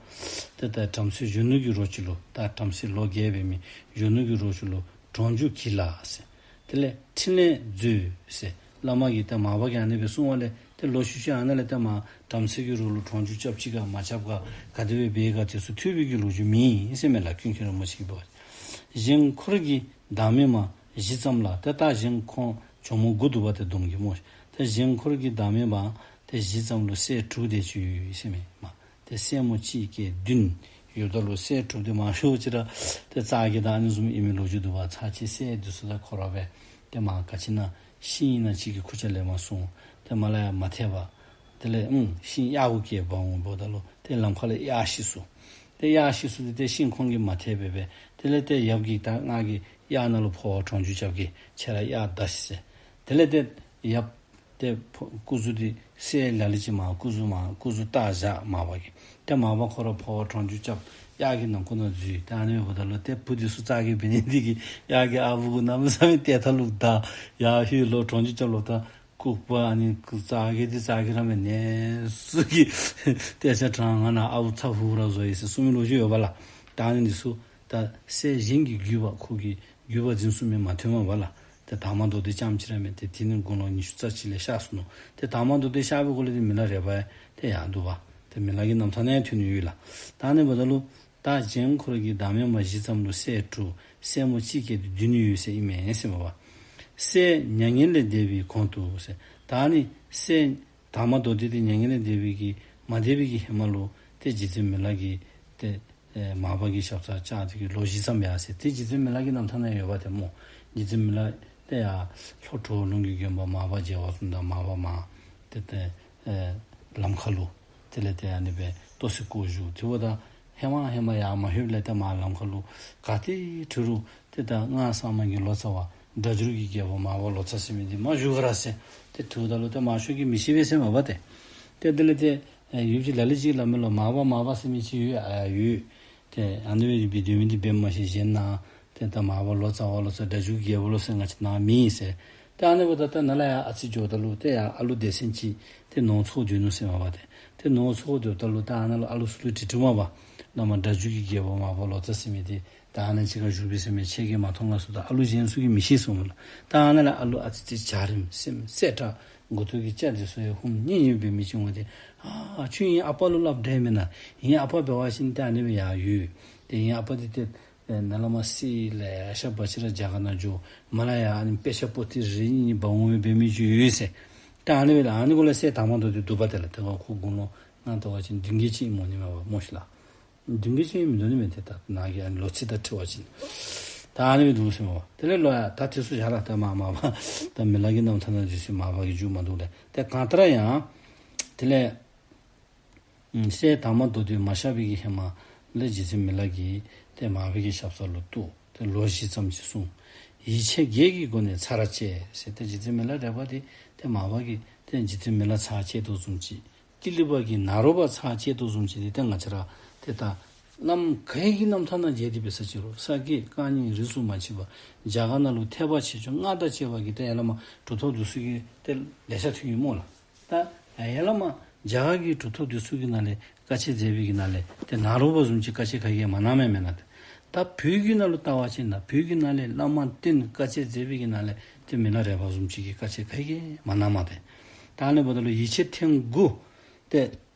ཏེ་ད་བྲམ་ཟེ་གཞོན་ནུ་གི་རོ་ཅིག་ལུ་ད་བྲམ་ཟེ་ལོ་བརྒྱད་འབད་མི་གཞོན་ནུ་གི་རོ་ཅིག་ལུ་གྲོང་འཇུག་བགྱིས་ལ་ཟེར། དེ་ལས་ཕྲིན་ལས་མཛོད་ཟེར། བླ་མ་གིས་ད་མར་པ་གིས་ཨ་ནི་སྦེ་གསུང་བ་ལས་ཏེ་ལོག་ཤུལ་ཤུལ་ཨ་ནཱ་ལས་ཏེ་མར་བྲམ་ཟེ་གི་རོ་ལུ་གྲོང་འཇུག་རྐྱབ་ཅི་ག་མ་རྐྱབ་ག་ག་དེ་སྦེ་འབད་ག་དེ་ཚུ་ཐོས་པའི་གི་ལོ་རྒྱུས་མེད་ཟེར་མས་ལགས། ཀུན་མཁྱེན་རིན་པོ་ཆེ་གིས་འབད་བ་ཅིན། གཞན་འཁོར་གྱི་བདག་མེད་མ་གཞི་ཙམ་ལ། ཏེ་ད་གཞན་འཁོར་ཇོ་མོ་དགུ་འདུག་པ་ཏེ་སྡོམ་གྱི་སྨོ། ཏེ་གཞན་འཁོར་གྱི་བདག་མེད་མ་ཏེ་གཞི་ཙམ་ལུ་སྲས་དྲུག་དེ་ཅིག་ཡོད་ཟེར་མས་མ། ཏེ་སྲས་མོ་གཅིག་སྐྱེས་བདུན་ཡོདཔ་ད་ལུ་སྲས་དྲུག་དེ་མང་ཤོས་ཅིག་ར་ཏེ་ཙ་གི་དང་ཨ་ནི་བཟུམ་ཨིན་མི་ལོ་རྒྱུས་འདུག་པ། ཚར་གཅིག་སྲས་འདི་ཚུ་ད་ཁོ་ར་སྦེ་ཏེ་མར་ག་ཅི་ན་ཤིང་ཨིན་ན་ཅིག་གི་ཁུར་ཆ་ལེན་པར་སོང་། ཏེ་མར་ལས་ཡར་མ་ཐལ་བར་དེ་ལས་ཨུམ་ཤིང་གཡག་གུ་བཀལ་འབག་འོང་འབདཝ་ད་ལུ་ཏེ་ལམ་ཁ་ལས་གཡག་ཤི་སོང་། ཏེ་གཡག་ཤི་སོང་སྟེ་ཏེ་ཤིང་ཁོང་གིས་མ་ཐལ་སྦེ་སྦེ་དེ་ལས་ཏེ་ཡབ་ཀྱིས་ད་ང་གིས་གཡག་ནང་ལུ་འཕོ་བ་གྲོང་འཇུག་རྐྱབ་གེ། ཁྱེད་ར་གཡག་བདའ་ཤིག་ཟེར། དེ་ལས་ཏེ་ཡབ་ཏེ་ཕོ་སྐུ་གཟུགས་འདི་སྲས་ལ་ལུ་ཅིག་མར་སྐུ་གཟུགས་མར་སྐུ་གཟུགས་བཏགས་བཞག་མར་པ་གིས། ཏེ་མར་པ་ཁོ་ར་འཕོ་བ་གྲོང་འཇུག་རྐྱབ་གཡག་གི་ནང་ཁོག་ནང་འཛུལ། ཏེ་ཨ་ནི་འབདཝ་ད་ལུ་ཏེ་བུ་འདི་ཚུ་ཙ་གི་འབད་ནི་འདི་གིས་གཡག་གིས་ཨ་བུ་གུ་གནམ་མེད་ས་མེད་ཏེ་ཐ་ལུ་བདའ། ཡར་ལྷོད་ལོག་གྲོང་འཇུག་རྐྱབ་ལོག་ད་ལྐུགས་པ་ཨ་ནི་ཙ་གི་འདི་ཙ་གི་ར་མེན་ནེ་སུ་གིས་ཏེ་ཆ་དྲང་ང་ན་ཨ་བུ་ཚ་ཧུ་ར་བཟོ་ཡི་ཟེར་གསུང་མི་ལོ་རྒྱུས་ཡོད་པ་ལགས། ད་ཨ་ནི་འདི་ཚུ་ད་སྲས་གཞན་གྱི་བརྒྱུད་པ་ཁོ་གི་བརྒྱུད་པ་འཛིན་ཚུགས་མི་མ་ཐོན་མས་པ་ལགས། ཏེ་དར་མ་མདོ་སྡེ་རྐྱངམ་ཅིག་ར་མེན། ཏེ་དེ་ནི་དགུང་ལོ་ཉི་ཤུ་རྩ་གཅིག་ལས་གཤགས་སོ་ནུག། ཏེ་དར་མ་མདོ་སྡེ་གཤགས་པའི་སྐོར་ལས་ཏེ་མི་ལ་རས་པ་ཡང་ཏེ་ཡང་འདུག་པ། ཏེ་མི་ལ་གི་རྣམ་ཐར་ནང་ཡང་ཐོན་ནི་ཡོད་ལགས། ད་ཨ་ནི་འབདཝ་ད་ལུ་ད་གཞན་འཁོར་གྱི་བདག་མེད་མ་གཞི་ཙམ་ལུ་སྲས་དྲུག་སྲས་མོ་གཅིག་སྐྱེས་ཏེ་བདུན་ཡོད་ཟེར་ཨིན་མས་ཟེར་མས་པ། སྲས་མྱ་ངན་ལས་འདས་པའི་གོང་དུ་ཟེར། ད་ཨ་ནི་སྲས་དར་མ་མདོ་སྡེ་འདི་མྱ་ངན་ལས་འདས་པའི་གི་མ་འདས་པའི་གི་ཧེ་མ་ལུ་ཏེ་རྗེ་བཙུན་མི་ལ་གིས་ཏེ་ཨེ་མར་པ་གི་ཞབས་སར་བཅར་ཏེ་གི་ལོ་བཞི་ཙམ་ཡར་སོ་ཡི། ཏེ་རྗེ་བཙུན་མི་ལ་གི་རྣམ་ཐར་ནང་ཡོད་པ་ཏེ་སྨོ། རྗེ་བཙུན་མི་ལ་ཏེ་ཡར་ལྷོ་གྲོ་ལུང་གི་དགོན་པ་མར་པ་མཇལ་བར་སོངམ་ད་མར་པ་མར་ཏེ་ཏེ་ཨེ་ལམ་ཁ་ལུ་དེ་ལས་ཏེ་ཨ་ནི་སྦེ་ལྟོ་ཚིག་བཀོ་བཞུགས། དེ་འབདཝ་ད་ཧེ་མ་ཧེ་མ་ཡར་མ་ལྷོདཔ་ལས་ཏེ་མར་ལམ་ཁ་ལུ་ག་ཏེ་འཕྲད་རུང་ཏེ་ད་སྔགས་གཙང་མ་གི་ལོ་ཙཱ་བ་སྒྲ་སྒྱུར་གྱི་རྒྱལ་པོ་མར་པ་ལོ་ཙཱ་ཟེར་མི་འདི་མར་བཞུགས་ག་ར་ཟེར། ཏེ་འཕྲདཔ་ད་ལུ་ཏེ་མང་ཤོས་ཀྱིས་མི་ཤེས་པས་ཟེར་མས་པ་ཏེ། ཏེ་དེ་ལས་ཏེ་ཨེ་ཡུལ་གྱི་ལ་ལུ་ཅིག་སླབ་མས་ལོ། མར་པ་མར་པ་ཟེར་མི་ཅིག་ཡོད། ཨ་ཡོད། ཏེ་ཨ་ནི་སྦེ་འབད་སྡོད་མི་འདི་འབད་མ་ཤེས། གཞན་ནཱ་ཏེ་ད་མར་པ་ལོ་ཙཱ་བ་ལོ་ཙཱ་སྒྲ་སྒྱུར་གྱི་རྒྱལ་པོ་ལོ་ཟེར་ང་བཅས་ནཱ་མེད་ཟེར། ཏེ་ཨ་ནི་འབདཝ་ད་ཏེ་ནཱ་ལས་ཡར་ཨ་ཙི་འགྱོཝ་ད་ལུ་ཏེ་ཡར་ཨ་ལུ་སྡེ་ཚན་ཅིག་ཏེ་ནོར་འཚོ་སྡོད་ནུག་ཟེར་མས་པ་ཏེ། ཏེ་ནོར་འཚོ་སྡོདཔ་ད་ལུ་ཏེ་ཨ་ནཱ་ལུ་ཨ་ལུ་ཚུ་ལུ་དྲི་དྲི་མས་པ། བླ་མ་སྒྲ་སྒྱུར་གྱི་རྒྱལ་པོ་མར་པ་ལོ་ཙཱ་ཟེར་མི་འདི་ད་ཨ་ནཱ་ཅིག་ཁར་བཞུགས་པས་ཟེར་མི་ཁྱེད་ཀྱིས་མ་མཐོང་ག་ཟེརཝ་ད་ཨ་ལུ་གཞན་ཚུ་གིས་མི་ཤེས་གསུངམ་མས་ལགས། ད་ཨ་ནཱ་ལས་ཨ་ལུ་ཨ་ཙི་ཙི་འཇའ་རིསམོ་སེར་སེར་དྲགས་མགུ་ཏོ་གི་སྐྱ་འདི་ཚུ་ཡང་ཧུམ་ཉིལ་ཉིལ་འབད་མི་ཅིག་འོང་སྟེ། ཨ་ཁྱོད་ངེའི་ཨ་པ་ལུ་སླབ་དྲན་མེན་ན། ངེའི་ཨ་པ་འབད་བ་ཅིན་ཏེ་ཨ་ནི་སྦེ་ཡར་ཡོད། ཏེ་ངེའི་ཨ་པ་འདི་ཏེ་ཨེ་ནཱ་ལས་མར་སི་ལེ་ཤ་བ་ཅིག་ར་རྒྱ་གར་ནང་འགྱོ། མར་ལས་ཡར་ཨ་ནི་དཔེ་ཆ་པོ་ཏི་རེ་གཉིས་འབག་འོང་སྦེ་འབད་མི་ཅིག་ཡོད་ཟེར། ཏེ་ཨ་ནི་སྦེ་ཨ་ནི་གུ་ལས་སྲས་དར་མ་མདོ་སྡེ་འདུག་པ་ཏེ་ལགས། ཏེ་ཁོ་དགུང་ལོ་ང་ལྟ་བ་ཅིན་བདུན་བརྒྱད་ཅིག་ཨིནམ་འོང་ནི་མས་པ་སྨོ་ཤིག་ལགས། བདུན་བརྒྱད་ཅིག་མིན་འདུག་ནི་མས། ཏེ་ད་ནཱ་གི་ཨ་ནི་ལོ་ཚིགས་དང་འཁྲིལ་བ་ཅིན་ད་ཨ་ནི་སྦེ་འདུག་ཟེར་མས་པ། དེ་ལས་ལོ་ཡ་ད་དེ་ཚུ་བཞག་ལགས། ད་མར་མར་པ་ད་མི་ལ་གི་རྣམ་ཐར་ནང་འདི་ཚུ་མར་པ་གི་མཇུག་མ་འདུག་ལགས། ཏེ་གང་ལྟར་ཡང་དེ་ལས་ཨམ་སྲས་དར་མ་མདོ་སྡེ་མ་གཤགས་པའི་གི་ཧེ་མ་ལས་རྗེ་བཙུན་མི་ལ་གིས་ཏེ་མར་པ་གི་ཞབས་ས་ལུ་གཏུགས། ཏེ་ལོ་བཞི་ཙམ་ཅིག་སོང་། ཡིད་ཆེས་བརྒྱད་ཀྱི་སྒོ་ནས་ཚར་བཅད་ཟེར། ཏེ་རྗེ་བཙུན་མི་ལ་རས་པ་འདི་ཏེ་མར་པ་གིས་ཏེ་རྗེ་བཙུན་མི་ལ་ཚར་བཅད་དོ་བཟུམ་ཅིག། ཏི་ལི་པ་གིས་ནཱ་རོ་པ་ཚར་བཅད་དོ་བཟུམ་ཅིག། ཏེ་ཏེ་ང་བཅས་ར་ཏེ་ད་ བླམ་ག་གི་རྣམ་ཐར་ནང་མཇལ་ཏེ་འབད་ས་ཅིག་རུང་ས་དགེ་བཀའ་རྙིང་རིས་སུ་མ་ཆད་པ་རྒྱ་གར་ནང་ལུ་ཐེག་པ་ཆེ་ཆུང་སྔགས་དང་བཅས་པ་གི་ཏེ་ཡ་བླ་མ་གྲུབ་ཐོབ་འདི་ཚུ་གིས་ཏེ་ལེ་ཤ་ཐོན་ཡི་སྨོ་ལགས། ད་ཡ་བླ་མ་རྒྱ་གར་གྱི་གྲུབ་ཐོབ་འདི་ཚུ་གི་ནང་ལས་བཀའ་ཆད་མཛད་པའི་གི་ནང་ལས་ཏེ་ནཱ་རོ་པ་བཟུམ་ཅིག་བཀའ་ཆད་ག་གིས་མ་གནངམ་མེན་ན། ཏེ་ད་བོད་ཀྱི་ནང་ལུ་བལྟ་བ་ཅིན་ད་བོད་ཀྱི་ནང་ལས་བླ་མ་བསྟེན་བཀའ་ཆད་མཛད་པའི་གི་ནང་ལས་ཏེ་མི་ལ་རས་པ་བཟུམ་ཅིག་གིས་བཀའ་ཆད་ག་གིས་མ་གནངམ་ཏེ། ད་ཨ་ནི་འབདཝ་ད་ལུ་ཡིག་ཆ་ཐེངས་དགུ་ཏེ་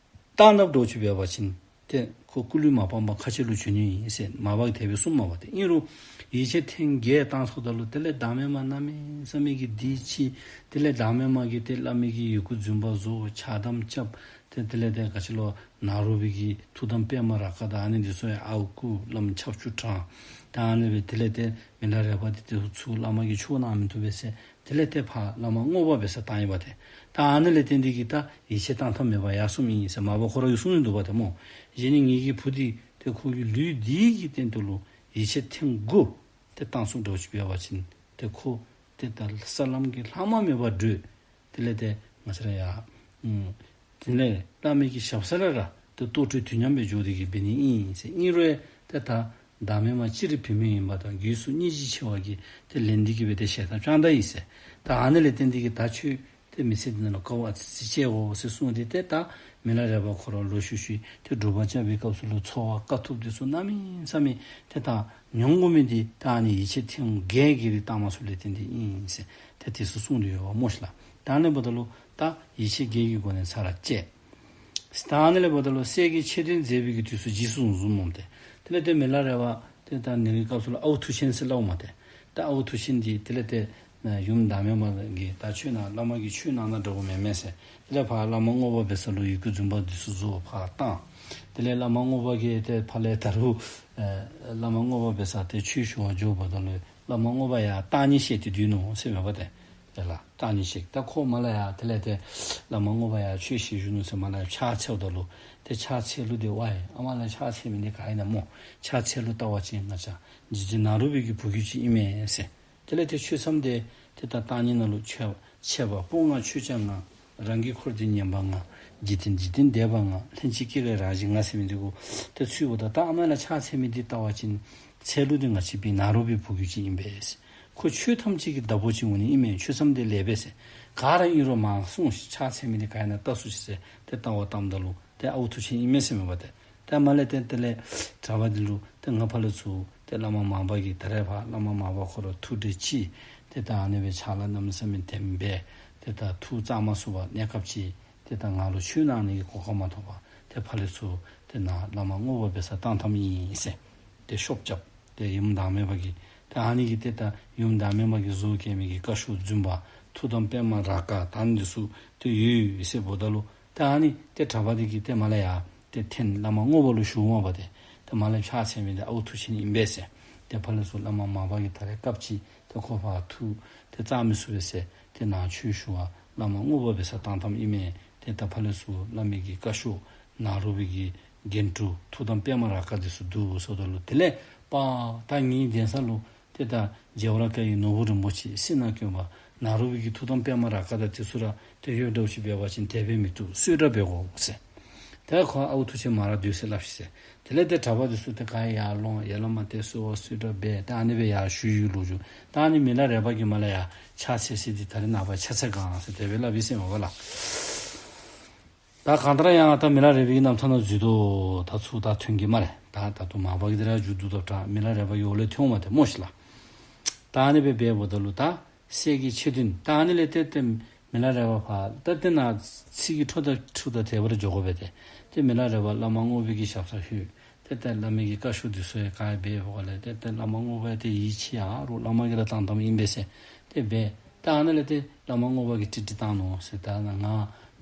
བཏང་ད་འདྲཝ་ཅིག་འབད་བ་ཅིན་ཏེ་ཁོ་སྐུ་ལུས་མ་སྤངས་པར་མཁའ་སྤྱོད་ལུ་བྱོན་ནི་ཨིན་ཟེར་མར་པ་གིས་དེ་སྦེ་གསུངམ་མས་པ་ཏེ། ཨིན་རུང་ཡིག་ཆ་ཐེངས་བརྒྱད་བཏང་ཚརཝ་ད་ལུ་དེ་ལས་བདག་མེད་མ་གནམ་མེད་ས་མེད་ཀྱི་སྡིག་ཆེ། དེ་ལས་བདག་མེད་མ་གིས་ཏེ་བླ་མའི་གི་ཡི་གུ་རྫུན་པ་བཟོ། ཆགས་སྡང་རྐྱབ། ཏེ་དེ་ལས་ཏེ་ག་ཅི་ལོ་ནཱ་རོ་པའི་གི་ཐུགས་དམ་པདྨ་རཱ་ག་དང་ཨ་ནི་འདི་ཚུ་ཡང་ཨརཝ་བརྐུ། བླམ་ཆབ་ཆུ་དྲངས། ད་ཨ་ནི་སྦེ་དེ་ལས་ཏེ་མི་ལ་རས་པ་འདི་ཏེ་ཚུར་བླ་མ་གིས་ཆོས་གནང་མི་བཏུབ་པས་ཟེར། དེ་ལས་ཏེ་ཕར་བླ་མ་རྔོག་པ་འབད་སར་བཏང་ཡི་པ་ཏེ། ད་ཨ་ནི་ལས་བརྟེན་ཏེ་གིས་ད་ཡིག་ཆ་བཏང་ཐངས་མེད་པར་ཡར་སོངམ་ཨིན་ཟེར་མར་པ་ཁོ་ར་གིས་གསུངས་ནི་འདུག་པ་ཏེ་སྨོ། གཞི་ནི་ངེ་གི་བུ་འདི་ཏེ་ཁོ་གི་ལུས་འདི་གི་སྟེང་དུ་ལུ་ཡིག་ཆ་ཐེངས་དགུ་ཏེ་བཏང་ཚུགསཔ་འདྲཝ་ཅིག་འབད་བ་ཅིན་ཏེ་ཁོ་ཏེ་ད་ས་ལམ་གྱི་ལྷག་མ་མེད་པར་བགྲོད། དེ་ལས་ཏེ་ང་བཅས་ར་ཡང་ཨུམ་དེ་ལས་བླ་མའི་གི་ཞབས་ས་ལས་ར་ཏེ་ལྟོ་འཕྲོ་དུས་མཉམ་སྦེ་འགྱོ་སྟེ་གིས་འབད་ནི་ཨིན་ཟེར། ཨིན་རུང་ཏེ་ད་བདག་མེད་མ་སྤྱིར་བུད་མེད་ཡིན་པ་དང་རྒྱུད་སོགས་སྙིང་རྗེ་ཆེ་བ་གིས་ཏེ་ལན་འདི་གིས་སྦེ་ཏེ་ཞལ་ཏ་བཅར་ད་ཡི་ཟེར། ད་ཨ་ནི་ལས་བརྟེན་ཏེ་གིས་ད་ཁྱོད་ཏེ་མི་ཚེ་འདི་ནང་ལུ་དཀའ་བ་ཨ་ཙི་ཅིག་སྤྱད་དགོ་ཟེར་གསུངས་ཏེ་ཏེ་ད་མི་ལ་རས་པ་ཁོ་ར་ལོག་ཤུལ་ཤུལ་ཏེ་སྒྲུབ་པ་རྐྱབ་པའི་སྐབས་སུ་ལུ་འཚོ་བ་དཀའ་ཐུབ་འདི་ཚུ་གནམ་མེད་ས་མེད་ཏེ་ད་མྱོང་དགོ་མི་འདི་ད་ཨ་ནི་ཡིག་ཆ་ཐེངས་བརྒྱད་ཀྱི་རིང་བཏང་མ་ཚུགསཔ་ལས་བརྟེན་ཏེ་ཨིན་ཟེར་ཏེ་དེ་ཚུ་གསུངས་ཏེ་ཡོདཔ་སྨོ་ཤིག་ལགས། ད་ཨ་ནི་འབདཝ་ད་ལུ་ད་ཡིག་ཆ་བརྒྱད་ཀྱི་སྒོ་ནས་ཚར་བཅད། ད་ཨ་ནི་ལས་འབདཝ་ད་ལུ་སྲས་ཀྱི་ཆེ་མཐོང་མཛད་པའི་གི་དུས་སུ་རྗེས་སུ་བཟུང་བཟུངམ་ཏེ། དེ་ལས་ཏེ་མི་ལ་རས་པ་ཏེ་ད་ཨ་ནི་གི་སྐབས་སུ་ལུ་ཨའུ་མཐུ་ཆེན་ཟེར་སླབ་མས་ཏེ། ད་ཨའུ་མཐུ་ཆེན་འདི་དེ་ལས་ཏེ་ཡུམ་བདག་མེད་མ་གིས་ད་ཆོས་གནང་བླ་མ་གིས་ཆོས་གནང་ན་འདྲཝ་མེན་མས་ཟེར། དེ་ལས་ཕར་བླ་མ་རྔོག་པ་འབད་སར་ལུ་ཡི་གུ་རྫུན་པ་འདི་ཚུ་བཟོ་ཕར་བཏང་། དེ་ལས་བླ་མ་རྔོག་པ་གིས་ཏེ་ཕར་ལས་ད་རུང་ཨེ་བླ་མ་རྔོག་པ་འབད་སར་ཏེ་ཆོས་ཞུ་བར་འགྱོཝ་ད་ལུ་བླ་མ་རྔོག་པ་ཡང་བརྟག་གཉིས་བཤད་དེ་སྡོད་ནུག་ཟེར་མས་པ་ཏེ། དེ་ལས་བརྟག་གཉིས་བཤད། ད་ཁོ་མར་ལས་ཡར་དེ་ལས་ཏེ་བླ་མ་རྔོག་པ་ཡར་ཆོས་བཤད་བཞུགས་ནུག་ཟེར་མར་ལས་ཕྱག་འཚལཝ་ད་ལུ་ཏེ་ཕྱག་འཚལ་ལུགས་འདི་ཝའེ་ཨ་མར་ལས་ཕྱག་འཚལ་མི་འདི་ག་ཨིན་ན་སྨོ། ཕྱག་འཚལ་ལུགས་བལྟ་བ་ཅིན་ང་བཅས་རྗེ་བཙུན་ནཱ་རོ་པའི་གི་བུ་རྒྱུད་ཅིག་ཨིན་མས་ཟེར། དེ་ལས་ཏེ་ཆོས་མཚམས་འདི་ཏེ་ད་བརྟག་གཉིས་ནང་ལུ་ཆད་ཆད་པ་སྤོང་ང་ཆོས་ཀྱང་ང་། རང་གི་འཁོར་འདས་ཉན་པ་ང་། འཇིག་རྟེན་འཇིག་རྟེན་འདས་པ་ང་། ལྷན་ཅིག་སྐྱེས་དགའི་རང་བཞིན་ང་ཟེར་མི་འདི་གུ་ཏེ་ཚུད་པ་ད་ད་ཨ་མར་ལས་ཕྱག་འཚལ་མི་འདི་བལྟ་བ་ཅིན་འཚལ་ལུགས་འདི་ང་བཅས་པའི་ནཱ་རོ་པའི་བུ་རྒྱུད་ཅིག་ཨིན་པས་ཟེར། ཁོ་ཆོས་ཐམས་ཅད་ཀྱི་བདག་པོ་ཅིག་འོང་ནི་ཨིན་མས། ཆོས་མཚམས་འདི་ལེགས་པས་ཟེར། ག་ར་ཨིན་རུང་མ་གསུངས་ཤིག། ཕྱག་འཚལ་མི་འདི་ག་ཨིན་ན་བལྟ་ཚུགས་ཤིག་ཟེར་ཏེ་བལྟ་བར་བཏངམ་ད་ལུ་ཏེ་ཨའུ་མཐུ་ཆེན་ཨིན་མས་ཟེར་མས་པ་ཏེ། ཏེ་མར་ལས་ཏེ་དེ་ལས་གྲྭ་པ་འདི་ལུ་ཏེ་ང་ཕར་ལས་ཚུར་ཏེ་བླ་མ་མར་པ་གིས་ད་རེས་ཕར་བླ་མ་མར་པ་ཁོ་ར་ཐུགས་ཁྲལ་ཅིག་ཏེ་ད་ཨ་ནི་སྦེ་ཕྱག་ལཱ་གནམ་མེད་ས་མེད་དེམ་སྦེ་ཏེ་ད་ཐུགས་གཙང་མ་ཚུགས་པར་གནས་སྐབས་ཅིག་ཏེ་ད་ང་ལུ་ཆོས་གནང་ནི་གི་གོ་སྐབས་མ་ཐོབ་པར་ཏེ་ཕར་ལས་ཚུར་ཏེ་ནཱ་བླ་མ་རྔོག་པ་འབད་སར་བཏང་བཏངམ་ཨིན་ཟེར། ཏེ་ཤོབ་རྐྱབ། ཏེ་ཡུམ་བདག་མེད་པ་གིས་ཏེ་ཨ་ནི་གི་ཏེ་ད་ཡུམ་བདག་མེད་པ་གིས་བཟོ་བཀོད་མི་གི་བཀའ་ཤོག་རྫུན་པ་ཐུགས་དམ་པདྨ་རཱ་ག་ད་ཨ་ནི་འདི་ཚུ་ཏེ་ཡོད་ཟེར་འབདཝ་ད་ལུ་ཏེ་ཨ་ནི་ཏེ་གྲྭ་པ་འདི་གིས་ཏེ་མར་ལས་ཡར་ཏེ་འཐེན་བླ་མ་རྔོག་པ་ལུ་ཞུ་འོང་བ་ཏེ། ཏེ་མར་ལས་ཕྱག་འཚལ་མི་འདི་ཨའུ་མཐུ་ཆེན་ཨིན་པས་ཟེར། ཏེ་ཕར་ལས་ཚུར་བླ་མ་མར་པ་གིས་ད་རེས་སྐབས་ཅིག་ཏེ་ཁོ་ཕར་ཐུགས་ཏེ་གཙང་མི་ཚུགས་པས་ཟེར་ཏེ་ནཱ་ཆོས་ཞུ་བར་བླ་མ་རྔོག་པ་འབད་སར་བཏང་བཏངམ་ཨིན་མས། ཏེ་ད་ཕར་ལས་ཚུར་བླ་མའི་གི་བཀའ་ཤོག་ནཱ་རོ་པའི་གི་རྒྱན་དྲུག་ཐུགས་དམ་པདྨ་རཱ་ག་འདི་ཚུ་འདུག་ཟེརཝ་ད་ལུ་དེ་ལས་པ་ད་ངེའི་གདན་ས་ལུ་ཏེ་ད་རྒྱལ་བ་རཱ་ག་ཡི་ནོར་བུ་རིན་པོ་ཆེ་སྲིད་ན་དཀོན་པ་ནཱ་རོ་པའི་གི་ཐུགས་དམ་པདྨ་རཱ་ག་དང་དེ་ཚུ་ར་ཏེ་ཡོད་འདྲཝ་ཅིག་འབད་བ་ཅིན་དེ་སྦེ་མི་བཏུབ། གསོལ་རས་འབད་དགོ་ཟེར། ཏེ་ཁོ་ཨའུ་མཐུ་ཆེན་མར་ར་སྡོད་ཟེར་སླབ་ཤིག་ཟེར། དེ་ལས་ཏེ་གྲྭ་པ་འདི་ཚུ་ཏེ་ག་ཡར་ལོང་ཡར་ལོང་མར་ཏེ་གསོལ་བ་གསོལ་རས་འབད་ཏེ་ཨ་ནི་སྦེ་ཡར་ཞུ་ཡུལ་ལུ་འགྱོ། ད་ཨ་ནི་མི་ལ་རས་པ་གིས་མར་ལས་ཡར་ཕྱག་འཚལ་ས་འདི་ད་རེས་ནངས་པ་ཕྱག་འཚལ་སྒང་ཟེར་དེ་སྦེ་སླབ་ཨིན་ཟེར་མས་པ་ལགས། ད་གང་ལྟར་ཡང་ད་མི་ལ་རས་པའི་གི་རྣམ་ཐར་ནང་འཛུལ་དོ། ད་ཚུར་ད་ཐོན་གྱི་སྨ་རེ། ད་ད་ལྟོ་མར་པ་གི་དེ་ར་མཇུག་བསྡུ་ད་ད་མི་ལ་རས་པ་གི་འོག་ལས་ཐོན་འོང་མས་ཏེ་སྨོ་ཤིག་ལགས། ད་ཨ་ནི་སྦེ་འབདཝ་ད་ལུ་ད་སྲས་ཀྱི་ཆེ་མཐོང་ད་ཨ་ནི་ལས་ཏེ་ཏེ་མི་ལ་རས་པ་ཕར་ད་ཏེ་ནཱ་ཚིག་གི་འཕྲོ་དང་འཕྲོ་དང་དེ་སྦེ་ར་འགྱོ་དགོ་པས་ཏེ། ཏེ་མི་ལ་རས་པ་བླ་མ་རྔོག་པའི་གི་ཞབས་སར་ལྷོད། ཏེ་ཏེ་བླ་མའི་གི་བཀའ་ཤོག་འདི་ཚུ་ཡང་ག་ཡང་འབད་འབདཝ་ལས་ཏེ་ཏེ་བླ་མ་རྔོག་པ་ཡང་ཏེ་ཡིད་ཆེས་ཡར་རུང་བླ་མ་གིས་ར་བཏང་བཏངམ་ཨིན་པས་ཟེར་ཏེ་འབད། ད་ཨ་ནཱ་ལས་ཏེ་བླ་མ་རྔོག་པ་གིས་ཀྲིག་ཀྲི་བཏང་ནུག་ཟེར། ད་ང་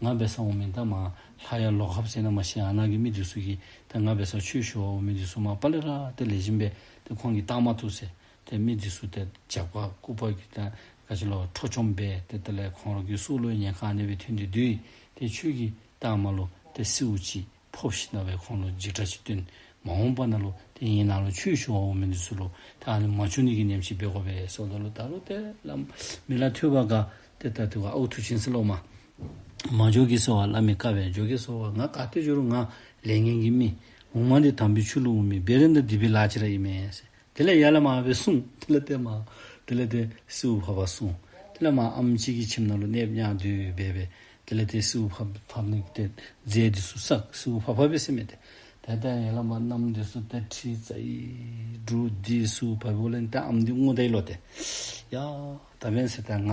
ང་འབད་སར་འོང་མི་ད་མར་ལྷ་ཡར་ལོགས་ཁ་ཟེར་ན་མ་ཤེས། ཨ་ནཱ་གི་མི་འདི་ཚུ་གིས་ད་ང་འབད་སར་ཆོས་ཞུ་བར་འོང་མི་འདི་ཚུ་མ་པ་ལས་ར་ཏེ་ལེགས་ཤོམ་སྦེ་ཏེ་ཁོང་གིས་བཏང་མ་བཏུབ་ཟེར། ཏེ་མི་འདི་ཚུ་ཏེ་ཇག་པ་རྐུ་པ་གིས་ད་ག་ཅི་ལོ་འཕྲོག་བཅོམ་འབད་ཏེ་དེ་ལས་ཁོང་ར་གི་སྲོག་ལུ་ཉེན་ཁ་ཨ་ནི་སྦེ་ཐོན་ཏེ་སྡོད་ཡི། ཏེ་ཁྱོད་ཀྱིས་ད་མར་ལུ་ཏེ་གསོལཝ་ཅིག་ཕོག་ཤིག་ན་སྦེ་ཁོང་ལུ་འཇིགས་སྐྲག་ཅིག་སྟོན། མ་འོངས་པ་ནང་ལུ་ཏེ་ངེའི་ནང་ལུ་ཆོས་ཞུ་བར་འོང་མི་འདི་ཚུ་ལུ་ད་ཨ་ནི་མ་བྱུང་ནི་གི་ཉམས་ཅིག་འབད་དགོ་པས་ཟེརཝ་ད་ལུ་ད་རུང་ཏེ་བླ་མ་མི་ལ་ཐོས་པ་དགའ། ཏེ་ད་དེ་བ་ཨའུ་མཐུ་ཆེན་ཟེར་སླབ་མས། མ་འགྱོ་གེ་ཟེར་བ་བླ་མའི་བཀའ་སྦེ་འགྱོ་གེ་ཟེར་བ་ང་ག་ཏེ་འགྱོ་རུང་ང་ལས་ངན་གྱི་མི། འོ་མ་འདི་དམ་པའི་ཆོས་ལུ་འོང་མི་བེ་རེ་ད་སྡིག་པའི་ལཱ་ཅིག་ར་ཨིན་མས་ཟེར། དེ་ལས་ཡར་ལས་མར་སྦེ་གསུངས། དེ་ལས་ཏེ་མར་དེ་ལས་ཏེ་སེའུ་ཕག་པ་གསུངས། དེ་ལས་མར་ཨམ་ཅིག་གི་ཁྱིམ་ནང་ལུ་གནསཔ་ཉལ་སྡོད་སྦེ་སྦེ། དེ་ལས་ཏེ་སེའུ་ཕག་ཕག་ནི་ཏེ་རྫས་འདི་ཚུ་བསགས། སེའུ་ཕག་ཕག་སྦེ་ཟེར་མི་འདི་ཏེ་ད་ཡར་ལས་མར་མནའམ་འདི་ཚུ་ཏེ་ཁྲིད་ཚར་ཡི། འབྲུག་འདི་སེའུ་ཕག་པ་ལས་ཏེ་ཨམ་འདི་ངུ་ད་ཡི་ལོ་ཏེ། ཡ་ད་འབདན་ཟེར་ད་ང་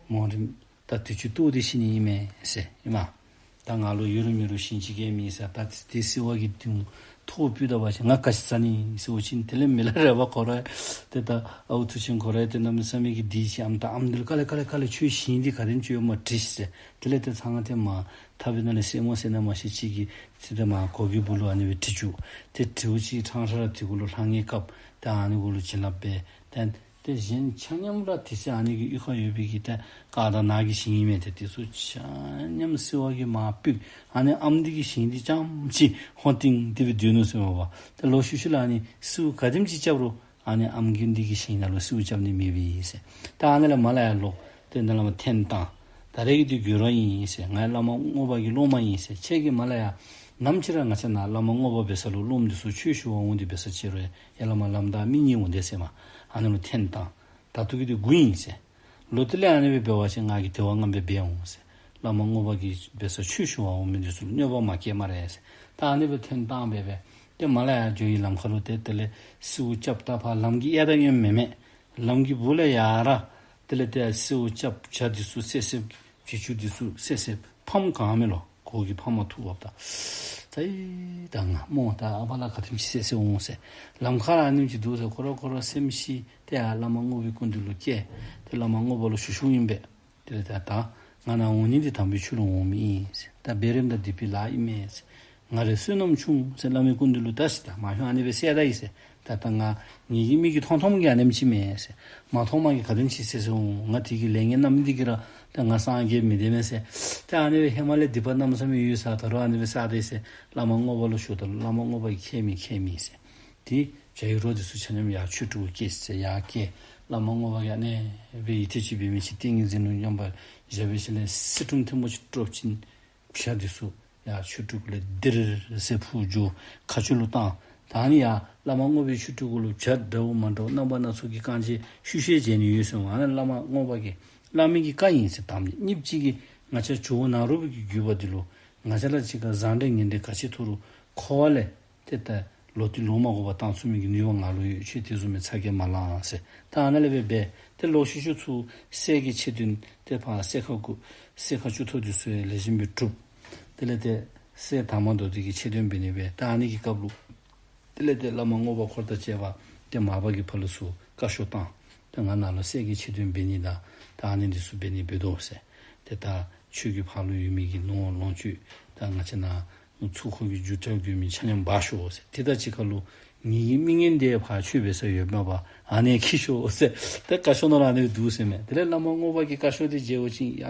མོ་རིམ་ད་དུས་ཅི་ལྟོ་འདི་ཤི་ནི་ཨིན་མས་ཟེར་ཨིན་མས། ད་ང་ལུ་ཡོད་རུང་མེད་རུང་ཞིང་གཅིག་གི་མི་ཟེར་ད་དེ་སེ་བ་གི་དུང་ཐོག་ཕུད་ད་བ་ཅིན་ང་ག་ཅི་ཟ་ནི་ཟེར་བ་ཅིན་དེ་ལས་མི་ལ་རས་པ་ཁོ་ར་ཏེ་ད་ཨའུ་ཐུགས་ཆེན་ཁོ་ར་ཏེ་གནམ་མེད་ས་མེད་ཀྱི་སྡིག་ཅིག་ཨམ་ད་ཨམ་འདི་ལུ་ཀ་ལེ་ཀ་ལེ་ཀ་ལེ་ཁྱོད་ཞིང་འདི་ག་དེམ་ཅིག་ཡོདཔ་མས་དྲིས་ཟེར། དེ་ལས་ཏེ་ཚང་ང་ཏེ་མར་ཐབ་པའི་ནང་ལས་སེན་མོ་སེན་ན་མ་ཤེས་ཅིག་གིས་ཏེ་ཏེ་མར་གོ་གི་སྦུག་ལུ་ཨ་ནི་སྦེ་དྲིལ་བཅུག། ཏེ་དྲིལཝ་ཅིག་ཕྲང་ཕྲང་ར་དེ་གུ་ལུ་ལྷང་ངེ་བཀབ། ཏེ་ཨ་ནི་གུ་ལུ་བྱིན་རླབས་འབད། ཏེ་ཏེ་གཞན་ཆ་མཉམ་ར་དེ་སེ་ཨ་ནི་གི་གཡུས་ཁར་ཡོད་པའི་གི་ཏེ་ཀ་དང་ནཱ་གི་ཞིང་ཨིན་མས། ཏེ་དེ་ཚུ་ཆ་མཉམ་སེ་བ་གིས་མར་ཕུད། ཨ་ནི་ཨམ་འདི་གིས་ཞིང་འདི་རྐྱངམ་ཅིག་ཧོན་ཏིང་འདི་སྦེ་སྡོད་ནུག་ཟེར་མས་པ། ཏེ་ལོག་ཤུལ་ཤུལ་ལས་ཨ་ནི་སེའུ་ག་དེམ་ཅིག་རྐྱབ་རུང་ཨ་ནི་ཨམ་གི་འདི་གིས་ཞིང་ནང་ལུ་སེའུ་རྐྱབ་ནི་མེད་པས་ཟེར། ད་ཨ་ནི་ལས་མར་ལས་ཡར་ལོག་ཏེ་ནཱ་ལས་མར་འཐེན་བཏང་། ད་རེས་ཀྱི་འདི་དགོད་བྲ་ཨིན་ཟེར། ང་བླ་མ་རྔོག་པ་གི་སློབ་མ་ཨིན་ཟེར། ཁྱེད་ཀྱིས་མར་ལས་ཡར་ནམ་ཅིག་ར་ང་བཅས་ནཱ་བླ་མ་རྔོག་པ་འབད་ས་ལུ་སློབམ་འདི་ཚུ་ཆོས་ཞུ་བར་འོང་སྟེ་འབད་ས་ཅིག་རུང་ཡར་ལས་མར་ལམ་བདའ་མི་གཉིས་འོང་དེས་ཟེར་མས། ཨ་ནི་ལུ་འཐེན་བཏང་། ད་ལྟོ་གི་འདི་དགུ་ཨིན་ཟེར། ལོག་སྟེ་ལས་ཨ་ནི་སྦེ་འབད་བ་ཅིན་ང་གིས་དེ་བ་ངན་པ་འབད་འོང་ཟེར། བླ་མ་རྔོག་པ་གིས་འབད་ས་ཆོས་ཞུ་བར་འོང་མི་འདི་ཚུ་ལུ་གནོད་པ་མ་བཀལ་སྨ་རེ་ཟེར། ད་ཨ་ནི་སྦེ་འཐེན་བཏང་སྦེ་སྦེ་ཏེ་མར་ལས་ཡར་འགྱོ་བའི་ལམ་ཁ་ལུ་ཏེ་དེ་ལས་སེའུ་རྐྱབ་ད་ཕར་ལམ་གྱི་གཡས་དང་གཡོན་མེན་མས། ལམ་གྱི་སྦུག་ལས་ཡར་ར་དེ་ལས་ཏེ་སེའུ་རྐྱབ་བྱ་འདི་ཚུ་བསད་བསདཔ་བྱི་ཅུང་འདི་ཚུ་བསད་བསདཔ་ཕམ་གང་མས་ལོ། གོ་གི་ཕམ་མ་ཐུག་འོངམ་ད། ད་ཨེ་ད་ང་མོ་ད་ཨ་ཕ་ལ་ག་དེམ་ཅིག་བསད་བསདཔ་འོང་ཟེར། ལམ་ཁར་ཨ་ནེམ་ཅིག་འདུག་ཟེར། ཁོ་ར་ཁོ་ར་སེམས་ཤི། ཏེ་ཡར་བླ་མ་རྔོག་པའི་སྐུ་མདུན་ལུ་བསྐྱལ། ཏེ་བླ་མ་རྔོག་པ་ལུ་ཞུ་ཞུཝ་ཨིན་པས། དེ་ལས་ད་ད་ང་ནཱ་འོང་ནི་འདི་དམ་པའི་ཆོས་ལུ་འོང་མི་ཨིན་ཟེར། ད་བེ་རེ་ད་སྡིག་པའི་ལཱ་ཨིན་མས་ཟེར། ང་རའི་བསོད་ནམས་ཆུང་ཟེར་བླ་མའི་སྐུ་མདུན་ལུ་ད་ཟེར། ད་མ་ཧོན་ཨ་ནི་སྦེ་བསད་ད་ཡི་ཟེར། ད་ད་ང་ངེ་གི་མིག་གིས་མཐོང་མཐོངམ་གིས་ཨ་ནེམ་ཅིག་མས་ཟེར། མ་མཐོངམ་གིས་ག་དེམ་ཅིག་བསད་བསདཔ་འོང་། ང་དེ་གི་ལས་ངན་རྣམ་སྨིན་འདི་གིས་ར་ད་ང་སངས་རྒྱས་མི་བདེ་མས་ཟེར། ད་ཨ་ནི་སྦེ་ཧེ་མ་ལས་སྡིག་པ་གནམ་མེད་ས་མེད་ཡོད་ས་ད་རུང་ཨ་ནི་སྦེ་བསད་ད་ཡི་ཟེར། བླ་མ་རྔོག་པ་ལུ་ཞུཝ་ད་ལུ་བླ་མ་རྔོག་པ་གིས་ཁྱད་མེད་ཁྱད་མེད་ཟེར། ཏེ་བྱ་ཡི་རོ་འདི་ཚུ་ཆ་མཉམ་ཡར་ཆོས་དྲུག་སྐྱེལ་ཟེར། ཡར་སྐྱེལ། བླ་མ་རྔོག་པ་གིས་ཨ་ནི་སྦེ་ཡི་ཐེབས་ཅིག་འབད་མི་ཅིག་ཏིང་ངེ་འཛིན་ལུ་མཉམ་པར་བཞག་པའི་ཤུལ་ལས་སེར་ཀྲུམ་ཐེངས་མ་ཅིག་དཀྲོག་ཞིནམ་བྱ་འདི་ཚུ་ཡར་ཆོས་དྲུག་ལས་དིར་ཟེར་འཕུར་འགྱོ། མཁའ་སྤྱོད་ལུ་བཏང་། ད་ཨ་ནི་ཡར་བླ་མ་རྔོག་པའི་ཆོས་དྲུག་གུ་ལུ་བྱ་འདྲཝ་མ་འདྲཝ་རྣམ་པ་སྣ་ཚོགས་ཀྱི་རྐང་རྗེས་ཤུལ་ཤུལ་བྱས་ནི་ཡོད་ཟེར་མས། ཨ་ནི་བླ་མ་རྔོག་པ་གིས་བླ་མའི་གི་བཀའ་ཨིན་ཟེར། དམ་གཉེར་གཉིས་ཅིག་གིས་ང་བཅས་ཇོ་བོ་ནཱ་རོ་པའི་གི་བརྒྱུད་པ་འདི་ལུ་ང་བཅས་ལ་ཅིག་ཁར་བཟང་འབྲེལ་ངན་འབྲེལ་ག་ཅི་ཐུག་རུང་འཁོར་བ་ལས་ཏེ་ད་ལོག་སྟེ་ལོག་མ་དགོ་པར་བཏང་ཚུགས་མི་གི་ནུས་པ་ང་ལུ་ཡོད། ཁྱོད་དེ་བཟུམ་མའི་ཚ་གྱང་མ་ལང་ཟེར། ད་ཨ་ནཱ་ལས་སྦེ་འབད། ཏེ་ལོག་ཤུལ་ཤུལ་ཚུར་སྲས་ཀྱི་ཆེ་དོན་ཏེ་ཕར་སྲས་མཁར་དགུ་སྲས་མཁར་བཅུ་ཐོག་འདི་ཚུ་ཡང་ལེགས་ཤོམ་སྦེ་གྲུབ། དེ་ལས་ཏེ་སྲས་དར་མ་མདོ་སྡེ་གི་ཆེ་དོན་འབད་ནི་སྦེ་ད་ཨ་ནི་གི་སྐབས་ལུ་དེ་ལས་ཏེ་བླ་མ་རྔོག་པ་འཁོར་དང་བཅས་པ་ཏེ་མར་པ་གི་ཕར་ལས་ཚུར་བཀའ་ཤོག་བཏང་། ཏེ་ང་ནཱ་ལུ་སྲས་ཀྱི་ཆེ་དོན་འབད་ནི་དང་ད་ཨ་ནི་འདི་ཚུ་འབད་ནི་འབད་དོ་ཟེར། ཏེ་ད་ཁྱོད་ཀྱི་ཕར་ལུ་ཡོད་མི་གི་ནོར་ལོངས་སྤྱོད་ད་ང་བཅས་ནཱ་ཚུར་འཁོར་གྱི་རྒྱུ་ཐབས་དགོ་མི་ཆ་མཉམ་འབག་ཤོག་ཟེར། ཏེ་ད་ཅིག་ཁར་ལུ་ངེ་གི་མི་ངན་འདི་ཕར་ཆོས་འབད་ས་ཡོདཔ་མས་པ། ཨ་ནི་འཁྱིད་ཤོག་ཟེར། ཏེ་བཀའ་ཤོག་ནང་ར་ཨ་ནི་འདུག་ཟེར་མས། དེ་ལས་བླ་མ་རྔོག་པ་གིས་བཀའ་ཤོག་འདི་མཇལ་བ་ཅིན་ཡ་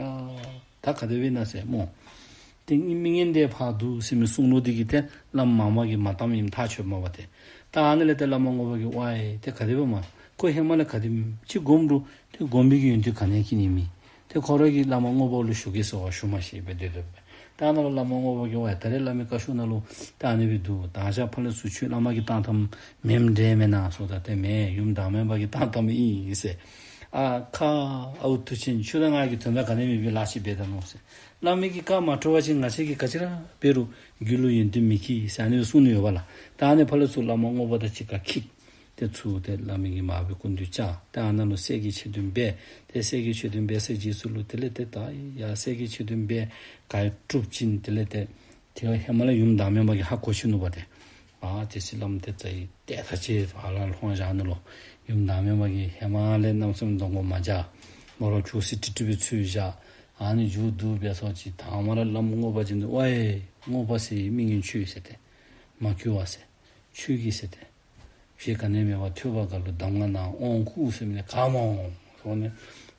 ད་ག་དེ་སྦེ་ཨིན་ན་ཟེར་སྨོ། ཏེ་ངེ་མི་ངན་འདི་ཕར་འདུག་ཟེར་མི་གསུང་ལོ་འདི་གིས་ཏེ་བླམ་མར་པ་གིས་མ་བཏངམ་ཨིནམ་ཐག་ཆོད་མས་པ་ཏེ། ད་ཨ་ནི་ལས་ཏེ་བླ་མ་རྔོག་པ་གིས་ཝའེ་ཏེ་ག་དེ་སྦེ་མས། ཁོ་ཧེ་མ་ལས་ག་དེམ་ཅིག་སྒོམ་རུང་ཏེ་སྒོམ་པའི་གི་ཡོན་ཏན་ག་ནི་ཡང་སྐྱེ་ནི་མེད། ཏེ་ཁོ་ར་གིས་བླ་མ་རྔོག་པ་ལུ་ཞུ་གེ་ཟེར་བ་ཞུ་མ་ཤེས་པར་སྡོད་སྡོདཔ་མས། ད་ཨ་ནཱ་ལུ་བླ་མ་རྔོག་པ་གིས་ཝའེ་ད་རེས་བླ་མའི་བཀའ་ཤོག་ནང་ལུ་ད་ཨ་ནི་སྦེ་འདུག། ད་ཞག་ཕར་ལས་ཚུར་ཁྱོད་བླ་མ་གིས་བཏང་བཏངམ་མེནམ་འདྲས་མེན་ན་ཟེརཝ་ད་ཏེ་མེན། ཡུམ་བདག་མེད་པ་གིས་བཏང་བཏངམ་ཨིན་ཟེར། ཨ་ཁ་ཨའུ་ཐུགས་ཆེན་ཁྱོད་དང་ང་གིས་དོན་དག་ག་ནི་མེད་པའི་ལཱ་ཅིག་འབད་ད་ནུག་ཟེར། བླ་མའི་གི་བཀའ་མ་གྲོལ་བ་ཅིན་ང་བཅས་ཀྱིས་ག་ཅི་ར་འབད་རུང་རྒྱུད་ལུ་ཡོན་ཏན་མི་སྐྱེ་ཟེར་ཨ་ནི་གསུངས་ནི་ཡོདཔ་ལགས། ད་ཨ་ནི་ཕར་ལས་ཚུར་བླ་མ་རྔོག་པ་དང་གཅིག་ཁར་འཁྱིད། ཏེ་ཚུར་ཏེ་བླ་མའི་གི་མར་པའི་སྐུ་མདུན་བཅར། ཏེ་ཨ་ནཱ་ལུ་སྲས་ཀྱི་ཆེ་དོན་འབད། ཏེ་སྲས་ཀྱི་ཆེ་དོན་འབད་ཚར་རྗེས་སུ་ལུ་དེ་ལས་ཏེ་ད་ཡ་སྲས་ཀྱི་ཆེ་དོན་འབད་ག་ཡི་གྲུབ་ཅིན་དེ་ལས་ཏེ་ཏེ་ཧེ་མ་ལས་ཡུམ་བདག་མེད་པ་གིས་ཧ་གོ་ཅི་ནུག་པ་ཏེ། ཨ་ཏེ་སྲིད་བླམ་ཏེ་ཚ་ཡི་ཏེ་ད་ཅི་ཕར་ལུ་ལྷོང་བཞག་ནུག་ལོ། ཡུམ་བདག་མེད་པ་གིས་ཧེ་མ་ལས་གནམ་མེད་ས་མེད་གདོང་ཁ་མ་འཇའ། མོ་ར་ཁྱུག་སེ་ཀྲིག་ཀྲི་སྦེ་ཚུད་བཞག། ཨ་ནི་མཇུག་བསྡུ་འབད་སོང་ཅི། དང་པ་ར་བླམ་རྔོག་པ་ཅིག་འདི་ཝའེ་རྔོག་པ་ཟེར་མི་ངན་ཁྱོད་ཟེར་ཏེ། མ་སྐྱོ་བ་ཟེར། ཆོས་ཀྱི་ཟེར་ཏེ། ཕྱི་ག་ནི་མེད་པར་ཐོས་པ་ག་ལུ་གདམས་ངག་གནང་དབང་བསྐུར་ཟེར་མི་ནི་ག་མོ་སོང་ནི།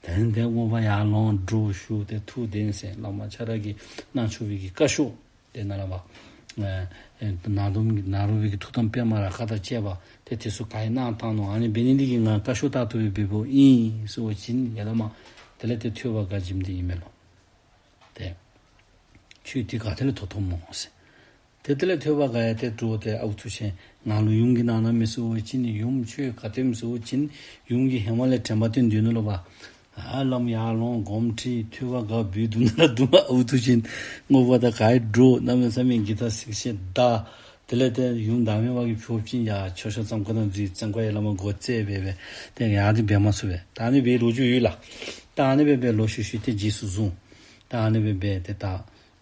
དེ་ནི་དེ་རྔོག་པ་ཡར་ལོང་འགྲོ་ཞུ་སྟེ་ཐུགས་བདེན་ཟེར། བླ་མ་ཁྱོད་ར་གིས་གནང་ཆོག་པའི་གི་བཀའ་ཤོག་ཏེ་ནཱ་ལས་ཕར་ཨེ་ནཱ་རོ་ནཱ་རོ་པའི་གི་ཐུགས་དམ་པདྨ་རཱ་ག་དང་བཅས་པ་ཏེ་དེ་ཚུ་ག་ཡི་གནང་བཏང་ནུག། ཨ་ནི་འབད་ནི་འདི་གིས་ང་བཀའ་ཤོག་ལྟར་དུ་སྦེ་འབདཝ་ཨིན་ཟེར་བ་ཅིན་ཡ་བླ་མ་དེ་ལས་ཏེ་ཐོས་པ་ག་བྱིནམ་འདི་ཨིན་མས་ལོ། ཏེ་ཁྱོད་འདི་ག་ཏེ་ལས་ཐོབ་ཐོབ་སྨོ་ཟེར། ཏེ་དེ་ལས་ཐོས་པ་དགའ་ཡང་ཏེ་འདྲོག་སྟེ་ཨའུ་ཐུགས་ཆེན་ང་ལུ་ཡུམ་གྱིས་གནང་གནངམ་མས་ཟེར་བ་ཅིན་ཡུམ་ཁྱོད་ག་ཏེ་ཨིནམ་ཟེར་བ་ཅིན་ཡུམ་གྱིས་ཧེ་མ་ལས་དྲན་པ་བསྟེན་སྡོད་ནུག་ལོ་པ། ཨ་བླམ་ཡར་ལོང་སྒོམ་ཁྲིད་ཐོས་པ་དགའ་འབུལ་བསྡུ་ན་ར་བསྡུ་མ་ཨའུ་ཐུགས་ཆེན་བསྔོ་བ་དང་ག་ཡི་འདྲོག་གནམ་མེད་ས་མེད་གི་ད་སིག་ཤེས་ད། དེ་ལས་ཏེ་ཡུམ་བདག་མེད་པ་གིས་ཕྱོགས་བཅིངས་ཡར་མཆོད་བཤམ་བརྩམ་ཁ་ནང་འཛུལ་བཙན་བཀའ་ཡི་བླ་མ་མགོ་བཙུགས་སྦེ་སྦེ་ཏེ་ཡར་འདི་འབད་མ་ཚུགས་པས། ད་ཨ་ནི་སྦེ་ལོ་རྒྱུས་ཡོད་ལགས། ད་ཨ་ནི་སྦེ་སྦེ་ལོ་ཤུལ་ཤུལ་ཏེ་རྗེས་སུ་བཟུང་། ད་ཨ་ནི་སྦེ་སྦེ་ཏེ་ད་ཨ་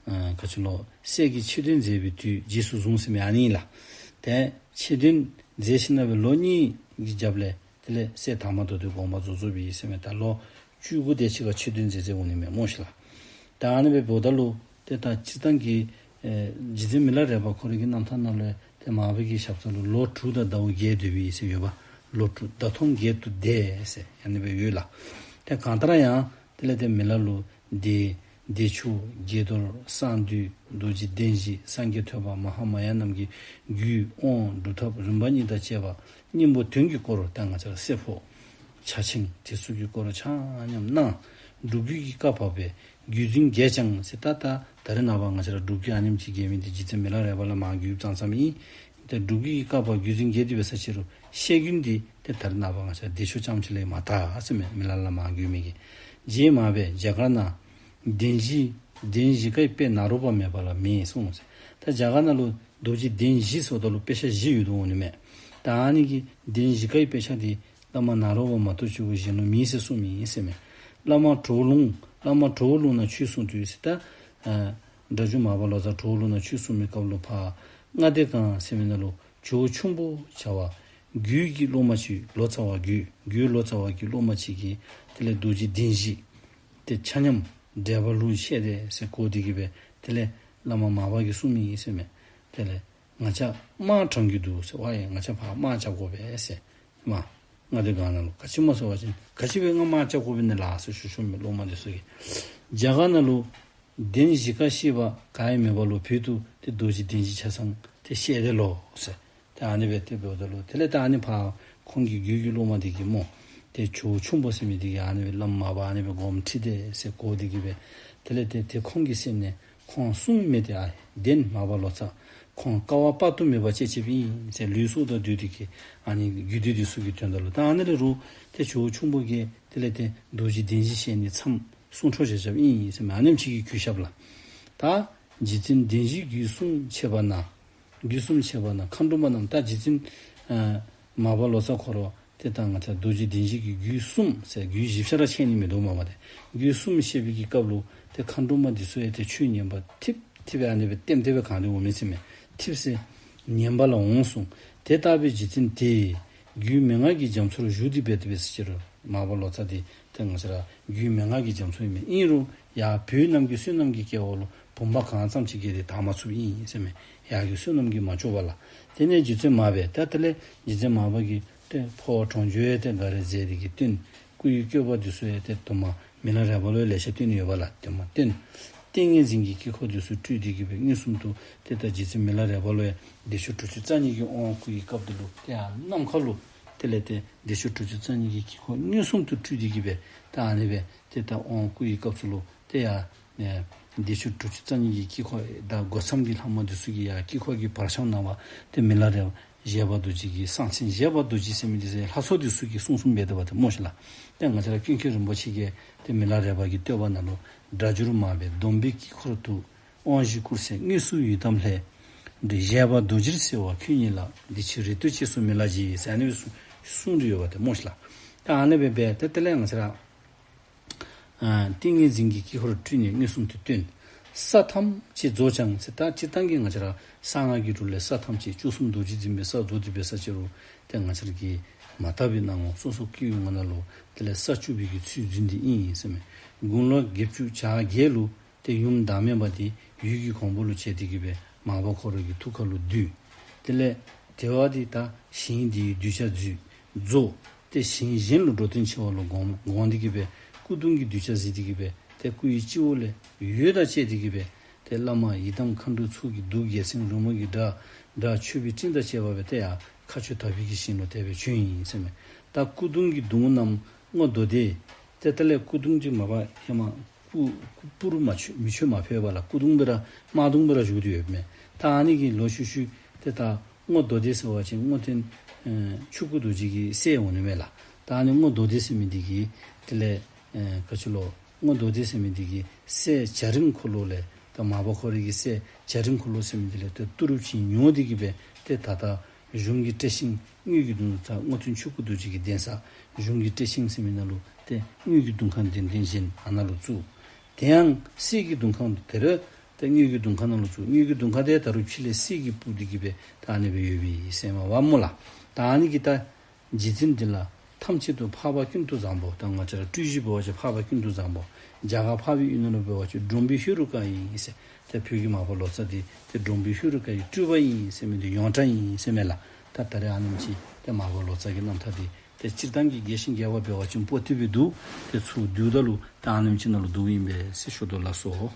ག་ཅི་ལོ་སྲས་ཀྱི་ཆོས་སྟོན་མཛད་པའི་དུས་རྗེས་སུ་བཟུང་ཟེར་མི་ཨ་ནི་ལགས། ཏེ་ཆོས་སྟོན་མཛད་ཞིནམ་ལས་ལོ་གཉིས་ཀྱི་རྒྱབ་ལས་དེ་ལས་སྲས་དར་མ་མདོ་སྡེ་དགོངས་པ་རྫོགས་རྫོགས་པའི་ཟེར་མི་ད་ལོ་བཅུ་དགུ་དེ་ཅིག་ཁར་ཆོས་སྟོན་མཛད་མཛདཔ་འོང་ནི་མས་སྨོ་ཤིག་ལགས། ད་ཨ་ནི་སྦེ་འབདཝ་ད་ལུ་ཏེ་ད་སྤྱིར་བཏང་གི་ཨེ་རྗེ་བཙུན་མི་ལ་རས་པ་ཁོ་རའི་གི་རྣམ་ཐར་ནང་ལུ་ཏེ་མར་པ་གི་ཞབས་ས་ལུ་ལོ་དྲུག་དང་ཟླཝ་བརྒྱད་སྡོད་པའི་ཟེར་ཡོདཔ། ལོ་དྲུག་ཟླ་ཐམ་བརྒྱད་དུ་བསྡད་ཟེར་ཨ་ནི་སྦེ་ཡོད་ལགས། ཏེ་གང་ལྟར་ཡང་དེ་ལས་ཏེ་མི་ལ་ལུ་བདེ་བདེ་མཆོག་དགྱེས་རྡོར་གསང་འདུས་རྡོ་རྗེ་གདན་བཞི་སངས་རྒྱས་ཐོད་པ་མ་ཧཱ་མ་ཡ་རྣམས་ཀྱི་རྒྱུད་དབང་སྒྲུབ་ཐབས་རིམ་པ་གཉིས་དང་བཅས་པ་སྙིང་པོ་དོན་གྱི་སྐོར་ད་ང་བཅས་ར་བསྲེ་འཕོ་ཕྱག་ཆེན་དེ་ཚུ་གི་སྐོར་ཆ་མཉམ་གནང་། སྒྲུབ་བརྒྱུད་ཀྱི་བཀའ་བབས་པའི་བརྒྱུད་འཛིན་རྒྱས་ཀྱང་ཟེར་ད་ད་ད་རེས་ནངས་པ་ང་བཅས་ར་སྒྲུབ་བརྒྱུད་ཨ་ནེམ་ཅིག་རྒྱས་མི་འདི་རྗེ་བཙུན་མི་ལ་རས་པ་ལས་མར་བརྒྱུད་ཙང་ཙང་ཨིན། ཏེ་སྒྲུབ་བརྒྱུད་ཀྱི་བཀའ་བབས་བརྒྱུད་འཛིན་རྒྱས་ཏེ་འབད་ས་ཅིག་རུང་བཤད་རྒྱུན་འདི་ཏེ་ད་རེས་ནངས་པ་ང་བཅས་བདེ་མཆོག་རྐྱངམ་ཅིག་ལས་མ་དར་ཟེར་མས། མི་ལ་ལས་མར་བརྒྱུད་མི་གི་རྗེ་མར་པས་རྒྱ་གར་ན་གདན་བཞི་གདན་བཞི་ཀའི་དཔེ་ནཱ་རོ་པ་མེད་པ་ལ་མེད་གསུངས་ཟེར། ད་རྒྱ་གར་ནང་ལུ་རྡོ་རྗེ་གདན་བཞི་ཟེརཝ་ད་ལུ་དཔེ་ཆ་བཞི་ཡོད་དོ་འོང་ནི་མས། ད་ཨ་ནི་གི་གདན་བཞི་ཀའི་དཔེ་ཆ་འདི་བླ་མ་ནཱ་རོ་པ་མ་གཏོགས་ཅིག་གུ་གཞན་ལུ་མེད་ཟེར་གསུངས་མི་ཨིན་ཟེར་མས། བླ་མ་གྲོ་ལུང་བླ་མ་གྲོ་ལུང་ན་ཆོས་གསུང་དུས་ཟེར་ད་ཨ་སྒྲ་སྒྱུར་མར་པ་ལོ་ཙཱ་གྲོ་ལུང་ན་ཆོས་གསུང་མི་སྐབས་ལུ་ཕར་མངའ་སྡེ་སྒང་ཟེར་མི་ནང་ལུ་ཇོ་བོ་ཁྱུང་པོ་བྱ་བ་རྒྱུད་ཀྱི་སློབ་མ་ཅིག་ལོ་ཙཱ་བ་རྒྱུད་རྒྱུད་ལོ་ཙཱ་བ་གི་སློབ་མ་ཅིག་གིས་དེ་ལས་རྡོ་རྗེ་གདན་བཞི་ཏེ་ཆ་མཉམ་འགྲེལ་པ་ལུ་བཤད་དེ་ཟེར་གོ་སྟེ་གི་སྦེ་དེ་ལས་བླ་མ་མར་པ་གིས་གསུངས་མི་ཨིན་ཟེར་མས། དེ་ལས་ང་བཅས་དམག་དྲང་རྒྱུ་འདུག་ཟེར་བ་ཡི་ང་བཅས་ཕར་དམག་རྐྱབ་དགོ་པས་ཟེར། མར་མངའ་སྡེ་སྒང་ནང་ལུ་ག་ཅི་སྨོ་ཟེར་བ་ཅིན་ག་ཅི་སྦེ་ང་དམག་རྐྱབ་དགོ་པས་ན་ལགས་ཟེར་ཞུ་ཞུཝ་མས་སློབ་མ་འདི་ཚུ་གིས། རྒྱ་གར་ནང་ལུ་གདན་བཞི་ཀ་བཤད་པ་ག་ཡང་མེད་པ་ལུ་བོད་དུ་ཏེ་རྡོ་རྗེ་གདན་བཞི་ཆ་ཚང་ཏེ་བཤད་དེ་ལོ་ཟེར། ཏེ་ཨ་ནི་སྦེ་ཏེ་འབདཝ་ད་ལུ་དེ་ལས་ད་ཨ་ནི་ཕར་ཁོང་གི་རྒྱུད་ཀྱི་སློབ་མ་འདི་གིས་སྨོ། ཏེ་ཇོ་བོ་ཁྱུང་པོ་ཟེར་མི་འདི་གིས་ཨ་ནི་སྦེ་བླམ་མར་པ་ཨ་ནི་སྦེ་དགོངསམ་ཁྲེལ་ཏེ་ཟེར་གོ་སྟེ་གི་སྦེ་དེ་ལས་ཏེ་ཏེ་ཁོང་གི་སེམས་ནང་ཁོང་གསུང་མི་འདི་ཨ་གདན་མར་པ་ལོ་ཙཱ་ཁོང་དཀའ་བ་དཔག་ཏུ་མེད་པ་སྤྱད་སྤྱདཔ་ཨིན་ཟེར་ལུས་སྲོག་དང་བསྡོས་ཏེ་གི་ཨ་ནི་རྒྱུད་སྡེ་འདི་ཚུ་གི་དོན་དག་ལུ་ད་ཨ་ནི་ལས་རུང་ཏེ་ཇོ་བོ་ཁྱུང་པོ་གིས་དེ་ལས་ཏེ་རྡོ་རྗེ་གདན་བཞི་བཤད་ནི་མཚམས་གསུང་འཕྲོ་བྱ་བྱ་བ་ཨིན་ཟེར་མི་ཨ་ནེམ་ཅིག་གི་གུས་ཞབས་ལགས། ད་རྗེ་བཙུན་གདན་བཞིའི་རྒྱུད་གསུམ་འཆད་པ་ན། རྒྱུད་གསུམ་འཆད་པ་ན་མཁའ་འགྲོ་མ་རྣམས་ད་རྗེ་བཙུན་ཨ་མར་པ་ལོ་ཙཱ་ཁོ་ར་ཏེ་ད་ང་བཅས་རྡོ་རྗེ་གདན་བཞི་གི་རྒྱུད་གསུམ་ཟེར་རྒྱུད་བཞི་ཆ་ར་འཆད་ནི་མིན་འདུག་མ་པ་ཏེ་རྒྱུད་གསུམ་བཤད་པའི་གི་སྐབས་ལུ་ཏེ་མཁའ་འགྲོ་མ་འདི་ཚུ་ཡང་ཏེ་ཆོས་ཉན་པ་ཐིབས་ཐིབས་ཨ་ནི་སྦེ་ལྟེམ་ལྟེ་སྦེ་གང་སྟེ་འོང་མི་ཟེར་མས། ཐིབས་སེ་ཉན་པ་ལ་འོང་གསུངས། དེ་ལྟ་བུའི་རྗེ་བཙུན་དེ་རྒྱུད་མན་ངག་གི་རྒྱ་མཚོར་བཞུགས་ཏེ་འབད་དེ་འབད་ས་ཅིག་རུང་མར་པ་ལོ་ཙཱ་འདི་ཏེ་ང་བཅས་ར་རྒྱུད་མན་ངག་གི་རྒྱ་མཚོ་ཨིན་མས། ཨིན་རུང་ཡར་བོད་གནམ་གྱི་བསོད་ནམས་ཀྱི་སྐྱེ་བ་ལུ་བུམ་པ་གང་ཙམ་ཅིག་གིས་དེ་དག་མ་ཚུགསཔ་ཨིན་ཟེར་མས། ཡར་གྱི་བསོད་ནམས་ཀྱིས་མ་ལྕོགས་པ་ལགས། དེ་ནས་རྗེ་བཙུན་མར་པས་ད་དེ་ལས་རྗེ་བཙུན་མར་པ་གིས་ཏེ་འཕོ་བ་གྲོང་འཇུག་ཡང་ཏེ་འགའ་རེ་མཛད་དེ་གི་བསྟན། སྐུ་ཡི་བཀོད་པ་འདི་ཚུ་ཡང་ཏེ་དུ་མ་མི་ལ་རས་པ་ལུ་ཡང་ལེ་ཤ་བསྟན་ཡོད་པ་ལགས། དུ་མ་བསྟན། ཏིང་ངེ་འཛིན་གྱི་དཀྱིལ་འཁོར་འདི་ཚུ་སྤྲུལ་ཏེ་གི་སྦེ་མངོན་སུམ་དུ་ཏེ་ད་རྗེ་བཙུན་མི་ལ་རས་པ་ལུ་ཡང་བདེ་མཆོག་དྲུག་ཅུ་རྩ་གཉིས་ཀྱི་དབང་བསྐུར་བའི་སྐབས་འདི་ལུ་ཏེ་ཡར་ནམ་མཁའ་ལུ་དེ་ལས་ཏེ་བདེ་མཆོག་དྲུག་ཅུ་རྩ་གཉིས་ཀྱི་དཀྱིལ་འཁོར་མངོན་སུམ་དུ་སྤྲུལ་ཏེ་གི་སྦེ་ད་ཨ་ནི་སྦེ་ཏེ་ད་དབང་བསྐུར་བའི་སྐབས་སུ་ལུ་ཏེ་ཡར་ཨེ་བདེ་མཆོག་དྲུག་ཅུ་རྩ་གཉིས་ཀྱི་དཀྱིལ་འཁོར་ད་སྒོ་མཚམས་ཀྱི་ལྷ་མོ་འདི་ཚུ་གིས་ཡར་དཀྱིལ་འཁོར་གྱི་བར་ཁྱམས་ནང་པ་ཏེ་མི་ལ་རས་པ་བཞད་པ་རྡོ་རྗེ་གི་གསང་མཚན་བཞད་པ་རྡོ་རྗེ་ཟེར་མི་འདི་ཚུ་ལྷ་ཚོགས་འདི་ཚུ་གིས་གསུང་གསུངམ་འབད་དེ་འབད་དེ་སྨོ་ཤིག་ལགས། ཏེ་ང་བཅས་ར་ཀུན་མཁྱེན་རིན་པོ་ཆེ་གིས་ཏེ་མི་ལ་རས་པ་གི་བསྟོད་པ་ནང་ལུ་སྒྲ་སྒྱུར་མར་པས་སྡོམ་པའི་དཀྱིལ་འཁོར་དུ། དབང་བཞི་བསྐུར་སའི་དངོས་སུ་ཡི་དམ་ལྷས། བཞད་པ་རྡོ་རྗེར་གསོལ་བ་ཁྱོད་ཉིད་ལགས། འདི་ཕྱིར་རེ་ལྟོས་བཅས་སུ་མི་ལ་བགྱི། ཟེར་ཨ་ནི་སྦེ་གསུངས་ཏེ་ཡོད་པ་དེ་སྨོ་ཤིག་ལགས། ད་ཨ་ནི་སྦེ་འབད་དེ་དེ་ལས་ང་བཅས་ར་ཨ་ཏིང་ངེ་འཛིན་གྱི་དཀྱིལ་འཁོར་སྤྲུལ་ནས་མངོན་སུམ་དུ་སྟོན། ས་ཐམས་ཅད་རྫོགས་ཀྱང་ཟེར་ད་སྤྱིར་བཏང་གི་ང་བཅས་ར་གསང་སྔགས་ཀྱི་འབྲུག་ལས་ས་ཐམས་ཅད་བཅུ་གསུམ་རྡོ་རྗེ་འཛིན་པའི་ས་རྫོགས་ཏེ་འབད་ས་ཅིག་རུང་ཏེ་ང་བཅས་ར་གིས་མ་དག་པའི་སྣང་ངོ་སོ་སོ་སྐྱེ་བོའི་ངོ་ནང་ལུ་དེ་ལས་ས་བཅུ་པའི་གི་ཚུལ་འཛིན་ཏེ་ཨིན་ཟེར་མས། དགུང་ལོ་བརྒྱད་ཅུ་གྱ་བརྒྱད་ལུ་ཏེ་ཡུམ་བདག་མེད་པ་འདི་འོད་ཀྱི་གོང་བུ་ལུ་བྱས་ཏེ་གི་སྦེ་མར་པ་ཁོ་ར་གི་ཐུགས་ཀ་ལུ་འདུས། དེ་ལས་དེ་བ་འདི་ད་ཞིང་འདིའི་གདུལ་བྱ་རྫོགས། རྫོགས་ཏེ་ཞིང་གཞན་ལུ་འགྲོ་དོན་ཆེ་བ་ལུ་དགོངས་དགོངས་ཏེ་གི་སྦེ་སྐུ་གདུང་གི་གདུལ་བྱ་གཟིགས་ཏེ་གི་སྦེ་ཏེ་སྐུ་ཡི་སྤྱི་བོ་ལས་འོད་དང་བཅས་ཏེ་གི་སྦེ་ཏེ་བླ་མ་ཡི་དམ་མཁའ་འགྲོའི་ཚོགས་ཀྱི་གདུགས་རྒྱལ་མཚན་རོལ་མོ་གི་སྒྲ་སྒྲ་མཆོད་པའི་སྤྲིན་དང་བཅས་པ་སྦེ་ཏེ་ཡར་མཁའ་སྤྱོད་དག་པའི་གི་ཞིང་ལུ་དེ་སྦེ་བྱོན་ཡི་ཟེར་མས། ད་སྐུ་གདུང་གི་གདུང་རྣམས་སྔོ་མདོག་སྟེ་ཏེ་དེ་ལས་སྐུ་གདུང་འདི་མ་པ་ཧེ་མ་སྤུ་སྤུ་རུ་མ་མཆོད་མི་མཆོད་མ་ཕོད་པ་ལགས། སྐུ་གདུང་སྦེ་ར་དམར་གདུང་སྦེ་ར་བཞུགས་ཏེ་ཡོདཔ་མས། ད་ཨ་ནི་གི་ལོག་ཤུལ་ཤུལ་ཏེ་ད་རྔོག་མདོ་སྡེ་ཟེར་བ་ཅིན་རྔོག་སྟོན་ཨེ་ཆོས་སྐུ་རྡོ་རྗེ་གི་སྲས་འོང་ནི་མས་ལགས། ད་ཨ་ནི་རྔོག་མདོ་སྡེ་ཟེར་མི་འདི་གིས་དེ་ལས་ཨེ་ག་ཅི་ལོ། རྔོག་མདོ་སྡེ་ཟེར་མི་འདི་གིས་སྲས་བྱ་རིམ་འཁོར་ལོ་ལས་ད་མར་པ་ཁོ་རའི་གི་སྲས་བྱ་རིམ་འཁོར་ལོ་ཟེར་མི་འདི་ལས་ཏེ་ཏུ་རུ་ཅིག་ཉོ་སྟེ་གི་སྦེ་ཏེ་ད་ད་གཞུང་གི་བཀྲས་ཤིང་དངུལ་གྱི་མདུང་ད་རྔོག་སྟོན་ཆོས་སྐུ་རྡོ་རྗེ་གི་གདན་ས་གཞུང་གི་བཀྲས་ཤིང་ཟེར་མི་ནང་ལུ་ཏེ་དངུལ་གྱི་མདུང་ཁང་གདན་གདན་བཞེངས་ཨ་ནཱ་ལུ་བཙུགས། དེ་ཡང་གསེར་གྱི་མདུང་ཁང་དེ་རུ་ཏེ་དངུལ་གྱི་མདུང་ཁང་ནང་ལུ་བཙུགས། དངུལ་གྱི་མདུང་ཁང་དེ་ད་རུང་ཕྱི་ལས་གསེར་གྱིས་སྤུད་དེ་གི་སྦེ་ད་ཨ་ནི་སྦེ་ཡོད་པའི་ཟེར་མས་པ་སྨོ་ལགས། ད་ཨ་ནི་གི་ད་རྗེ་བཙུན་འདི་ལ་ཐམས་ཅད་དུ་འཕགས་པ་ཀུན་ཏུ་བཟང་པོ། ད་ང་བཅས་ར་སྤྲུལ་གཞི་འབད་བ་ཅིན་འཕགས་པ་ཀུན་ཏུ་བཟང་པོ། རྒྱ་གར་འཕགས་པའི་ཡུལ་ནང་ལུ་འབད་བ་ཅིན་འབྲོང་བུའི་ཧེ་རུ་ཀ་ཨིན་ཟེར། ཏེ་བོད་ཀྱི་མར་པ་ལོ་ཙཱ་འདི་ཏེ་འབྲོང་བུའི་ཧེ་རུ་ཀ་གི་སྤྲུལ་པ་ཨིན་ཟེར་མི་འདི་ཡོངས་གྲགས་ཨིན་ཟེར་མས་ལགས། ད་ད་རེས་ཨ་ནེམ་ཅིག་ཏེ་མར་པ་ལོ་ཙཱ་གི་རྣམ་ཐར་འདི་ཏེ་སྤྱིར་བཏང་གི་རྒྱས་ཤིང་རྒྱས་པ་འབད་བ་ཅིན་པོ་ཏི་སྦེ་འདུག། ཏེ་ཚུར་བསྡུཝ་ད་ལུ་ད་ཨ་ནེམ་ཅིག་ནང་ལུ་འདུཝ་ཨིན་པས་ཟེར་ཞུ་དོ་ལགས་སོ།